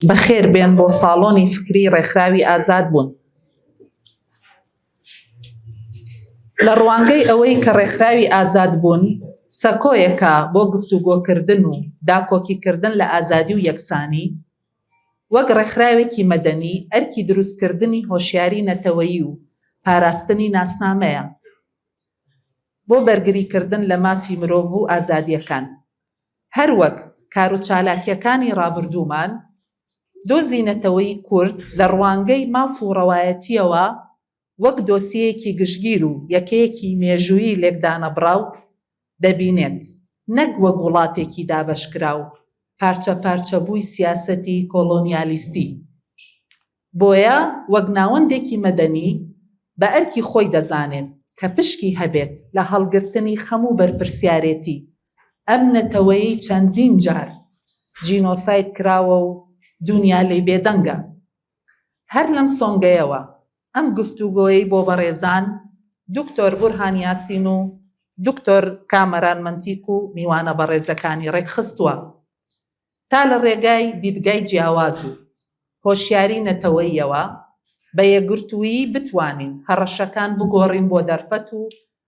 بەخێر بێن بۆ ساڵۆنی فکری ڕێکخراوی ئازاد بوون. لە ڕوانگەی ئەوەی کە ڕێکخراوی ئازاد بوون سەکۆیەکە بۆ گفتوگۆکردن و داکۆکیکردن لە ئازادی و یەکسانی، وەک ڕێکخراوێکی مەدەنی ئەرکی دروستکردنی هۆشیاری نەتەوەیی و پاراستنی ناسنامەیە بۆ بەرگریکردن لە مافی مرۆڤ و ئازادییەکان. هەروەک کاروچالاکییەکانی ڕابردوومان، دۆزی نەتەوەی کورد لە ڕوانگەی ماف و ڕەوایەتییەوە وەک دۆسیەیەکی گشتگیر و یەکەیەکی مێژوویی لێکدانەبڕاو دەبینێت، نەک وەک وڵاتێکی دابەشکراو، پارچەپارچەبووی سیاسەتی کۆڵۆنیالیستی. بۆیە وەک ناوەندێکی مەدەنی بە ئەرکی خۆی دەزانێت کە پشکی هەبێت لە هەڵگرتنی خەم و بەرپرسیارێتی ئەم نەتەوەیەی چەندین جار جینۆساید کراوە و دونیا لێی بێدەنگە. هەر لەم سۆنگەیەوە ئەم گفتوگۆیەی بۆ بەڕێزان دکتۆر بورهان یاسین و دکتۆر کامەران مەنتیق و میوانە بەڕێزەکانی ڕێکخستووە تا لە ڕێگای دیدگای جیاواز و هۆشیاری نەتەوەییەوە بە یەکگرتوویی بتوانین هەڕەشەکان بگۆڕین بۆ دەرفەت و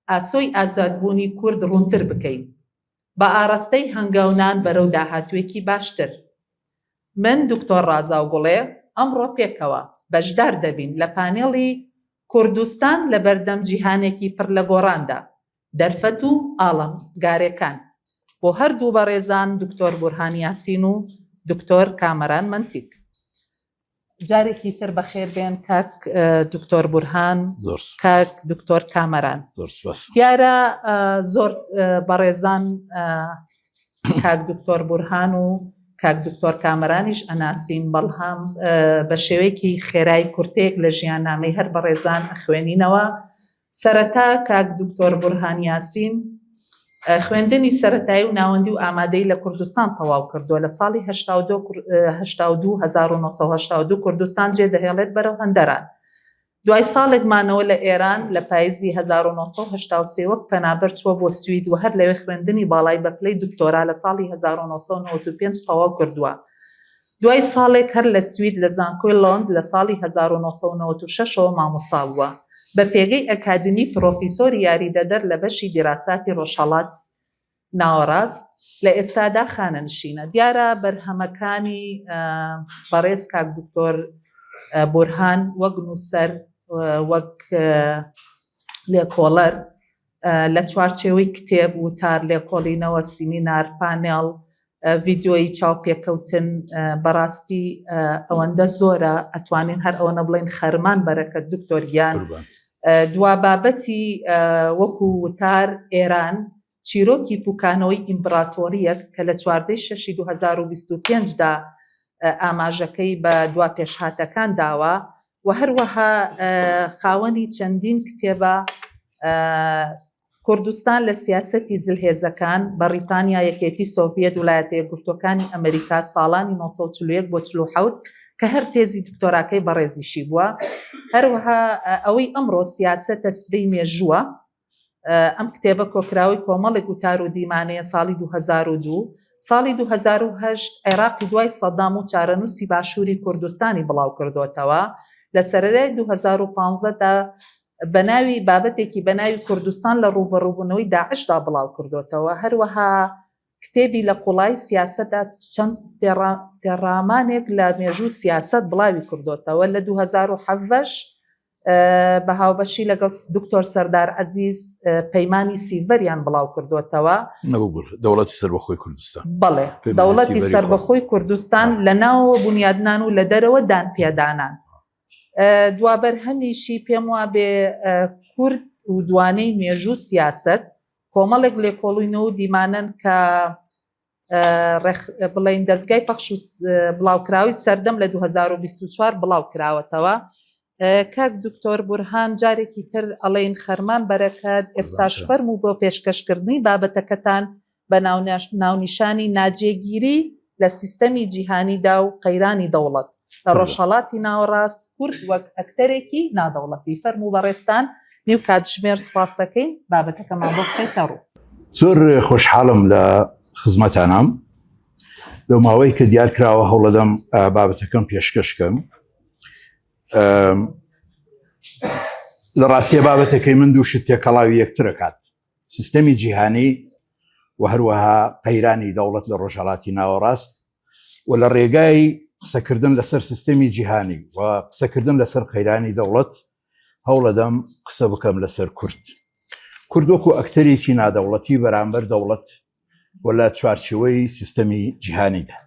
ئاسۆی ئازادبوونی کورد ڕوونتر بکەین بە ئاڕاستەی هەنگاونان بەرەو داهاتووێکی باشتر. من دکتۆر ڕازاو گوڵێ ئەمڕۆ پێکەوە بەشدار دەبین لە پانێڵی کوردستان لەبەردەم جیهانێکی پڕ لە گۆڕاندا، دەرفەت و ئاڵنگارێکان بۆ هەردوو بەڕێزان دکتۆر بورهان یاسین و دکتۆر کامەران مەنتیک. جارێکی تر بەخێر بێن کاک دکتۆر بورهان کاک دکتۆر کامەران. دیارە زۆر بەڕێزان کاک دکتۆر بورهان و کاک دکتۆر کامەرانیش ئەناسین بەڵام بە شێوەیەکی خێرای کورتێک لە ژیاننامەی هەر بەڕێزان ئەخوێنینەوە. سەرەتا کاک دکتۆر بورهان یاسین خوێندنی سەرەتایی و ناوەندی و ئامادەی لە کوردستان تەواو کردووە لە ساڵی 1982 کوردستان جێ دەهێڵێت بەرەو هەندەران. دوای ساڵێک مانەوە لە ئێران لە پایزی 1983 وەک پەنابەر چووە بۆ سوید و هەر لەوێ خوێندنی باڵای بە پلەی دکتۆرا لە ساڵی 1995 تەواو کردووە. دوای ساڵێک هەر لە سوید لە زانکۆی لۆند لە ساڵی 1996 ەوە مامۆستا بووە بە پێگەی ئەکادیمی پرۆفیسۆری یاریدەدەر لە بەشی دیراساتی ڕۆژهەڵات ناوەڕاست لە ئێستادا خانەنشینە. دیارە بەرهەمەکانی بەڕێز کاک دکتۆر بورهان وەک نووسەر وەک لێکۆڵەر لە چوارچێوەی کتێب، وتار، لێکۆڵینەوە، سیمینار، پانێڵ، ڤیدیۆیی چاوپێکەوتن بەڕاستی ئەوەندە زۆرە ئەتوانین هەر ئەوەنە بڵێن خەرمان بەرەکەت دکتۆر گیان. دوا بابەتی وەکو وتار ئێران چیرۆکی پوکانەوەی ئیمبراتۆریەک کە لە چواردەی شەشی 2025 دا ئاماژەکەی بە دوا پێشهاتەکان داوە و هەروەها خاوەنی چەندین کتێبە کوردستان لە سیاسەتی زلهێزەکان، بەڕیتانیا، یەکێتی سۆڤیەت، ولایەتە یەکگرتووەکانی ئەمریکا، ساڵانی 941 بۆ 47 کە هەر تێزی دکتۆراکەی بەڕێزیشی بووە. هەروەها ئەوەی ئەمڕۆ سیاسەتە سبەی مێژووە، ئەم کتێبە کۆکراوەی کۆمەڵێک وتار و دیمانەیە ساڵی 2002 ساڵی 2008 عێراقی دوای سەدام و چارەنووسی باشووری کوردستانی بڵاو کردوتەوە لە سەرەتای 2015 دا بە ناوی بابەتێکی بە ناوی کوردستان لە ڕووبەڕووبوونەوەی داعشدا بڵاو کردوتەوە هەروەها کتێبی لە قوڵای سیاسەتدا چەند تێڕامانێک لە مێژوو سیاسەت بڵاوی کردوتەوە لە 2017 بە هاوبەشی لەگەڵ دکتۆر سەردار عەزیز پەیمانی سیڤەریان بڵاو کردوتەوە. دەوڵەتی سەربەخۆی کوردستان. بەڵێ دەوڵەتی سەربەخۆی کوردستان لە ناوەوە بونیادنان و لە دەرەوە دان پێدانان. دوابەرهەمیشی پێم وابێ کورد و دوانەی مێژوو سیاسەت کۆمەڵێک لێکۆڵینەوە و دیمانەن کە بڵین دەستگای پەخش و بڵاوکراوی سەردەم لە 2024 بڵاو کراوەتەوە کاک دکتۆر بورهان جارێکی تر ئەڵێن خەرمان بەرەکەت ئێستاش فەرموو بۆ پێشکەشکردنی بابەتەکەتان بە ناونیشانی ناجێگیری لە سیستەمی جیهانیدا و قەیرانی دەوڵەت لە ڕۆژهەڵاتی ناوەڕاست کورد وەک ئەکتەرێکی نادەوڵەتی فەرموو بەڕێزتان نیو کاتژمێر سوپاس دەکەین بابەتەکەمان بۆ بخەیتە ڕوو. زۆر خۆشحاڵم لە خزمەتانام. لەو ماوەی کە دیار کراوە هەوڵەدەم بابەتەکەم پێشکەشکەم. لە ڕاستیە بابەتەکەی من دوو شت تێکەڵاوی یەکترەکات سیستەمی جیهانی و هەروەها قەیرانی دەوڵەت لە ڕۆژهەڵاتی ناوەڕاست و لە ڕێگای قسەکردن لەسەر سیستەمی جیهانی و قسەکردن لەسەر قەیرانی دەوڵەت هەوڵەدەم قسە بکەم لەسەر کورد کورد وەکو ئەکتەرێکی نادەوڵەتی بەرامبەر دەوڵەت و لە چوارچێوەی سیستەمی جیهانیدا.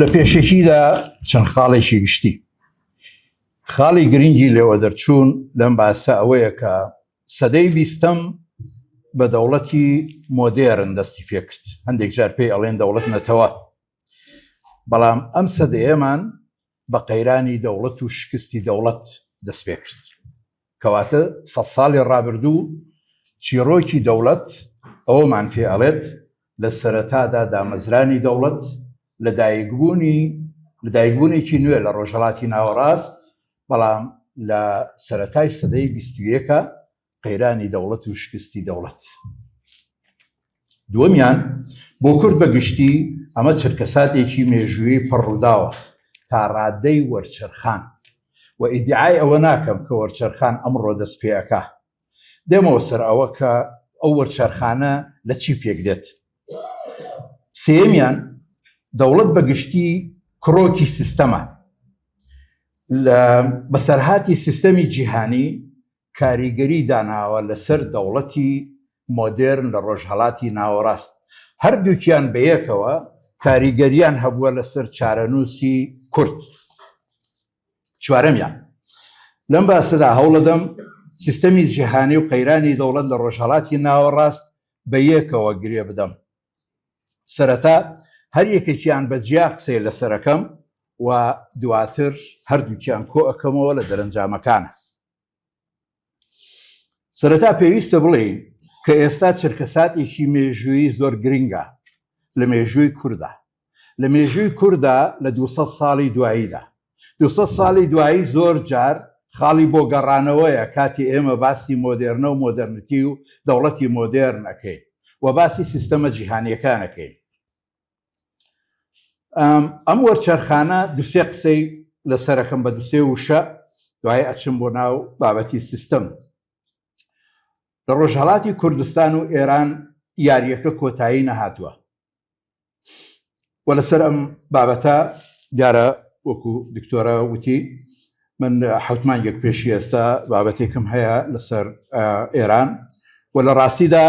لە پێشەکیدا چەند خاڵێکی گشتی. خاڵی گرنگی لێوە دەرچوون لەم باسە ئەوەیە کە سەدەی بیستەم بە دەوڵەتی مۆدێرن دەستی پێکرد، هەندێک جار پێی ئەڵێن دەوڵەت نەتەوە، بەڵام ئەم سەدەیەمان بە قەیرانی دەوڵەت و شکستی دەوڵەت دەست پێکرد. کەواتە سەد ساڵی ڕابردوو چیڕۆکی دەوڵەت ئەوەمان پێ ئەڵێت لە سەرەتادا دامەزرانی دەوڵەت، لەدایکبوونی لەدایکبوونێکی نوێ لە ڕۆژهەڵاتی ناوەڕاست، بەڵام لە سەرەتای سەدەی بیستویەکە قەیرانی دەوڵەت و شکستی دەوڵەت. دووەمیان، بۆ کورد بە گشتی ئەمە چرکەساتێکی مێژوویی پڕ ڕووداوە تا ڕادەی وەرچەرخان و ئیدیعای ئەوە ناکەم کە وەرچەرخان ئەمڕۆ دەست پێ ئەکا. دێمەوە سەر ئەوە کە ئەو وەرچەرخانە لە چی پێک دێت. سێیەمیان، دەوڵەت بە گشتی کڕۆکی سیستەمە. لە بەسەرهاتی سیستەمی جیهانی کاریگەری داناوە لەسەر دەوڵەتی مۆدێرن لە ڕۆژهەڵاتی ناوەڕاست، هەردووکیان بەیەکەوە کاریگەریان هەبووە لەسەر چارەنووسی کورد. چوارەمیان، لەم باسەدا هەوڵەدەم سیستەمی جیهانی و قەیرانی دەوڵەت لە ڕۆژهەڵاتی ناوەڕاست بەیەکەوە گرێ بدەم. سەرەتا هەر یەکێکیان بە جیا قسەی لەسەرەکەم و دواتر هەردووکیان کۆ ئەکەمەوە لە دەرەنجامەکانە. سەرەتا پێویستە بڵێین کە ئێستا چرکەساتێکی مێژوویی زۆر گرنگە لە مێژووی کوردا. لە مێژووی کوردا لە 200 ساڵی دواییدا. 200 ساڵی دوایی زۆر جار خاڵی بۆ گەڕانەوەیە کاتی ئێمە باسی مۆدێرنە و مۆدێرنتی و دەوڵەتی مۆدێرن ئەکەین و باسی سیستەمە جیهانیەکان ئەکەین. ئەم وەرچەرخانە دوسێ قسەی لەسەرەکەم بە دوسێ وشە دوای ئەچم بۆ ناو بابەتی سیستم. لە ڕۆژهەڵاتی کوردستان و ئێران یاریەکە کۆتایی نەهاتووە و لەسەر ئەم بابەتە دیارە وەکو دکتۆرە وتی من حوت مانگێک پێشی ئێستا بابەتێکم هەیە لەسەر ئێران و لە ڕاستیدا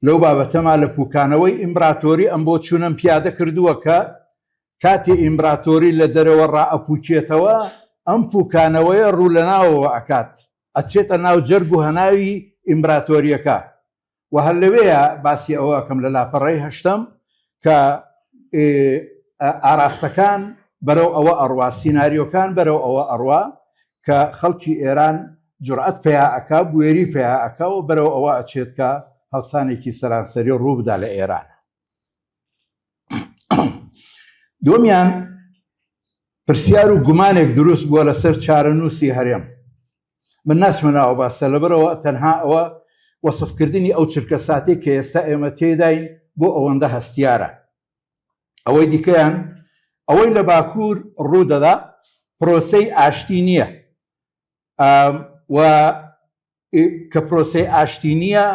لەو بابەتەما لە پوکانەوەی ئیمبراتۆری ئەم بۆ چوونم پیادە کردووە کە کاتێ ئیمبراتۆری لە دەرەوە ڕائەپوکێتەوە ئەم پوکانەوەیە ڕوو لە ناوەوە ئەکات ئەچێتە ناو جەرگ و هەناوی ئیمبراتۆریەکە و هەر لەوێیە باسی ئەوە ئەکەم لە لاپەڕەی هەشتەم کە ئاراستەکان بەرەو ئەوە ئەڕوا، سیناریۆکان بەرەو ئەوە ئەڕوا کە خەڵکی ئێران جورئەت پەیا ئەکا، بوێری پەیا ئەکا و بەرەو ئەوە ئەچێت کە هەڵسانێکی سەرانسەری ڕوو بدا لە ئێران. دووەمیان پرسیار و گومانێک دروست بووە لەسەر چارەنووسی هەرێم. من ناچمە ناو باسە لەبەرەوە تەنها ئەوە وەسفکردنی ئەو چرکە ساتێک کە ئێستا ئێمە تێداین بۆ ئەوەندە هەستیارە ئەوەی دیکەیان ئەوەی لە باکوور ڕوو دەدا پرۆسەی ئاشتی نییە و کە پرۆسەی ئاشتی نییە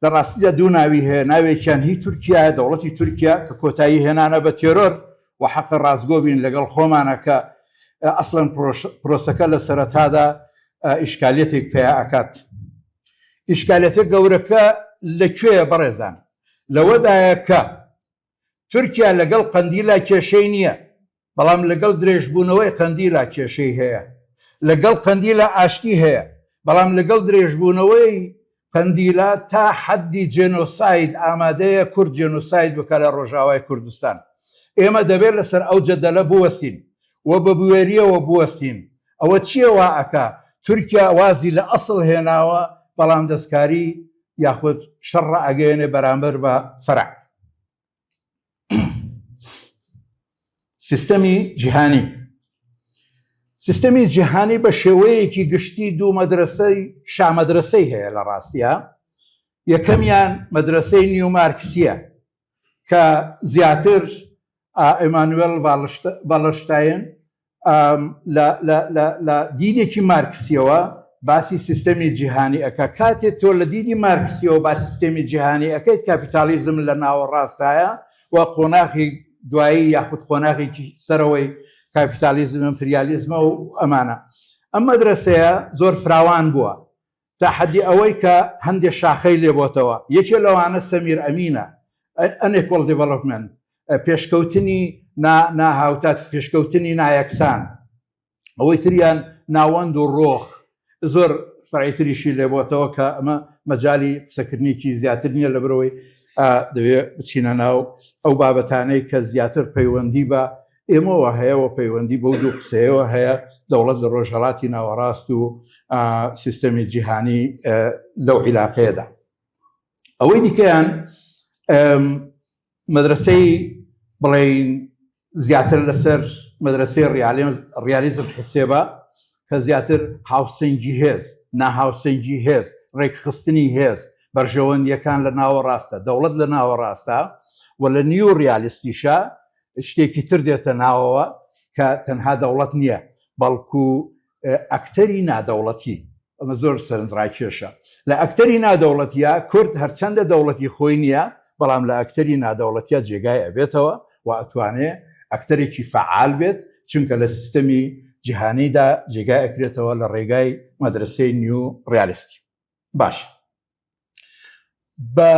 لە ڕاستیدا دوو ناوی هەیە، ناوێکیان هی تورکیایە، دەوڵەتی تورکیا کە کۆتایی هێنانە بە تێرۆر و حەقە ڕاستگۆ بین لەگەڵ خۆمانە کە ئەسڵەن پرۆسەکە لە سەرەتادا ئیشکالیەتێک پەیا ئەکات. ئیشکالیەتە گەورەکە لە کوێیە بەڕێزان؟ لەوەدایە کە تورکیا لەگەڵ قەندیلا کێشەی نییە، بەڵام لەگەڵ درێژبوونەوەی قەندیلا کێشەی هەیە، لەگەڵ قەندیلا ئاشتی هەیە، بەڵام لەگەڵ درێژبوونەوەی قەندیلا تا حەدی جێنۆساید ئامادەیە کورد جێنۆساید بکا لە ڕۆژئاوای کوردستان. ئێمە دەبێت لەسەر ئەو جەدەلە بوەستین و بە بوێرییەوە بوەستین. ئەوە چییە وا ئەکا؟ تورکیا وازی لە ئەسڵ هێناوە، بەڵام دەستکاری یاخود شەڕ ڕائەگەیەنێ بەرامبەر بە فەرع. سیستەمی جیهانی سیستەمی جیهانی بە شێوەیەکی گشتی دوو مەدرسەی شامەدرسەی هەیە لە ڕاستە یەکەمیان مەدرسەی نیومارکسیە کە زیاتر. ئیمانوێل ڤالەرشتاین لە دیدێکی مارکسیەوە باسی سیستەمی جیهانی ئەکا. کاتێ تۆ لە دیدی مارکسیەوە باسی سیستەمی جیهانی ئەکەیت، کاپیتالیزم لە ناوەڕاستایە و قۆناغی دوایی یاخود قۆناغێکی سەرەوەی کاپیتالیزم ئیمپریالیزمە و ئەمانە. ئەم مەدرەسەیە زۆر فراوان بووە تا حەدی ئەوەی کە هەندێ شاخەی لێ بۆتەوە، یەکێ لەوانە سەمیر ئەمینە، Unequal Development، پێشکەوتنی ناهاوتا، پێشکەوتنی نایەکسان، ئەوەی تریان ناوەند و ڕۆخ، زۆر فەرعی تریشی لێ بۆتەوە کە ئەمە مەجالی قسەکردنێکی زیاتر نییە لەبەرئەوەی دەوێ بچینە ناو ئەو بابەتانەی کە زیاتر پەیوەندی بە ئێمەوە هەیە و پەیوەندی بەو دوو قسەیەوە هەیە، دەوڵەت لە ڕۆژهەڵاتی ناوەڕاست و سیستەمی جیهانی لەو عیلاقەیەدا. ئەوەی دیکەیان مەدرسەی بڵێین زیاتر لەسەر مەدرسەی ڕیالیزم حسێبە کە زیاتر هاوسەنگی هێز، ناهاوسەنگی هێز، ڕێکخستنی هێز، بەرژەوەندیەکان لە ناوەڕاستە، دەوڵەت لە ناوەڕاستە و لە نیو ڕیالیستیشە شتێکی تر دێتە ناوەوە کە تەنها دەوڵەت نییە بەڵکو ئەکتەری نادەوڵەتی. ئەمە زۆر سەرنجڕاکێشە. لە ئەکتەری نادەوڵەتیا کورد هەرچەندە دەوڵەتی خۆی نییە بەڵام لە ئەکتەری نادەوڵەتیا جێگای ئەبێتەوە و ئەتوانێ ئەکتەرێکی فەعال بێت چونکە لە سیستەمی جیهانیدا جێگای ئەکرێتەوە لە ڕێگای مەدرەسەی نیو ڕیالیستی. باشە بە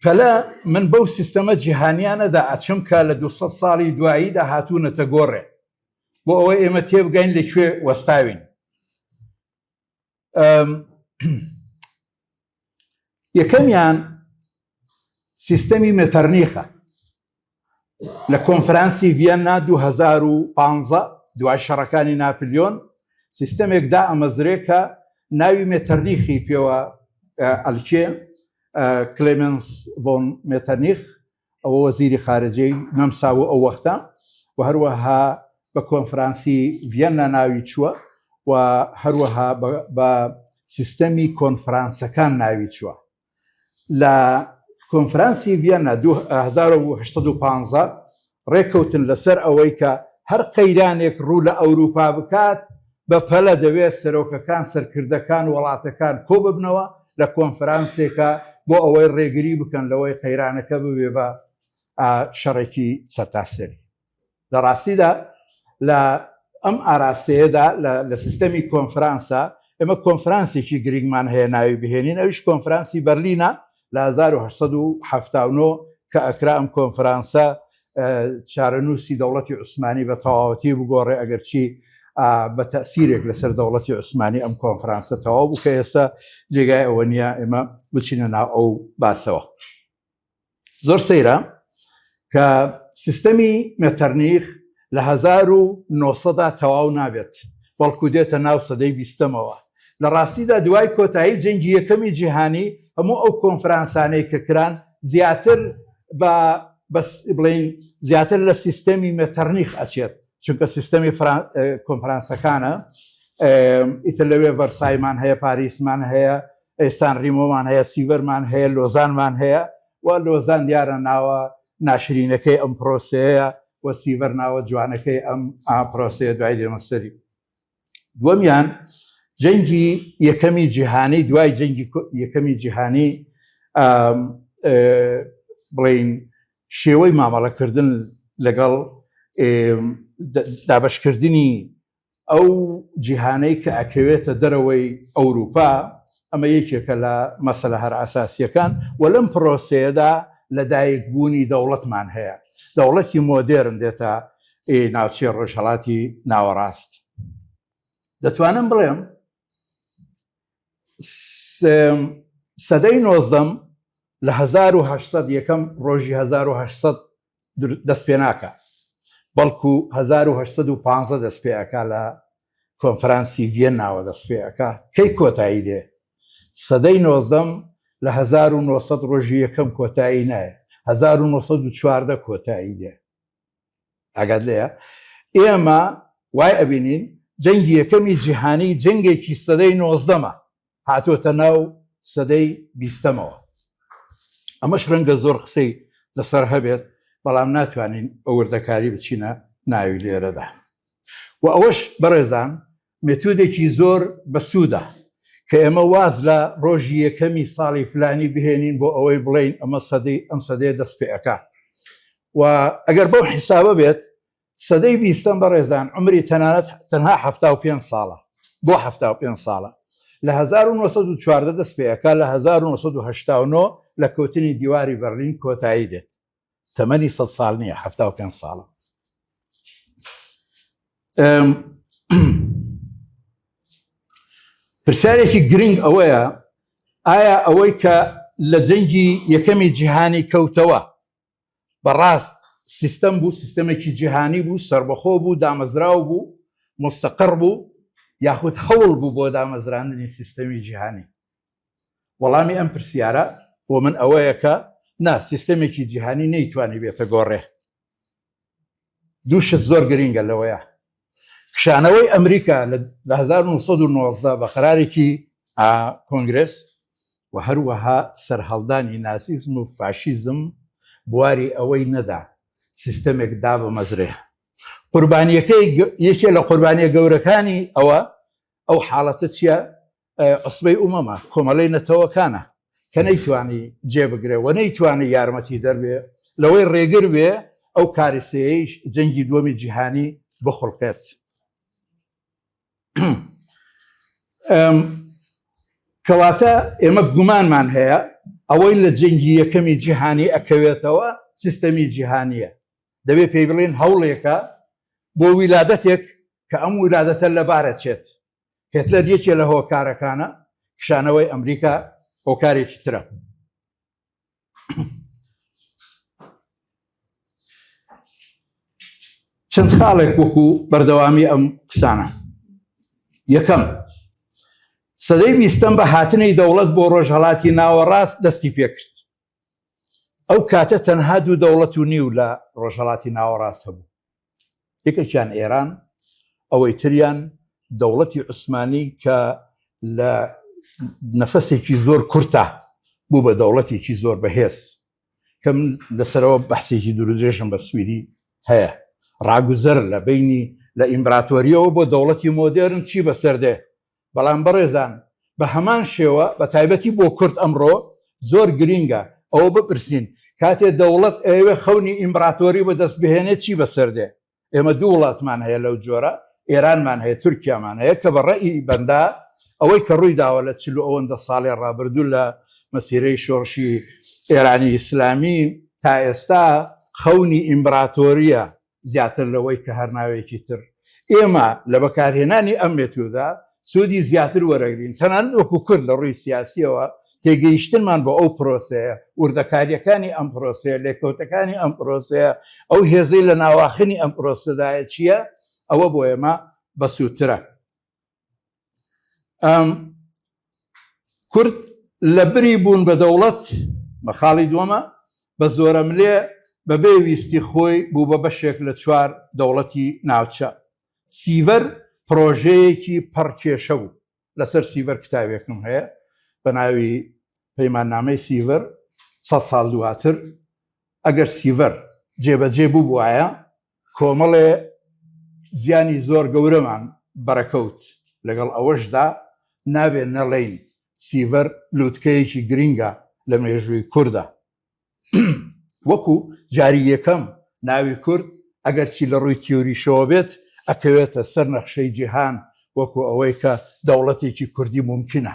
پەلە من بەو سیستەمە جیهانیانەدا ئەچم کە لە 200 ساڵی دواییدا هاتوونەتە گۆڕێ بۆ ئەوەی ئێمە تێبگەین لە کوێ وەستاوین. یەکەمیان سیستەمی مێتەرنیخە لە کۆنفرانسی ڤیەننا 2015 دوای شەڕەکانی ناپلیۆن سیستەمێک دا ئەمەزرێ کە ناوی مێتەرنیخی پێوە ئەلکێ کلێمنس ڤۆن مێتەرنیخ ئەوە وەزیری خارجەی نەمسا بوو ئەو وەختە و هەروەها بە کۆنفرانسی ڤیەننا ناوی چووە و هەروەها بە سیستەمی کۆنفرانسەکان ناوی چووە. لە کۆنفرانسی ڤیەننا 1815 ڕێککەوتن لەسەر ئەوەی کە هەر قەیرانێک ڕوو لە ئەوروپا بکات بە پەلە دەوێت سەرۆکەکان، سەرکردەکان، وڵاتەکان کۆببنەوە لە کۆنفرانسێکا بۆ ئەوەی ڕێگری بکەن لەوەی قەیرانەکە ببێ بە شەڕێکی سەرتاسەری. لە ڕاستیدا لە ئەم ئاراستەیەدا لە سیستەمی کۆنفرانسە ئێمە کۆنفرانسێکی گرنگمان هەیە ناوی بهێنین ئەویش کۆنفرانسی بەرلینە لە 1879 کە ئەکرا ئەم کۆنفرانسە چارەنووسی دەوڵەتی عوسمانی بە تەواوەتی بگۆڕێ ئەگەرچی بە تەسیرێک لەسەر دەوڵەتی عوسمانی ئەم کۆنفرانسە تەواو بوو کە ئێستا جێگای ئەوە نییە ئێمە بچینە ناو ئەو باسەوە. زۆر سەیرە کە سیستەمی مێتەرنیخ لە 1900دا تەواو نابێت بەڵکو دێتە ناو سەدەی بیستەمەوە لە ڕاستیدا دوای کۆتایی جەنگی یەکەمی جیهانی هەموو ئەو کۆنفرانسانەی کە کران زیاتر بە بەس بڵین زیاتر لە سیستەمی مێتەرنیخ ئەچێت چونکە سیستەمی کۆنفرانسەکانە ئیتر لەوێ ڤەرسایمان هەیە پاریسمان هەیە سان ریمۆمان هەیە سیڤەرمان هەیە لۆزانمان هەیە و لۆزان دیارە ناوە ناشرینەکەی ئەم پرۆسەیە و سیڤەر ناوە جوانەکەی ئەم پرۆسەیە دوای دێمە سەری دووەمیان جەنگی یەکەمی جیهانی دوای جەنگی یەکەمی جیهانی بڵین شێوەی مامەڵەکردن لەگەڵ دابشکردنی ئەو جیهانەی کە ئەکەوێتە دەرەوەی ئەوروپا، ئەمە یەکێکە لە مەسەلە هەرە ئەساسییەکان و لەم پرۆسەیەدا لەدایکبوونی دەوڵەتمان هەیە. دەوڵەتی مۆدێرن دێتە ناوچەی ڕۆژهەڵاتی ناوەڕاست. دەتوانم بڵێم سەدەی نۆزدەم لە 1800 یەکەم ڕۆژی 1800 دەست پێ ناکا بەڵکو 1815 دەست پێ ئەکا لە کۆنفرانسی ڤیەنناوە دەست پێ ئەکا کەی کۆتایی دێ سەدەی نۆزدەم لە 1900 ڕۆژی یەکەم کۆتایی نایە 1914 کۆتایی دێ ئاگات لێیە ئێمە وای ئەبینین جەنگی یەکەمی جیهانی جەنگێکی سەدەی نۆزدەمە هاتۆتە ناو سەدەی بیستەمەوە. ئەمەش ڕەنگە زۆر قسەی لەسەر هەبێت. بەڵام ناتوانین بە وردەکاری بچینە ناوی لێرەدا و ئەوەش بەڕێزان مێتودێکی زۆر بەسوودە کە ئێمە واز لە ڕۆژی یەکەمی ساڵی فلانی بهێنین بۆ ئەوەی بڵێین ئەمە سەدەی ئەم سەدەیە دەست پێ ئەکا و ئەگەر بەو حیسابە بێت سەدەی بیستەم بەڕێزان عمری تەنانەت تەنها 75 ساڵە بۆ 75 ساڵە لە 1914 دەست پێ ئەکا لە 1989 لە کەوتنی دیواری بەرلین کۆتایی دێت تەمەنی 100 ساڵ نییە 75 ساڵە. پرسیارێکی گرنگ ئەوەیە ئایا ئەوەی کە لە جەنگی یەکەمی جیهانی کەوتەوە بەڕاست سیستەم بوو سیستەمێکی جیهانی بوو سربەخۆ بوو دامەزراو بوو مستەقڕ بوو یاخود هەوڵ بوو بۆ دامەزراندنی سیستەمی جیهانی وەڵامی ئەم پرسیارە بۆ من ئەوەیە کە نا سیستەمێکی جیهانی نەیتوانی بێتە گۆڕێ دوو شت زۆر گرینگە لەوەیە کشانەوەی ئەمریکا لە 1990 بە قەرارێکی کۆنگرس و هەروەها سەرهەڵدانی ناسیزم و فاشیزم بواری ئەوەی نەدا سیستەمێک دابمەزرێ قوربانیەکەی یەکێ لە قوربانیە گەورەکانی ئەوە ئەو حاڵەتە چییە عوسبەی ئومەمە، کۆمەلەی نەتەوەکانە، کە نەیتوانی جێ بگرێ و نەیتوانی یارمەتی دەر بێ لەوەی ڕێگر بێ ئەو کاریسەیەی جەنگی دووەمی جیهانی بخوڵقێت. کەواتە ئێمە گومانمان هەیە ئەوەی لە جەنگی یەکەمی جیهانی ئەکەوێتەوە سیستەمی جیهانیە دەبێ پێی بڵێن هەوڵێکە بۆ ویلادەتێک کە ئەم ویلادەتە لەبارە چێت هێتلەر یەکێ لە هۆکارەکانە، کشانەوەی ئەمریکا هۆکارێکی ترە. چەند خاڵێک وەکو بەردەوامی ئەم قسانە. یەکەم، سەدەی بیستەم بە هاتنی دەوڵەت بۆ ڕۆژهەڵاتی ناوەڕاست دەستی پێکرد. ئەو کاتە تەنها دوو دەوڵەت و نیو لە ڕۆژهەڵاتی ناوەڕاست هەبوو. یەکێکیان ئێران، ئەوەی تریان دەوڵەتی عوسمانی کە لە نەفەسێکی زۆر کورتە بوو بە دەوڵەتێکی زۆر بەهێز کە من لەسەرەوە بەحسێکی دوورودرێژم بە سویدی هەیە ڕاگوزەر لە بینی لە ئیمبراتۆریەوە بۆ دەوڵەتی مۆدێرن چی بەسەر دێ بەڵام بەڕێزان بە هەمان شێوە بە تایبەتی بۆ کورد ئەمڕۆ زۆر گرینگە ئەوە بپرسین کاتێ دەوڵەت ئەیەوێ خەونی ئیمبراتۆری بەدەست بهێنێ چی بەسەر دێ؟ ئێمە دوو وڵاتمان هەیە لەو جۆرە ئێرانمان هەیە تورکیامان هەیە کە بە ڕەئی بەندە ئەوەی کە ڕووی داوە لە چل و ئەوەندە ساڵێ ڕابردوو لە مەسیرەی شۆڕشی ئێرانی ئیسلامی تا ئێستا خەونی ئیمبراتۆریە زیاتر لەوەی کە هەر ناوێکی تر. ئێمە لە بەکارهێنانی ئەم مێتودە سوودی زیاتر وەرەگرین، تەنانەت وەکو کورد لە ڕووی سیاسییەوە تێگەیشتنمان بۆ ئەو پرۆسەیە، وردەکارییەکانی ئەم پرۆسەیە، لێکەوتەکانی ئەم پرۆسەیە، ئەو هێزەی لە ناواخنی ئەم پرۆسەدایە چییە، ئەوە بۆ ئێمە بەسوودترە. کورد لە بری بوون بە دەوڵەت بە خاڵی دووەمە بە زۆرەملێ بەبێ ویستی خۆی بوو بە بەشێک لە چوار دەوڵەتی ناوچە. سیڤەر پرۆژەیەکی پڕ کێشە بوو. لەسەر سیڤەر کتاوێکم هەیە بە ناوی پەیماننامەی سیڤەر سە ساڵ دواتر ئەگەر سیڤەر جێبەجێ بووبوایە کۆمەڵێ زیانی زۆر گەورەمان بەرەکەوت، لەگەڵ ئەوەشدا نابێ نەڵێین سیڤەر لوتکەیەکی گرینگە لە مێژووی کوردا. وەکو جاری یەکەم ناوی کورد ئەگەرچی لە ڕووی تیۆریشەوە بێت ئەکەوێتە سەر نەخشەی جیهان وەکو ئەوەی کە دەوڵەتێکی کوردی مومکینە.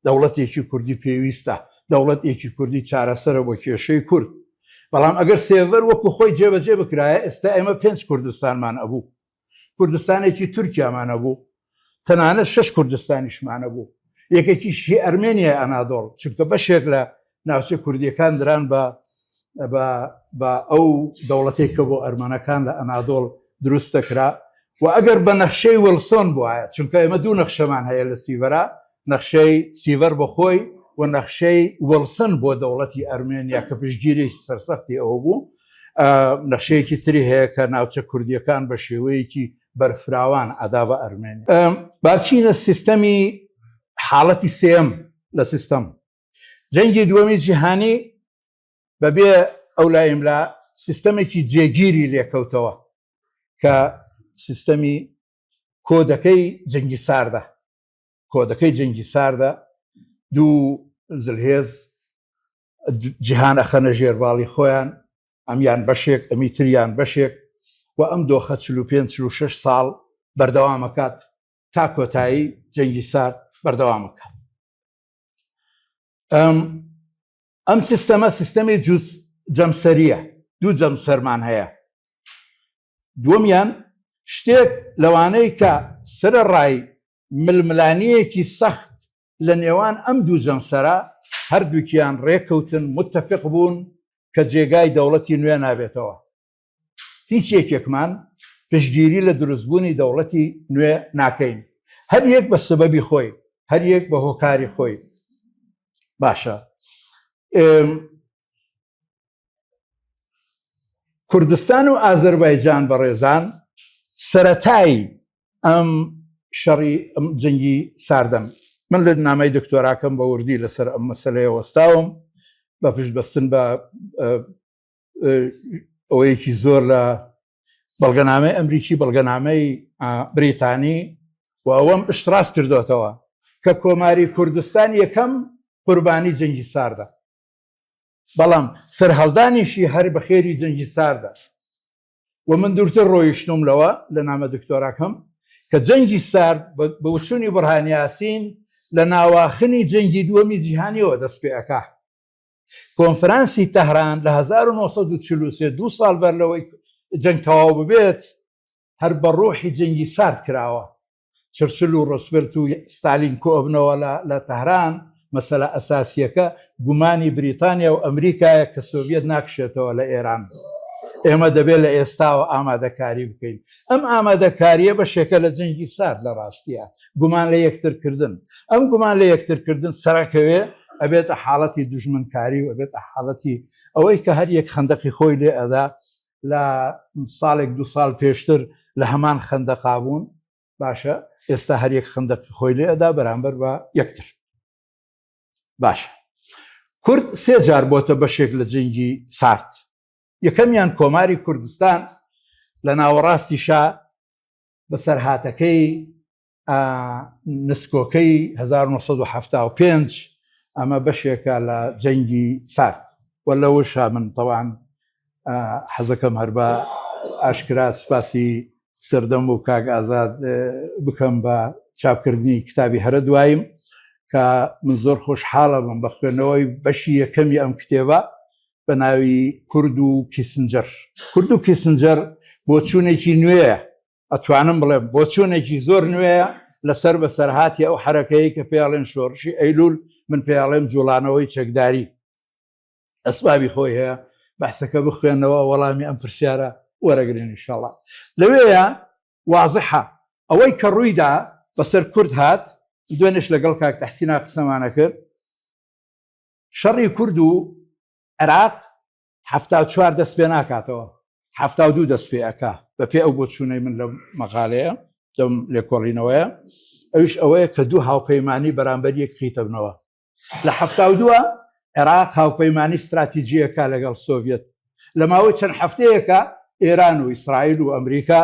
دەوڵەتێکی کوردی پێویستە، دەوڵەتێکی کوردی چارەسەرە بۆ کێشەی کورد. بەڵام ئەگەر سێڤەر وەکو خۆی جێبەجێ بکرایە ئێستا ئێمە پێنج کوردستانمان ئەبوو. کوردستانێکی تورکیامان ئەبوو، تەنانەت شەش کوردستانیشمان ئەبوو. یەکێکیش هی ئەرمێنیای ئەنادۆڵ، چونکە بەشێک لە ناوچە کوردییەکان دران بە بە بە ئەو دەوڵەتێک کە بۆ ئەرمەنەکان لە ئەنادۆڵ دروست دەکرا و ئەگەر بە نەخشەی وڵسۆن بواە چونکە ئێمە دوو نەخشەمان هەیە لە سیڤەرا نەخشەی سیڤەر بەخۆی و نەخشەی وڵسن بۆ دەوڵەتی ئەرمێنیا کە پشتگیری سەرسەختی ئەوە بوو نەخشەیەکی تری هەیە کە ناوچە کوردیەکان بە شێوەیەکی بەرفراوان ئەدا بە ئەرمێنیا باچینە سیستەمی حاڵەتی سێم لە سیستەم جەنگی دووەمی جیهانی بەبێ ئەو لایملا سیستەمێکی جێگیری لێکەوتەوە کە سیستەمی کۆدەکەی جەنگی ساردە کۆدەکەی جەنگی ساردە دوو زلهێز جیهان ئەخەنە ژێرباڵی خۆیان ئەمیان بەشێک ئەمی تریان بەشێک و ئەم دۆخە 45 46 ساڵ بەردەوامەکات تا کۆتایی جەنگی سارد بەردەوامەکە ئەم ئەم سیستەمە سیستەمی جوز جەمسەریە دوو جەمسەرمان هەیە دووەمیان شتێک لەوانەی کە سەرەڕای ململانییەکی سەخت لە نێوان ئەم دوو جەمسەرە هەردووکیان ڕێکەوتن متفق بوون کە جێگای دەوڵەتی نوێ نابێتەوە. هیچ یەکێکمان پشتگیری لە دروستبوونی دەوڵەتی نوێ ناکەین. هەر یەک بە سەبەبی خۆی، هەر یەک بە هۆکاری خۆی. باشە. کوردستان و ئازەربایجان بەڕێزان سەرەتای ئەم شەڕی ئەم جەنگی ساردەم من لە نامەی دکتۆراکەم بە وردی لەسەر ئەم مەسلەیە وەستاوم بە پشت بەستن بە ئەوەیەکی زۆر لە بەڵگەنامەی ئەمریکی بەڵگەنامەی بریتانی و ئەوەم پشتڕاست کردوتەوە کە کۆماری کوردستان یەکەم قوربانی جەنگی ساردە بەڵام سەرهەڵدانیشی هەر بە خێری جەنگی ساردە و من دوورتر ڕۆیشتوم لەوە لە نامە دکتۆراکەم کە جەنگی سارد بە وچونی بڕهان یاسین لە ناواخنی جەنگی دووەمی جیهانیەوە دەست پێ ئەکا کۆنفرانسی تەهران لە 1943 دوو ساڵ بەر لەوەی جەنگ تەواو ببێت هەر بە ڕۆحی جەنگی سارد کراوە چرچل و ڕۆسڤلت و ستالین کۆئەبنەوە لە تەهران، مەسەلە ئەساسییەکە گومانی بریتانیا و ئەمریکایە کە سۆڤیەت ناکشێتەوە لە ئێران. ئێمە دەبێت لە ئێستاوە ئامادەکاری بکەین. ئەم ئامادەکارییە بەشێکە لە جەنگی سارد لە ڕاستیا، گومان لە یەکتر کردن. ئەم گومان لە یەکتر کردن سەرەکەوێ ئەبێتە حاڵەتی دوژمنکاری و ئەبێتە حاڵەتی ئەوەی کە هەر یەک خەندەقی خۆی لێ ئەدا لە ساڵێک دو ساڵ پێشتر لە هەمان خەندەقا بوون باشە ئێستا هەر یەک خندەقی خۆی لێ ئەدا بەرامبەر بە یەکتر باشە کورد سێ جار بۆتە بەشێک لە جەنگی سارد یەکەمیان کۆماری کوردستان لە ناوەڕاستی شا بەسەرهاتەکەی نسکۆکەی 1975 ئەمە بەشێکە لە جەنگی سارد و لەوەشا من تەوان حەزەکەم هەر بە ئاشکرا سپاسی سەردەم و کاک ئازاد بکەم بە چاپکردنی کتابی هەرە دواییم کە من زۆر خۆشحاڵە بم بە خوێندنەوەی بەشی یەکەمی ئەم کتێبە بە ناوی کورد و کیسنجەر. کورد و کیسنجەر بۆچوونێکی نوێیە، ئەتوانم بڵێم بۆچوونێکی زۆر نوێیە لەسەر بەسەرهاتی ئەو حەرەکەی کە پێیاڵێن شۆڕشی ئەیلول، من پێیاڵێم جوڵانەوەی چەکداری. ئەسبابی خۆی هەیە بەحسەکە بخوێنەوە وەڵامی ئەم پرسیارە وەرەگرن ئینشاڵڵا لەوێیە وازحە ئەوەی کە ڕوویدا بەسەر کورد هات دوێنێش لەگەڵ کاک تەحسینا قسەمانە کرد شەڕی کورد و عێراق 74 دەست پێ ناکاتەوە 72 دەست پێ ئەکا بە پێ ئەو بۆچوونەی من لە مەقالەیە لەم لێکۆڵینەوەیە ئەویش ئەوەیە کە دوو هاوپەیمانی بەرامبەر یەک قیتەبنەوە لە 72 عێراق هاوپەیمانی ستراتیجیەکە لەگەڵ سۆڤەت لە ماوەی چەند هەفتەیەکە ئێران و ئیسرائیل و ئەمریکا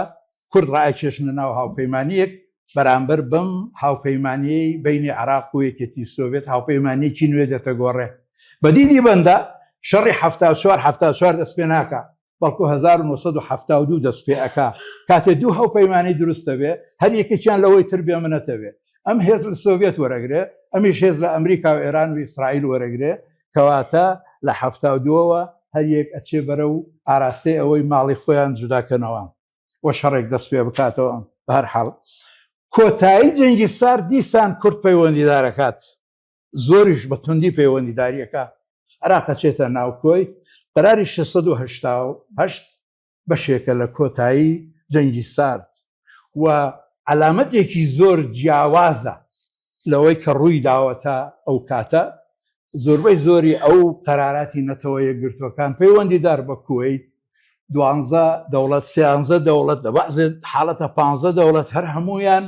کورد ڕایکێشنە ناو هاوپەیمانیەک بەرامبەر بەم هاوپەیمانیەی بینی عراق و یەکێتی سۆڤێت هاوپەیمانیەکی نوێ دێتە گۆڕێ بەدیدی بەندە شەڕی 74 74 دەست پێ ناکە بەڵکو 1972 دەست پێ ئەکا کاتێ دوو هاوپەیمانی دروست دەبێ هەر یەکێکیان لەوەی تر بێ منەتە بێ ئەم هێز لە سۆڤێت وەرەگرێ ئەمیش هێز لە ئەمریکا و ئێران و ئیسرائیل وەرەگرێ کەواتە لە 72ەوە هەر یەک ئەچێ بەرە و ئاراستەی ئەوەی ماڵی خۆیان جوداکەنەوە و شەڕێک دەست پێ بکاتەوە بە هەر حاڵ کۆتایی جەنگی سارد دیسان کورد پەیوەندیدارەکات زۆریش بە توندی پەیوەندیداریەکە عراق ئەچێتە ناو کۆی قەراری 688 بەشێکە لە کۆتایی جەنگی سارد و عەلامەتێکی زۆر جیاوازە لەوەی کە ڕووی داوە تا ئەو کاتە زۆربەی زۆری ئەو قەراراتی نەتەوە یەکگرتووەکان پەیوەندیدار بە کوەیت دوانزە دەوڵەت سیانزە دەوڵەت لە بەعزێ حاڵەتە پانزە دەوڵەت هەر هەمویان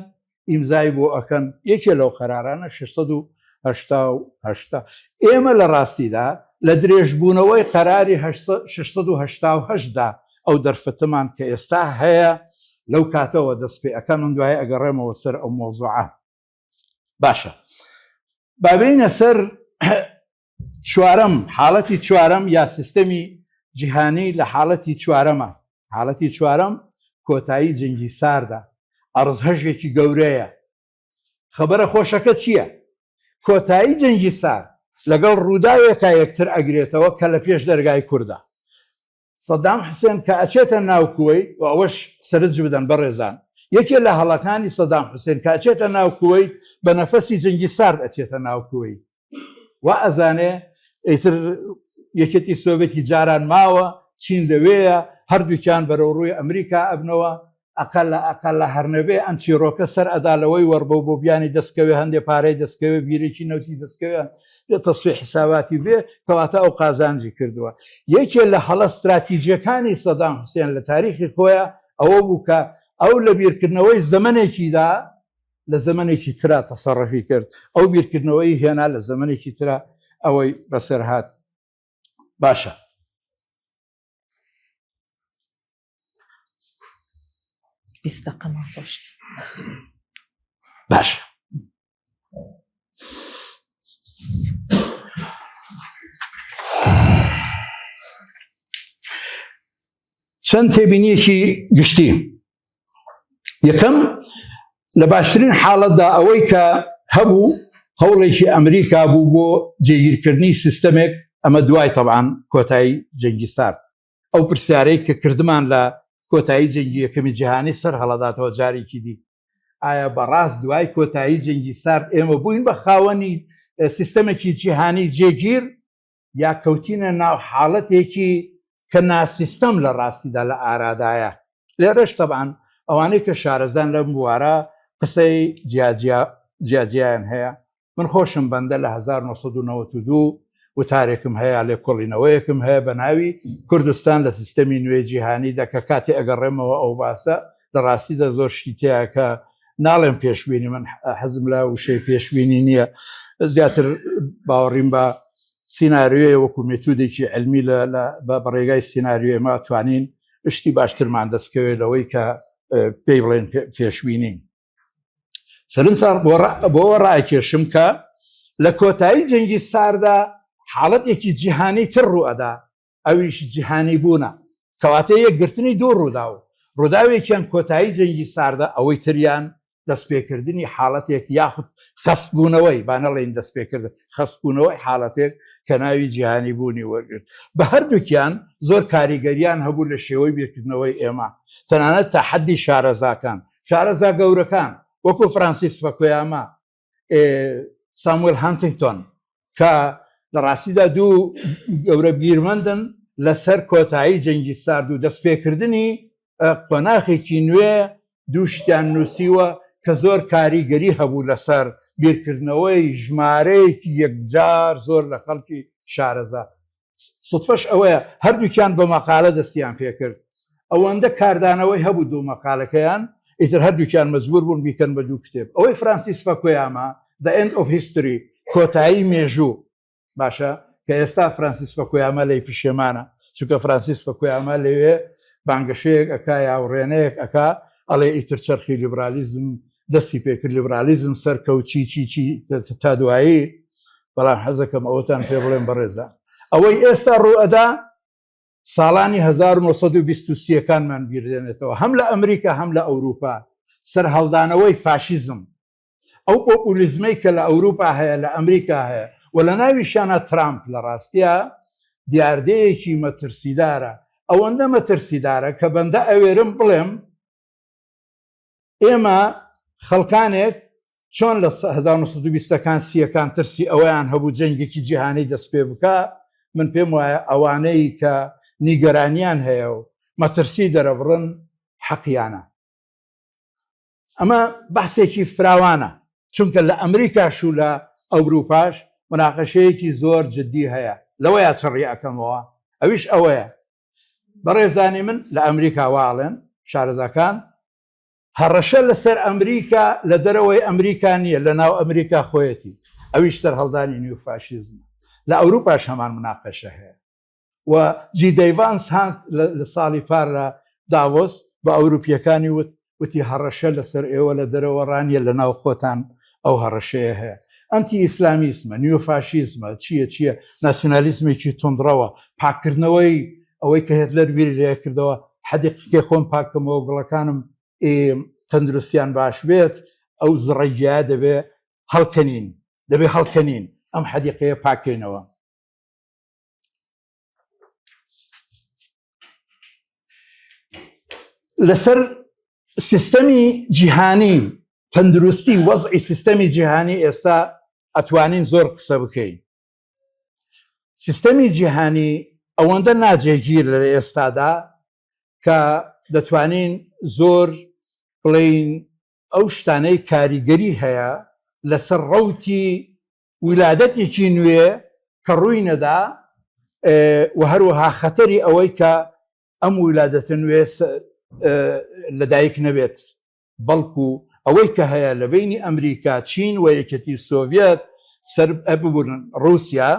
ئیمزای بۆ ئەکەن یەکێ لەو قەرارانە 688. هەشتا ئێمە لە ڕاستیدا لە درێژبوونەوەی قەراری 688 دا ئەو دەرفەتەمان کە ئێستا هەیە لەو کاتەوە دەست پێ ئەکەم من دوای ئەگەڕێمەوە سەر ئەو مۆزوعە باشە بابینە سەر چوارەم حاڵەتی چوارەم یا سیستەمی جیهانی لە حاڵەتی چوارەمە حاڵەتی چوارەم کۆتایی جەنگی ساردە ئەڕزهەژێکی گەورەیە خەبەرە خۆشەکە چییە؟ کۆتایی جەنگی سارد لەگەڵ ڕووداوێکا یەکتر ئەگرێتەوە کە لە پێش دەرگای کوردە. سەدام حوسێن کە ئەچێتە ناو کوەیت و ئەوەش سەرنج بدەن بەڕێزان، یەکێ لە هەڵەکانی سەدام حوسێن کە ئەچێتە ناو کوەیت بە نەفەسی جەنگی سارد ئەچێتە ناو کوەیت. وا ئەزانێ ئیتر یەکێتی سۆڤێتی جاران ماوە، چین لەوێیە، هەردووکیان بەرەو ڕووی ئەمریکا ئەبنەوە، ئەقەلە ئەقەلە هەرنەبێ ئەم چیڕۆکە سەر ئەدا لەوەی وەڕبەو بۆ بیانی دەستکەوێ هەندێ پارەی دەستکەوێ بیرێکی نەوتی دەستکەوێ بێ تەسفی حیساباتی بێ کەواتە ئەو قازانجی کردووە یەکێ لە هەڵە ستراتیجیەکانی سەدام حوسێن لە تاریخی خۆیان ئەوە بوو کە ئەو لە بیرکردنەوەی زەمەنێکیدا لە زەمەنێکی ترا تەسەڕفی کرد ئەو بیرکردنەوەی هێنا لە زەمەنێکی ترا ئەوەی بەسەر هات باشە 20 دقەمان ڕۆشت باشە چەند تێبینیەکی گشتی یەکەم لە باشترین حاڵەتدا ئەوەی کە هەبوو هەوڵێکی ئەمریکا بوو بۆ جێگیرکردنی سیستەمێک ئەمە دوای تەبان کۆتایی جەنگی سارد ئەو پرسیارەی کە کردمان لە کۆتایی جەنگی یەکەمی جیهانی سەر هەڵەداتەوە جارێکی دی ئایا بەڕاست دوای کۆتایی جەنگی سارد ئێمە بووین بە خاوەنی سیستەمێکی جیهانی جێگیر یا کەوتینە ناو حاڵەتێکی کە ناسیستەم لە ڕاستیدا لە ئارادایە لێرەش تەبان ئەوانەی کە شارەزان لەم بوارە قسەی جیاجیا جیاجیایان هەیە من خۆشم بەندە لە 1992 وتارێکم هەیە لێکۆڵینەوەیەکم هەیە بە ناوی کوردستان لە سیستەمی نوێی جیهانیدا کە کاتێ ئەگەڕێمەوە ئەو باسە لە ڕاستیدا زۆر شتی تایە کە ناڵێم پێشبینی من حەزم لە وشەی پێشبینی نییە زیاتر باوەڕیم بە سیناریۆیە وەکو مێتودێکی علمی لە بە بەڕێگای سیناریۆ ما توانین شتی باشترمان دەستکەوێت لەوەی کە پێی بڵێن پێشبینین سەرنجتان بۆ ڕاکێشم کە لە کۆتایی جەنگی ساردا حاڵەتێکی جیهانی تر ڕوئەدا ئەویش جیهانی بوونە کەواتە یەکگرتنی دوو ڕووداو ڕووداوێکیان کۆتایی جەنگی ساردە ئەوەی تریان دەستپێکردنی حاڵەتێک یاخود خەستبوونەوەی با نەڵێین دەستپێکردن خەستبوونەوەی حاڵەتێک کە ناوی جیهانی بوونی وەرگرت بە هەردووکیان زۆر کاریگەریان هەبوو لە شێوەی بیرکردنەوەی ئێمە تەنانەت تا حەدی شارەزاکان شارەزا گەورەکان وەکو فرانسیس فەکۆیاما ساموێل هانتینگتۆن کە لە ڕاستیدا دوو گەورە بیرمەندن لەسەر کۆتایی جەنگی سارد و دەستپێکردنی قۆناخێکی نوێ دوو شتیان نووسیوە کە زۆر کاریگەری هەبوو لەسەر بیرکردنەوەی ژمارەیەکی یەکجار زۆر لە خەڵکی شارەزا سوتفەش ئەوەیە هەردووکیان بە مەقالە دەستیان پێکرد ئەوەندە کاردانەوەی هەبوو دوو مەقالەکەیان ئیتر هەردووکیان مەجبور بوون بیکەن بە دوو کتێب ئەوەی فرانسیس فەکۆیاما The End of History کۆتایی مێژوو باشە کە ئێستا فرانسیس فەکۆیاما لێی پشێمانە چونکە فرانسیس فەکۆیاما لەوێ بانگەشەیەک ئەکا یا وڕێنەیەک ئەکا ئەڵێ ئیتر چەرخی لیبرالیزم دەستی پێکرد لیبرالیزم سەرکەوت چی چی چی تا دوایی بەڵام حەزەکەم ئەوەتان پێ بڵێم بەڕێزان ئەوەی ئێستا ڕوئەدا ساڵانی 1920 کانمان بیردێنێتەوە هەم لە ئەمریکا هەم لە ئەوروپا سەرهەڵدانەوەی فاشیزم ئەو پۆپولیزمەی کە لە ئەوروپا هەیە لە ئەمریکا هەیە و لە ناویشیانە ترامپ لە ڕاستیە دیاردەیەکی مەترسیدارە ئەوەندە مەترسیدارە کە بەندە ئەوێرم بڵێم ئێمە خەڵکانێک چۆن لە 1920ەکان سیەکان ترسی ئەوەیان هەبوو جەنگێکی جیهانی دەست پێ بکە من پێم وایە ئەوانەی کە نیگەرانیان هەیە و مەترسی دەرەبڕن حەقیانە ئەمە بەحسێکی فراوانە چونکە لە ئەمریکاش و لە ئەوروپاش مناقەشەیەکی زۆر جددی هەیە لەوەیە چڕی ئەەکەمەوە ئەویش ئەوەیە بەڕێزانی من لە ئەمریکا واڵێن شارەزاکان هەڕەشە لەسەر ئەمریکا لە دەرەوەی ئەمریکا نییە لە ناو ئەمریکا خۆیەتی. ئەویش سەرهەڵدانی نیوفاشیزم لە ئەوروپاش هەمان مناقەشە هەیە و جی دی ڤانس هات لە ساڵی پار لە داڤۆس بە ئەوروپیەکانی وت وتی هەڕەشە لەسەر ئێوە لە دەرەوە ڕانیە لە ناو خۆتان ئەو هەڕەشەیە هەیە ئەنتی ئیسلامیسمە نیۆفاشیزمە چییە چییە ناسیونالیزمێکی توندڕەوە پاکردنەوەی ئەوەی کە هێتلەر بیری لێ کردەوە حەدیقەکەی خۆم پاککەمەوە گوڵەکانم تەندروستیان باش بێت ئەو زڕەگیا دەبێ هەڵکەنین دەبێ هەڵکەنین ئەم حەدیقەیە پاکەینەوە لەسەر سیستەمی جیهانی تەندروستی وەزعی سیستەمی جیهانی ئێستا ئەتوانین زۆر قسە بکەین سیستەمی جیهانی ئەوەندە ناجێگیر لە ئێستادا کە دەتوانین زۆر بڵین ئەو شتانەی کاریگەری هەیە لەسەر ڕەوتی ولادەتێکی نوێ کە ڕووی نەدا و هەروەها خەتەری ئەوەی کە ئەم ولادەتە نوێ لەدایک نەبێت بەڵکو ئەوەی کە هەیە لە بینی ئەمریکا چین و یەکێتی سۆڤەت سەر ببورن ڕوسیا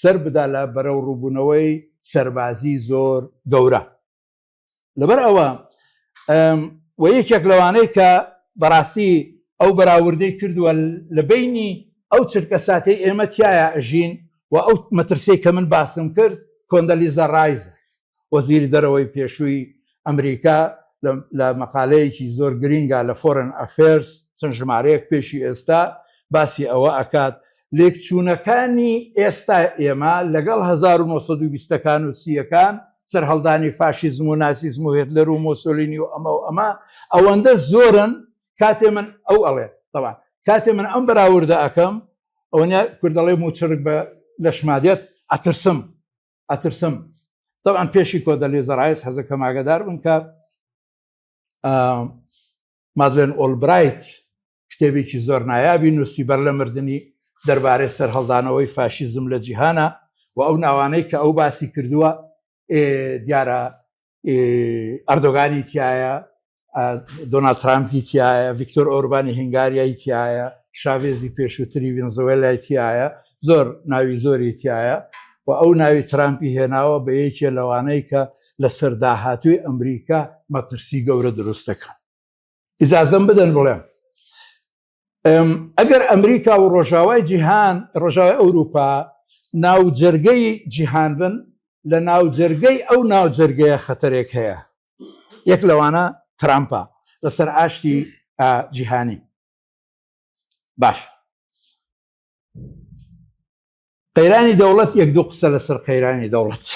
سەر بدا لە بەرەو ڕووبوونەوەی سەربازی زۆر گەورە لەبەر ئەوە و یەکێک لەوانەی کە بەڕاستی ئەو بەراوردەی کردووە لە بینی ئەو چرکە ساتەی ئێمە تایە ئەژین و ئەو مەترسی کە من باسم کرد کۆندەلیزا ڕایزە وەزیری دەرەوەی پێشووی ئەمریکا لە مەقالەیەکی زۆر گرینگا لە Foreign Affairs چەند ژمارەیەک پێشی ئێستا باسی ئەوە ئەکات لێکچوونەکانی ئێستا ئێمە لەگەڵ 1920 ەکان و سیەکان سەرهەڵدانی فاشیزم و ناسیزم و هێتلەر و مۆسۆلینی و ئەمە و ئەمە ئەوەندە زۆرن کاتێ من ئەو ئەڵێ تەوان کاتێ من ئەم بەراوردە ئەەکەم ئەوەنیا کوردەڵێ موچڕک بە لەشما دێت ئەترسم ئەترسم طبعا پێشی کۆدەلێزە ڕایس حەزەکەم ئاگادار بن کە مادلێن ئۆلبرایت کتێبێکی زۆر نایابی نووسی بەر لە مردنی دەربارەی سەرهەڵدانەوەی فاشیزم لە جیهانە و ئەو ناوانەی کە ئەو باسی کردووە دیارە ئەردۆگانی تایە دۆناڵد ترامپی تایە ڤیکتۆر ئۆربانی هنگاریای تایە شاڤێزی پێشووتری ڤنزوێلای تایە زۆر ناوی زۆری تایە و ئەو ناوی ترامپی هێناوە بە یەکێ لەوانەی کە لەسەر داهاتووی ئەمریکا مەترسی گەورە دروست دەکەن. ئیجازەم بدەن بڵێم ئەگەر ئەمریکا و ڕۆژاوای جیهان ڕۆژاوای ئەوروپا ناوجەرگەی جیهان بن لە ناوجەرگەی ئەو ناوجەرگەیە خەتەرێک هەیە یەک لەوانە ترامپە لەسەر ئاشتی جیهانی باش قەیرانی دەوڵەت یەک دوو قسە لەسەر قەیرانی دەوڵەت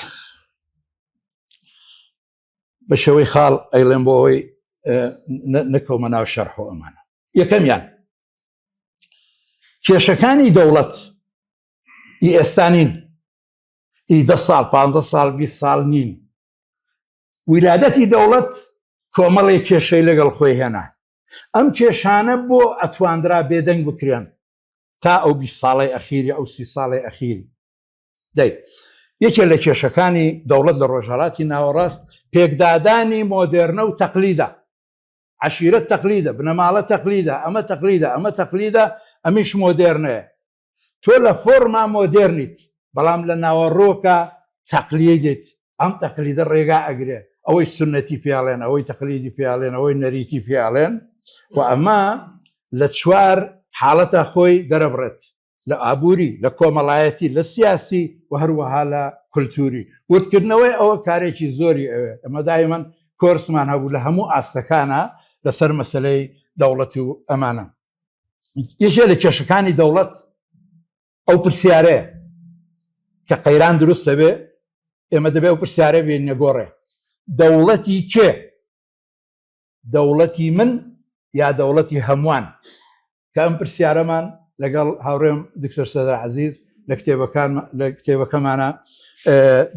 بە شێوەی خاڵ ئەیڵێن بۆ ئەوەی نەکەومە ناو شەرح و ئەمانە یەکەمیان کێشەکانی دەوڵەت ئی ئێستا نین ئی دە ساڵ پ ساڵ 20 ساڵ نین ویلادەتی دەوڵەت کۆمەڵێک کێشەی لەگەڵ خۆی هێنا ئەم کێشانە بۆ ئەتواندرا بێدەنگ بکرێن تا ئەو 20 ساڵی ئەخیری ئەو سی ساڵی ئەخیری دەی یەکێ لە کێشەکانی دەوڵەت لە ڕۆژهەڵاتی ناوەڕاست پێکدادانی مۆدێرنە و تەقلیدە عشیرەت تەقلیدە بنەماڵە تەقلیدە ئەمە تەقلیدە ئەمە تەقلیدە ئەمیش مۆدێرنەیە تۆ لە فۆرما مۆدێرنیت بەڵام لە ناوەڕۆکە تەقلیدیت ئەم تەقلیدە ڕێگا ئەگرێ ئەوەی سنەتی پیاڵێن ئەوەی تەقلیدی پیاڵێن ئەوەی نەریتی پیاڵێن و ئەمە لە چوار حاڵەتە خۆی دەرەبڕێت لە ئابووری، لە کۆمەڵایەتی، لە سیاسی و هەروەها لە کولتووری. وردکردنەوەی ئەوە کارێکی زۆری ئەوێ. ئەمە دایمەن کۆرسمان هەبوو لە هەموو ئاستەکانە لەسەر مەسلەی دەوڵەت و ئەمانە. یەکێ لە کێشەکانی دەوڵەت ئەو پرسیارەیە کە قەیران دروست دەبێ ئێمە دەبێ ئەو پرسیارە بێنە گۆڕێ دەوڵەتی کێ دەوڵەتی من یا دەوڵەتی هەمووان؟ کە ئەم پرسیارەمان لەگەڵ هاوڕێم دکتۆر سەدر عەزیز لە کتێبەکان لە کتێبەکەمانە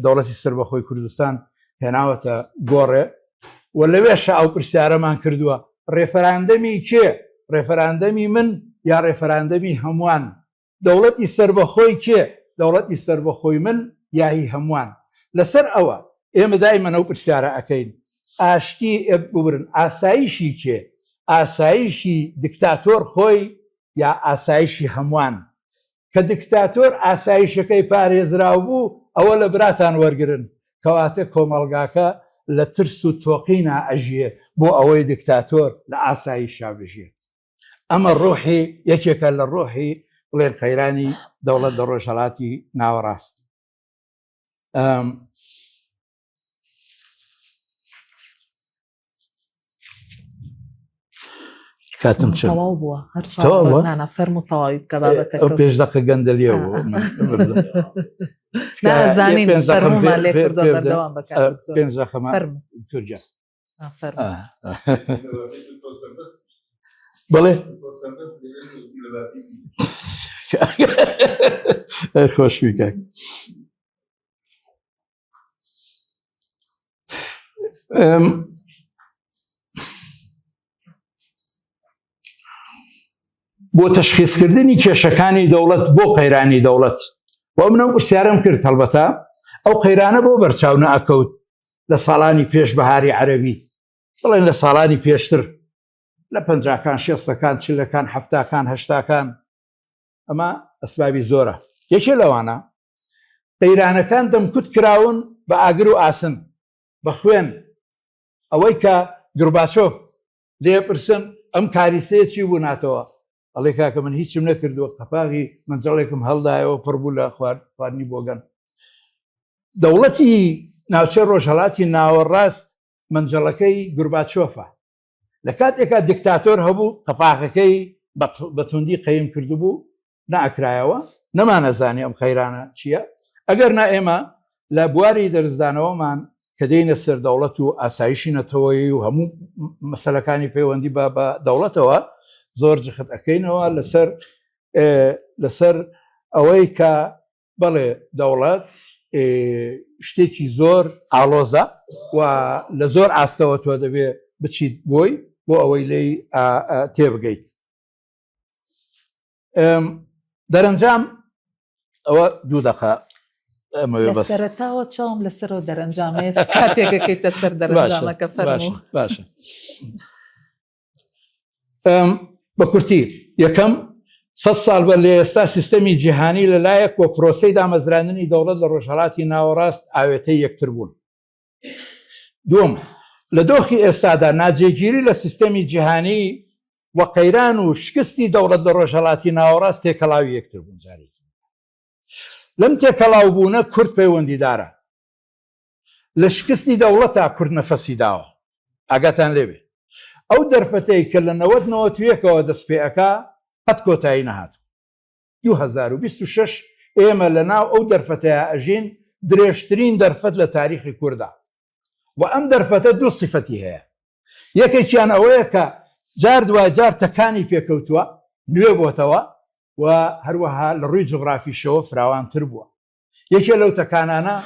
دەوڵەتی سەربەخۆی کوردستان هێناوەتە گۆڕێ و لەوێشە ئەو پرسیارەمان کردووە ڕێفەراندەمی کێ ڕێفەراندەمی من یا ڕێفەراندەمی هەمووان دەوڵەتی سەربەخۆی کێ؟ دەوڵەتی سەربەخۆی من یا هی هەمووان؟ لەسەر ئەوە ئێمە دایمەن ئەو پرسیارە ئەکەین، ئاشتی، ببورن، ئاسایشی کێ؟ ئاسایشی دکتاتۆر خۆی یا ئاسایشی هەمووان؟ کە دکتاتۆر ئاسایشەکەی پارێزراو بوو ئەوە لە براتان وەرگرن کەواتە کۆمەڵگاکە لە ترس و تۆقینا ئەژیێ بۆ ئەوەی دکتاتۆر لە ئاسایشا بژێت. ئەمە ڕۆحی یەکێکە لە ڕۆحی بڵێن قەیرانی دەوڵەت لە ڕۆژهەڵاتی ناوەڕاست. کاتم چ تەواو بووە هەر تەواو بووە؟ نانا فەرموو تەواوی بکە بابەتەکە ئەو پێش دەقە گەندەلیە بوو نازانین فەرموومان لێ کردووە بەردەوام بە کاک دکتۆر. پێنج دەقەمە فەرموو تورکیا فەرموو. بەڵێ خۆشبی کاک بۆ تەشخیصکردنی کێشەکانی دەوڵەت بۆ قەیرانی دەوڵەت و منە پرسیارم کرد هەڵبەتە ئەو قەیرانە بۆ بەرچاو نەئەکەوت لە ساڵانی پێش بەهاری عەرەبی بڵێن لە ساڵانی پێشتر لە پەنجاکان شێستەکان چلەکان حەفتاکان هەشتاکان ئەمە ئەسبابی زۆرە یەکێ لەوانە قەیرانەکان دەمکوت کراون بە ئاگر و ئاسن بە خوێن ئەوەی کە گورباچۆف لێ پرسن ئەم کاریسەیە چی بوو ناتەوە ئەڵێ کاکە من هیچم نەکردووە قەپاغی مەنجەڵێکم هەڵدایەوە پڕ بوو لە خوارد خواردنی بۆگەن دەوڵەتی ناوچەی ڕۆژهەڵاتی ناوەڕاست مەنجەڵەکەی گورباچۆفە لە کاتێکا دیکتاتۆر هەبوو قەپاغەکەی بە توندی قەیم کردبوو ناکرایەوە نەمانەزانی ئەم قەیرانە چییە ئەگەر نا ئێمە لە بواری دەرزدانەوەمان کە دێینە سەر دەوڵەت و ئاسایشی نەتەوەیی و هەموو مەسەلەکانی پەیوەندی بە بە دەوڵەتەوە زۆر جخت ئەەکەینەوە لەسەر لەسەر ئەوەی کە بەڵێ دەوڵەت شتێکی زۆر ئاڵۆزە و لە زۆر ئاستەوە تۆ دەبێ بچیت بۆی بۆ ئەوەی لی تێبگەیت دەرەنجام ئەوە دوو دەقە سەرتاوە چاوم لەسەرەوە دەرەنجامێت کاتێکەکەیتە سەر دەرەنجامەکە فەرموو باشە بە کورتی یەکەم سە ساڵ بەر لە ئێستا سیستەمی جیهانی لەلایەک وە پرۆسەی دامەزراندنی دەوڵەت لە ڕۆژهەڵاتی ناوەڕاست ئاوێتەی یەکتر بوون دووەم، لە دۆخی ئێستادا ناجێگیری لە سیستەمی جیهانی و قەیران و شکستی دەوڵەت لە ڕۆژهەڵاتی ناوەڕاست تێکەڵاوی یەکتر بوون جارێکی لەم تێکەڵاو بوونە کورد پەیوەندیدارە لە شکستی دەوڵەتا کورد نەفەسی داوە ئاگاتان لێبێ ئەو دەرفەتەی کە لە نەوەد نەوەت و یەکەوە دەست پێ ئەکا قەت کۆتایی نەهاتوو 2026 ئێمە لە ناو ئەو دەرفەتەیا ئەژین درێژترین دەرفەت لە تاریخی کوردا و ئەم دەرفەتە دوو سیفەتی هەیە یەکێکیان ئەوەیە کە جار دوای جار تەکانی پێکەوتووە نوێ بۆتەوە و هەروەها لە ڕووی جوغرافیشەوە فراوانتر بووە یەکێ لەو تەکانانە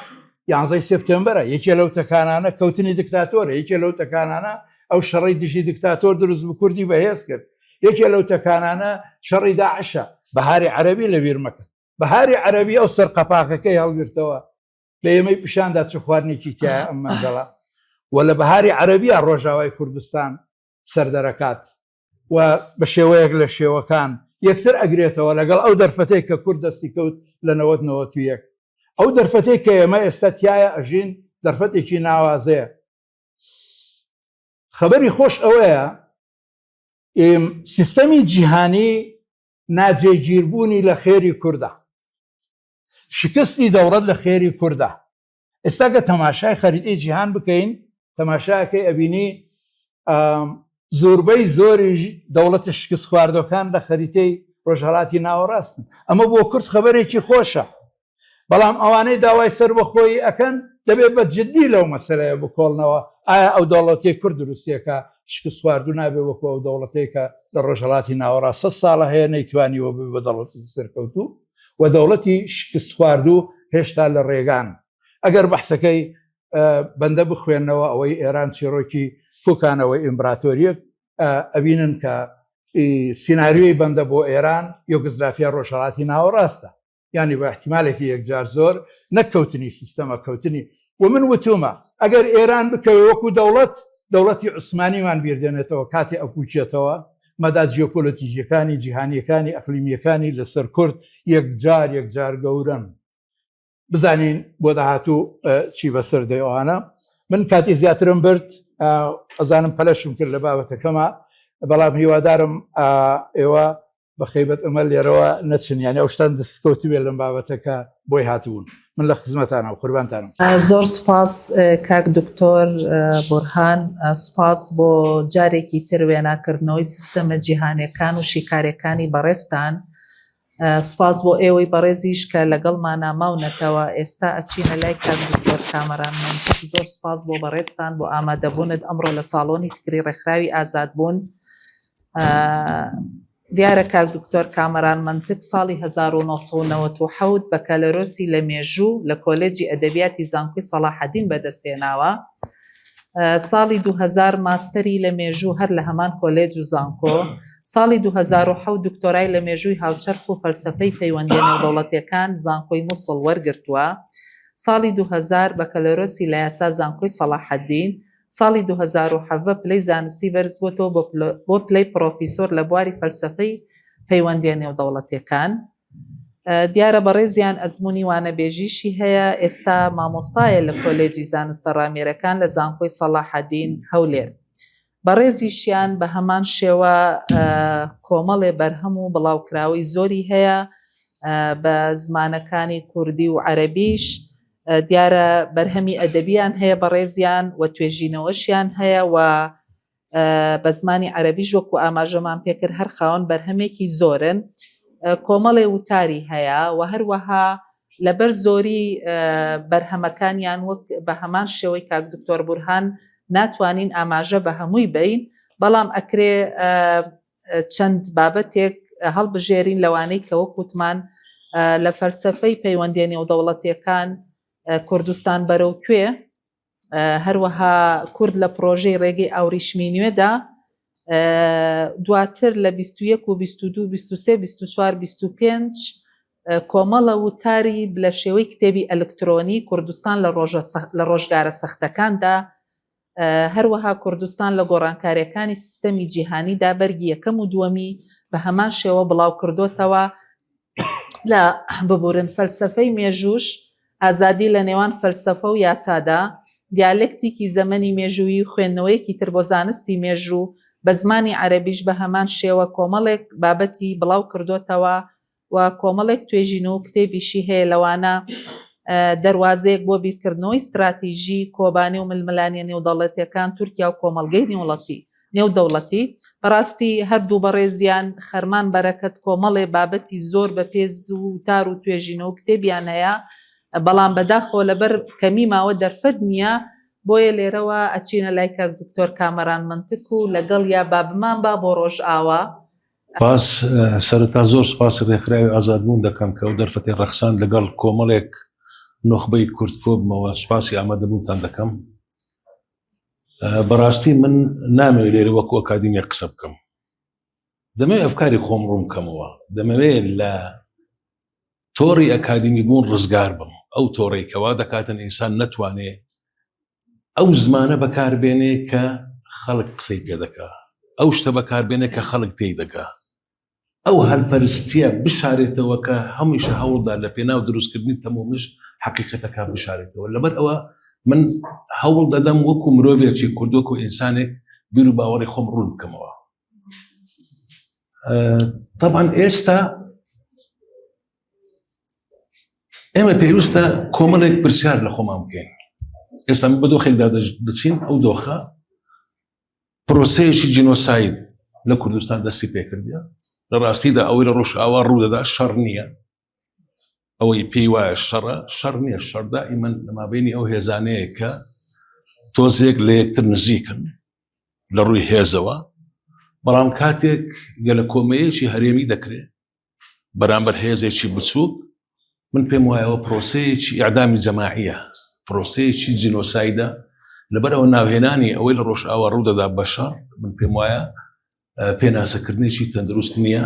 یانزەی سێپتێمبەرە، یەکێ لەو تەکانانە کەوتنی دکتاتۆرە، یەکێ لەو تەکانانە ئەو شەڕەی دژی دکتاتۆر دروست بوو کوردی بەهێز کرد، یەکێ لەو تەکانانە شەڕی داعشە، بەهاری عەرەبی لەبیر مەکە. بەهاری عەرەبی ئەو سەر قەپاغەکەی هەڵگرتەوە لە ئێمەی پیشاندا چ خواردنێکی تایە ئەم مەنجەڵە و لە بەهاری عەرەبیە ڕۆژاوای کوردستان سەردەرەکات و بە شێوەیەک لە شێوەکان یەکتر ئەگرێتەوە لەگەڵ ئەو دەرفەتەی کە کورد دەستی کەوت لە نەوەد نەوەت و یەک ئەو دەرفەتەی کە ئێمە ئێستا تایە ئەژین دەرفەتێکی ناوازەیە خەبەری خۆش ئەوەیە سیستەمی جیهانی ناجێگیربوونی لە خێری کووردا شکستی دەوڵەت لە خێری کووردا ئێستا کە تەماشای خەریتەی جیهان بکەین تەماشاکەی ئەبینی زۆربەی زۆری دەوڵەتە شکست خواردەکان لە خەریتەی ڕۆژهڵاتی ناوەڕاستن ئەمە بۆ کورد خەبەرێکی خۆشە بەڵام ئەوانەی داوای سەربەخۆیی ئەکەن دەبێت بە جددی لەو مەسەلەیە بکۆڵنەوە ئایا ئەو دەوڵەتی کورد دروستێکە شکست خواردو نابێ وەکو ئەو دەوڵەتێکە لە ڕۆژهڵاتی ناوەڕاست سە ساڵە هەیە نەیتوانیوە ببێ بە دەوڵەتی سەرکەوتوو و دەوڵەتی شکست خواردوو هێشتا لە ڕێگان ئەگەر بەحسەکەی بەندە بخوێنەوە ئەوەی ئێران چیڕۆکی پوکانەوەی ئیمبراتۆریەک ئەبینن کە سیناریۆی بەندە بۆ ئێران یۆگزلافیا ڕۆژهڵاتی ناوەڕاستە ینی بە احتیمالێکی یەکجار زۆر نەکەوتنی سیستەمە کەوتنی و من وتومە ئەگەر ئێران بکەوێ وەکو دەوڵەت دەوڵەتی عوسمانیمان بیردێنێتەوە کاتێ ئەپوچێتەوە. مەدا جیۆپۆلەتیکیەکانی جیهانیەکانی ئەقلیمیەکانی لەسەر کورد یەکجار یەکجار گەورەن. بزانین بۆ داهاتوو چی بەسەر دێ ئەوانە. من کاتی زیاترم برد، ئەزانم پەلەشم کرد لە بابەتەکەما، بەڵام هیوادارم ئێوە بە خەیبەت ئەمە لێرەوە نەچن، یعنی ئەو شتان دەستکەوتبێ لەم بابەتەکە بۆی هاتبوون. من لە خزمەتانم، قوربانتانم. زۆر سوپاس کاک دکتۆر بورهان، سوپاس بۆ جارێکی تر وێناکردنەوەی سیستەمە جیهانیەکان و شیکارەکانی بەڕێزتان. سوپاس بۆ ئێوەی بەڕێزیش کە لەگەڵمانا ماونەتەوە. ئێستا ئەچینە لای کاک دکتۆر کامەران مەنتق. زۆر سوپاس بۆ بەڕێزتان بۆ ئامادەبوونت ئەمڕۆ لە ساڵۆنی فکری ڕێکخراوی ئازادبوون. دیارە کاک دکتۆر کامەران مەنتق ساڵی 1997 بەکالۆرۆسی لە مێژوو لە کۆلێجی ئەدەبیاتی زانکۆی سەڵاحەدین بەدەستهێناوە. ساڵی 2000 ماستەری لە مێژوو هەر لە هەمان کۆلێج و زانکۆ، ساڵی 2007 دکتۆرای لە مێژووی هاوچەرخ و فەلسەفەی پەیوەندیە نێودەوڵەتیەکان زانکۆی موسڵ وەرگرتووە. ساڵی 2000 بەکالۆرۆسی لە یاسا زانکۆی سەڵاحەدین، ساڵی 2017 پلەی زانستی بەرزبووەتەوە بۆ پلەی پڕۆفیسۆر لە بواری فەلسەفەی پەیوەندیە نێودەوڵەتیەکان. دیارە بەڕێزیان ئەزموونی وانەبێژیشی هەیە، ئێستا مامۆستایە لە کۆلێجی زانستە ڕامێرەکان لە زانکۆی سەڵاحەدین هەولێر. بەڕێزیشیان بە هەمان شێوە کۆمەڵێ بەرهەم و بڵاوکراوەی زۆری هەیە بە زمانەکانی کوردی و عەرەبیش. دیارە بەرهەمی ئەدەبیان هەیە بەڕێزیان و توێژینەوەشیان هەیە و بە زمانی عەرەبیش وەکو ئاماژەمان پێکرد هەر خاوەن بەرهەمێکی زۆرن. کۆمەڵێ وتاری هەیە و هەروەها لەبەر زۆری بەرهەمەکانیان وەک بە هەمان شێوەی کاک دکتۆر بورهان ناتوانین ئاماژە بە هەمووی بین، بەڵام ئەکرێ چەند بابەتێک هەڵبژێرین لەوانەی کە وەک وتمان لە فەلسەفەی پەیوەندیە نێودەوڵەتیەکان کوردستان بەرەو کوێ، هەروەها کورد لە پرۆژەی ڕێگەی ئاوریشمی نوێدا، دواتر لە 21 و 22 23 24 25 کۆمەڵە وتاری لە شێوەی کتێبی ئەلکترۆنی کوردستان لە ڕۆژگارە سەختەکاندا، هەروەها کوردستان لە گۆڕانکاریەکانی سیستەمی جیهانیدا بەرگی یەکەم و دووەمی بە هەمان شێوە بڵاو کردۆتەوە. لە ببورن فەلسەفەی مێژووش ئازادی لە نێوان فەلسەفە و یاسادا، دیالێکتیکی زەمەنی مێژوویی و خوێندنەوەیەکی تر بۆ زانستی مێژوو بە زمانی عەرەبیش بە هەمان شێوە کۆمەڵێک بابەتی بڵاو کردۆتەوە و کۆمەڵێک توێژینەوە و کتێبیشی هەیە لەوانە دەروازەیەک بۆ بیرکردنەوەی ستراتیژی کۆبانێ و ململانێ نێودەوڵەتیەکان تورکیا و کۆمەڵگەی نێوڵەتی نێودەوڵەتی. بەڕاستی هەردوو بەڕێزیان خەرمان بەرەکەت کۆمەڵێ بابەتی زۆر بەپێز و وتار و توێژینەوە و کتێبیان هەیە، بەڵام بەداخەوە لەبەر کەمی ماوە دەرفەت نییە، بۆیە لێرەوە ئەچینە لای کاک دکتۆر کامەران مەنتک و لەگەڵیا با بمانبا بۆ ڕۆژئاوا. سپاس. سەرەتا زۆر سپاسی ڕێکخراوی ئازادبوون دەکەم کە ئەو دەرفەتەی ڕەخساند لەگەڵ کۆمەڵێک نوخبەی کورد کۆبمەوە. سپاسی ئامادەبوونتان دەکەم. بەڕاستی من نامەوێت لێرە وەکو ئەکادیمیە قسە بکەم، دەمەوێت ئەفکاری خۆم ڕوون بکەمەوە، دەمەوێت لە تۆڕی ئەکادیمی بوون ڕزگار بم، ئەو تۆڕەی کەوا دەکاتن ئینسان نەتوانێ ئەو زمانە بەکاربێنێ کە خەڵک قسەی پێ دەکا، ئەو شتە بەکاربێنێ کە خەڵک تێی دەگا، ئەو هەلپەرستیە بشارێتەوە کە هەمیشە هەوڵدا لە پێناو دروستکردنی تەمومژ حەقیقەتەکان بشارێتەوە. لەبەر ئەوە من هەوڵ دەدەم وەکو مرۆڤێکی کورد، وەکو ئینسانێک بیر و باوەڕی خۆم ڕوون بکەمەوە. طبعا ئێستا ئێمە پێویستە کۆمەڵێک پرسیار لە خۆمان بکەین. ئێستا بە دۆخێکدا دەچین، ئەو دۆخە پرۆسەیەکی جینۆساید لە کوردستان دەستی پێکردە. لە ڕاستیدا ئەوەی لە ڕۆژئاوا ڕوودەدا شەڕ نییە، ئەوەی پێی وایە شەڕە شەڕ نییە. شەڕدا ئیمەن لە مابینی ئەو هێزانەیە کە تۆزێک لە یەکتر نزیکن لە ڕووی هێزەوە، بەڵام کاتێک گەلە کۆمەیەکی هەرێمی دەکرێت بەرامبەر هێزێکی بچووک، من پێم وایەوە پرۆسەیەکی ئیعدامی جەماعیە، پرۆسەیەکی جینۆسایدە. لەبەرەوە ناوهێنانی ئەوەی لە ڕۆژئاوا ڕوودەدا بە شەڕ من پێم وایە پێناسەکردنێکی تەندروست نییە.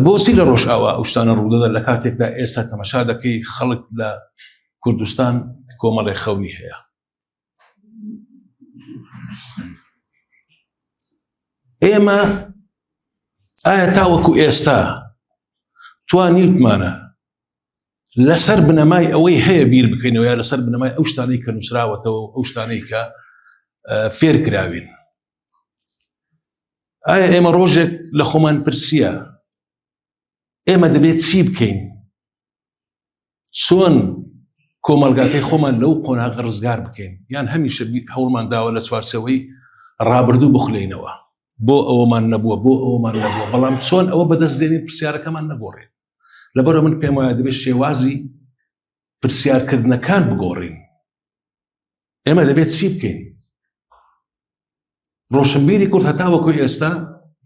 بۆچی لە ڕۆژئاوا ئەو شتانە ڕوودەدا لە کاتێکدا ئێستا تەمەشا دەکەی خەڵک لە کوردستان کۆمەڵێ خەونی هەیە؟ ئێمە ئایا تاوەکو ئێستا توانیوتمانە لەسەر بنەمای ئەوەی هەیە بیر بکەینەوە یا لەسەر بنەمای ئەو شتانەی کە نووسراوەتەوە ئەو شتانەی کە فێر کراوین ئایا ئێمە ڕۆژێک لە خۆمان پرسیە ئێمە دەبێت چی بکەین چۆن کۆمەڵگاکەی خۆمان لەو قۆناغە ڕزگار بکەین یان هەمیشە هەوڵمان داوە لە چوارچێوەی ڕابردوو بخولێینەوە بۆ ئەوەمان نەبووە بۆ ئەوەمان نەبووە بەڵام چۆن ئەوە بەدەست دێنین پرسیارەکەمان نەگۆڕێت لەبەرە من پێم وایە دەبێت شێوازی پرسیارکردنەکان بگۆڕین ئێمە دەبێت چی بکەین ڕۆشنبیری کورد هەتاوەکو ئێستا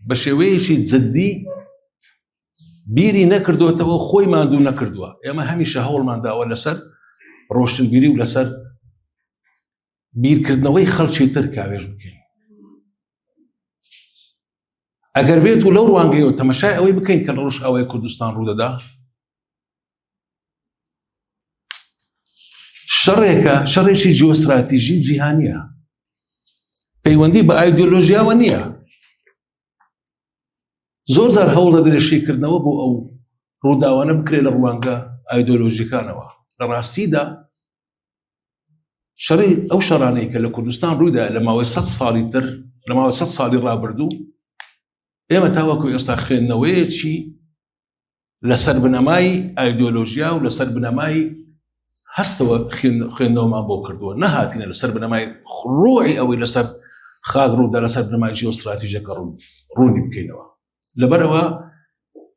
بە شێوەیەکی جددی بیری نەکردوێتەوە خۆی ماندوو نەکردووە ئێمە هەمیشە هەوڵمان داوە لەسەر ڕۆشنبیری و لەسەر بیرکردنەوەی خەڵکی تر کاوێژ بکەین ئەگەر بێت و لەو ڕوانگەیەوە تەمەشای ئەوەی بکەین کە لە ڕۆژئاوای کوردستان ڕوودەدا شەڕێکە شەڕێکی جیۆستراتیژی جیهانیە پەیوەندی بە ئایدۆلۆژیاوە نییە زۆر جار هەوڵ دەدرێت شیکردنەوە بۆ ئەو ڕووداوانە بکرێت لە ڕوانگە ئایدۆلۆژیەکانەوە لە ڕاستیدا شەڕی ئەو شەڕانەی کە لە کوردستان ڕوویدا لە ماوەی سە ساڵی تر لە ماوەی سە ساڵی ڕابردوو ئێمە تاوەکو ئێستا خوێندنەوەیەکی لەسەر بنەمای ئایدۆلۆژیا و لەسەر بنەمای هەستەوە خوێندنەوەمان بۆ کردووە نەهاتینە لەسەر بنەمای ڕۆحی ئەوەی لەسەر خاک ڕوودا لەسەر بنەمای جیۆستراتیژەکە ڕوون ڕوونی بکەینەوە لەبەرەوە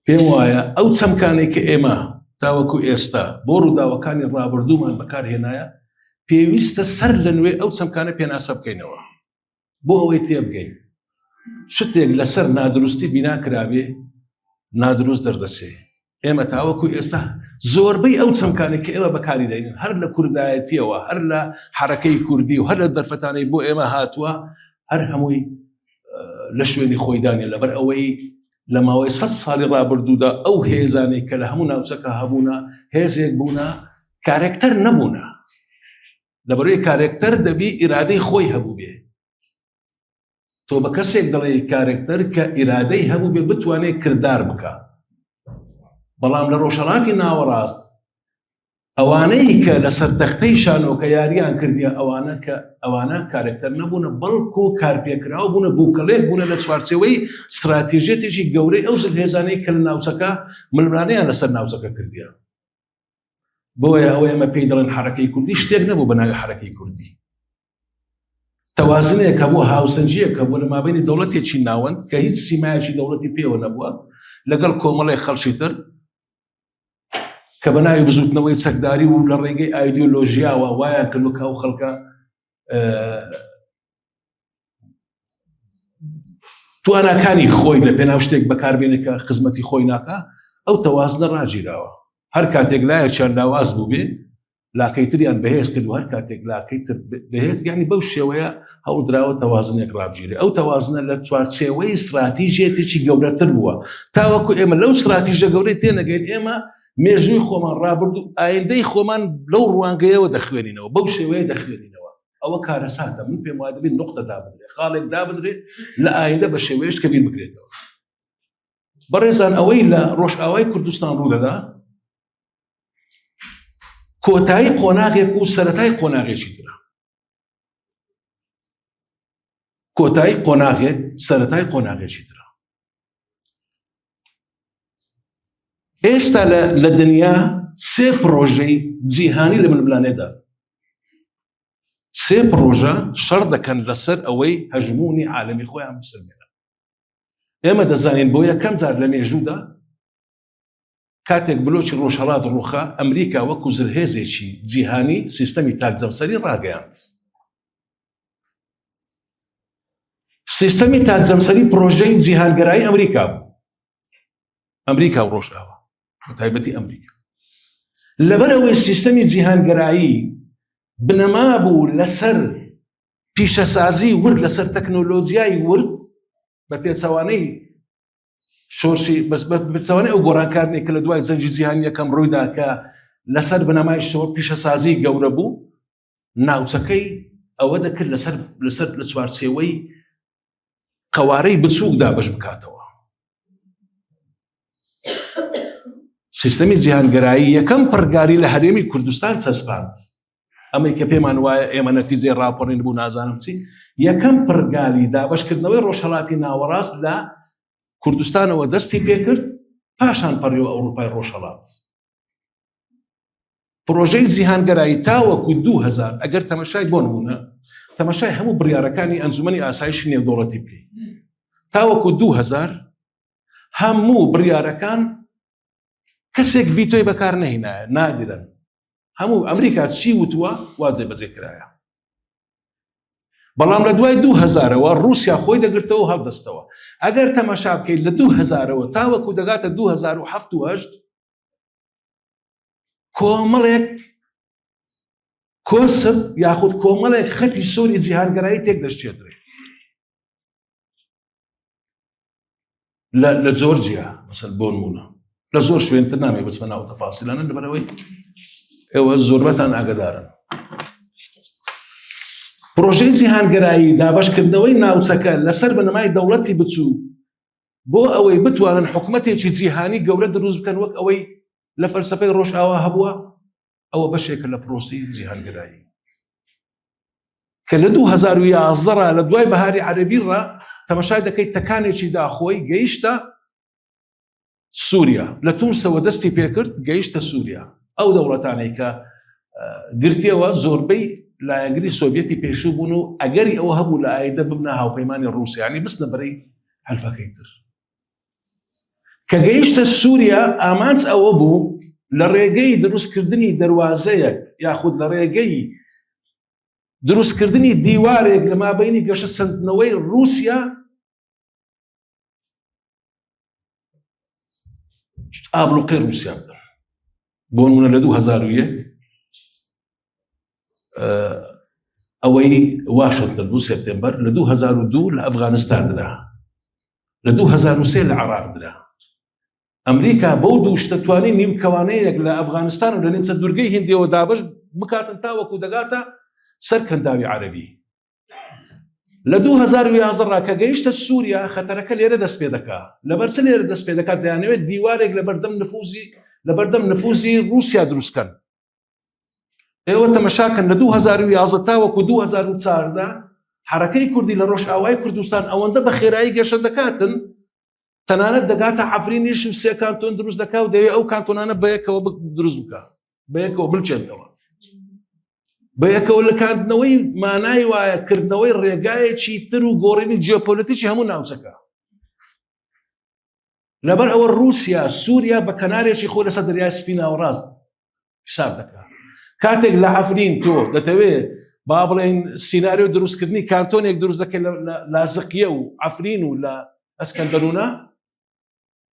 پێم وایە ئەو چەمکانەی کە ئێمە تاوەکو ئێستا بۆ ڕووداوەکانی ڕابردوومان بەکارهێنایە پێویستە سەر لە نوێ ئەو چەمکانە پێناسە بکەینەوە بۆ ئەوەی تێبگەین شتێک لەسەر نادروستی بینا کرابێ نادروست دەردەچێ ئێمە تاوەکو ئێستا زۆربەی ئەو چەمکانێک کە ئێمە بەکاری دەینن هەر لە کوردایەتیەوە هەر لە حرەکەی کوردی و هەر لە دەرفەتانەی بۆ ئێمە هاتووە هەر هەمووی لە شوێنی خۆیدانە لەبەر ئەوەی لە ماوەی سە ساڵی ڕابردوودا ئەو هێزانەی کە لە هەموو ناوچەکە هەبوونە هێزێک بوونە کارێکتەر نەبوونە لەبەرەوەی کارێکتەر دەبی ئیرادەی خۆی هەبوو بێ تۆ بە کەسێک دەڵێ کارێکتەر کە ئیرادەی هەبوو بێ بتوانێت کردار بکە بەڵام لە ڕۆژهڵاتی ناوەڕاست ئەوانەی کە لەسەر تەختەی شانۆکە یاریان کردیە ئەوانە کە ئەوانە کارێکتەر نەبوونە بەڵکو کارپێکراو بوونە بووکەڵێک بوونە لە چوارچێوەی استراتیژیەتێکی گەورەی ئەو زلهێزانەی کە لە ناوچەکە ململانێیان لەسەر ناوچەکە کردیە بۆیە ئەوە ئێمە پێی دەڵێن حرەکەی کوردی شتێک نەبوو بە ناوی حرەکەی کوردی تەوازنێک هەبوو هاوسەنگیەک هەبوو لە مابینی دەوڵەتێکی ناوەند کە هیچ سیمایەکی دەوڵەتی پێوە نەبووە لەگەڵ کۆمەڵێک خەڵکی تر کە بە ناوی بزوتنەوەی چەکداری و لە ڕێگەی ئایدیۆلۆژیاوە وایان کردو کە ئەو خەڵکە تواناکانی خۆی لە پێناو شتێک بەکاربێنێ کە خزمەتی خۆی ناکا ئەو تەوازنە ڕاگیراوە هەر کاتێک لایەکیان لاواز بوو بێ لاکەی تریان بەهێز کرد و هەر کاتێک لاکەی تر بەهێز یعنی بەو شێوەیە هەوڵدراوە تەوازنێک ڕابگیرێ ئەو تەوازنە لە چوارچێوەی استراتیژیەتێکی گەورەتر بووە تاوەکو ئێمە لەو استراتیژە گەورەی تێنەگەین ئێمە مێژووی خۆمان ڕابردوو ئایندەی خۆمان لەو ڕوانگەیەوە دەخوێنینەوە بەو شێوەیە دەخوێنینەوە ئەوە کارەساتە من پێم وایە دەبێت نقطە دابدرێ خاڵێک دابدرێ لە ئایندە بە شێوەیەش کە بیر بکرێتەوە بەڕێزان ئەوەی لە ڕۆژئاوای کوردستان ڕوودەدا کۆتایی قۆناغێک و سەتای قۆناغێکی ترە کۆتایی قۆناغێک سەتای قۆناغێکی ترە ئێستا لە دنیا سێ پرۆژەی جیهانی لە ململانێدا سێ پرۆژە شەڕ دەکەن لەسەر ئەوەی هەژمونی عالمی خۆیان بسەلمێنن ئێمە دەزانین بۆ یەکەم جار لە مێژوودا کاتێک بلۆکی ڕۆژهەڵات ڕووخا، ئەمریکا وەکو زلهێزێکی جیهانی سیستەمی تاکجەمسەری ڕاگەیاند. سیستەمی تاکجەمسەری پرۆژەی جیهانگەرایی ئەمریکا بوو. ئەمریکا و ڕۆژئاوا، بە تایبەتی ئەمریکا. لەبەر ئەوەی سیستەمی جیهانگەرایی بنەما بوو لەسەر پیشەسازی ورد، لەسەر تەکنۆلۆجیای ورد، بە پێچەوانەی شۆرشی بەس بەپێچەوانەی ئەو گۆڕانکارنێک کە لە دوای جەنگی جیهانی یەکەم ڕوویدا کە لەسەر بنەمای شۆر پیشەسازی گەورە بوو ناوچەکەی ئەوە دەکرد لەسەر لەسەر لە چوارچێوەی قەوارەی بچووک دابش بکاتەوە. سیستەمی جیهانگەرایی یەکەم پڕگاری لە هەرێمی کوردستان چەسپاند. ئەمەی کە پێمان وایە ئێمە نەتیجەی ڕاپەڕین بوو نازانم چی، یەکەم پڕگالی دابەشکردنەوەی ڕۆژهەڵاتی ناوەڕاست لە کوردستانەوە دەستی پێکرد، پاشان پەڕیوە ئەوروپای ڕۆژهەڵات. پرۆژەی جیهانگەرایی تاوەکو 2000 ئەگەر تەمەشای بۆ نمونە تەمەشای هەموو بڕیارەکانی ئەنجومەنی ئاسایشی نێودەوڵەتی بکەیت تاوەکو 2000 هەموو بڕیارەکان کەسێک ڤیتۆی بەکار نەهینایە نادرن هەموو ئەمریکا چی وتووە وا جێبەجێ کرایە بەڵام لە دوای 2000ەوە رووسیا خۆی دەگرتەوە هەڵدەستەوە ئەگەر تەماشا بکەیت لە 2000ەوە تاوەکو دەگاتە 2007 کۆمەڵێک کۆسپ یاخود کۆمەڵێک خەتی سووری جیهانگەرایی تێک دەشتێدرێت لە جۆرجیا مەسەل بۆ نمونە لە زۆر شوێنتر نامێ بچمە ناو تەفاسیلانە لەبەرەوەی ئێوە زۆربەتان ئاگدارن پرۆژەی جیهانگەرایی دابشکردنەوەی ناوچەکە لەسەر بنەمای دەوڵەتی بچوو بۆ ئەوەی بتوانن حکومەتێکی جیهانی گەورە دروست بکەن وەک ئەوەی لە فەلسفەی ڕۆژئاوا هەبووە ئەوە بەشێکە لە پرۆسی جیهانگەرایی کە لە 2011 ڕا لە دوای بەهاری عەربی ڕا تەمەشای دەکەیت تەکانێکی داخۆی گەیشتە سووریا لە تونسەوە دەستی پێکرد گەیشتە سووریا ئەو دەوڵەتانەی کە گرتیەوە زۆربەی لایەنگری سۆڤەتی پێشوو بوون و ئەگەری ئەوە هەبوو لە ئایندە ببنە هاوپەیمانی ڕووسیانی بستنە بەرەی حلفەکەی تر کە گەیشتە سووریا ئامانج ئەوە بوو لە ڕێگەی دروستکردنی دەواازەیەک یاخود لە ڕێگەی دروستکردنی دیوارێک لە مابینی گەشە سندنەوەی رووسیا ئابلوقەی رووسیا بدەن بۆ نمونە لە 2001 ئەوەی واشنگتن دو سپتمبەر لە 2002 لە ئەفغانستان درا لە 2003 لە عراق درا ئەمریکا بەو دوو شتە توانی نیوکەوانەیەک لە ئەفغانستان و لە نیمچە دوورگەی هندیەوە دابش بکاتن تاوەکو دەگاتە سەر کەنداوی عەربی لە 2011 ڕا کە گەیشتە سووریا خەتەرەکە لێرە دەست پێ دەکا لەبەر چ لێرە دەست پێ دەکات دەیانەوێت دیوارێک لە بەردەم نفوزی لە بەردەم نفوزی رووسیا دروستکەن ئێوە تەمەشاکەن لە 2011 تاوەکو 2014 حرەکەی کوردی لە ڕۆژئاوای کوردستان ئەوەندە بە خێرایی گەشە دەکاتن تەنانەت دەگاتە عەفرینیش و سێ کانتۆن دروست دەکا و دەوێت ئەو کانتۆنانە بەیەکەوە دروست بکە بەیەکەوە بلچێنەوە بەیەکەوە لکاندنەوەی مانای وایە کردنەوەی ڕێگایەکی تر و گۆڕینی جیۆپۆلیتیکی هەموو ناوچەکە لەبەر ئەوە رووسیا سووریا بە کەنارێکی خۆ لەسەر دەریای سپی ناوەڕاست حساب دەکات کاتێک لە عفرین تۆ دەتەوێت با بڵێن سیناریۆ دروستکردنی کارتۆنێک دروست دەکەێت لە لازقیە و عفرین و لە ئەسکەندەرونە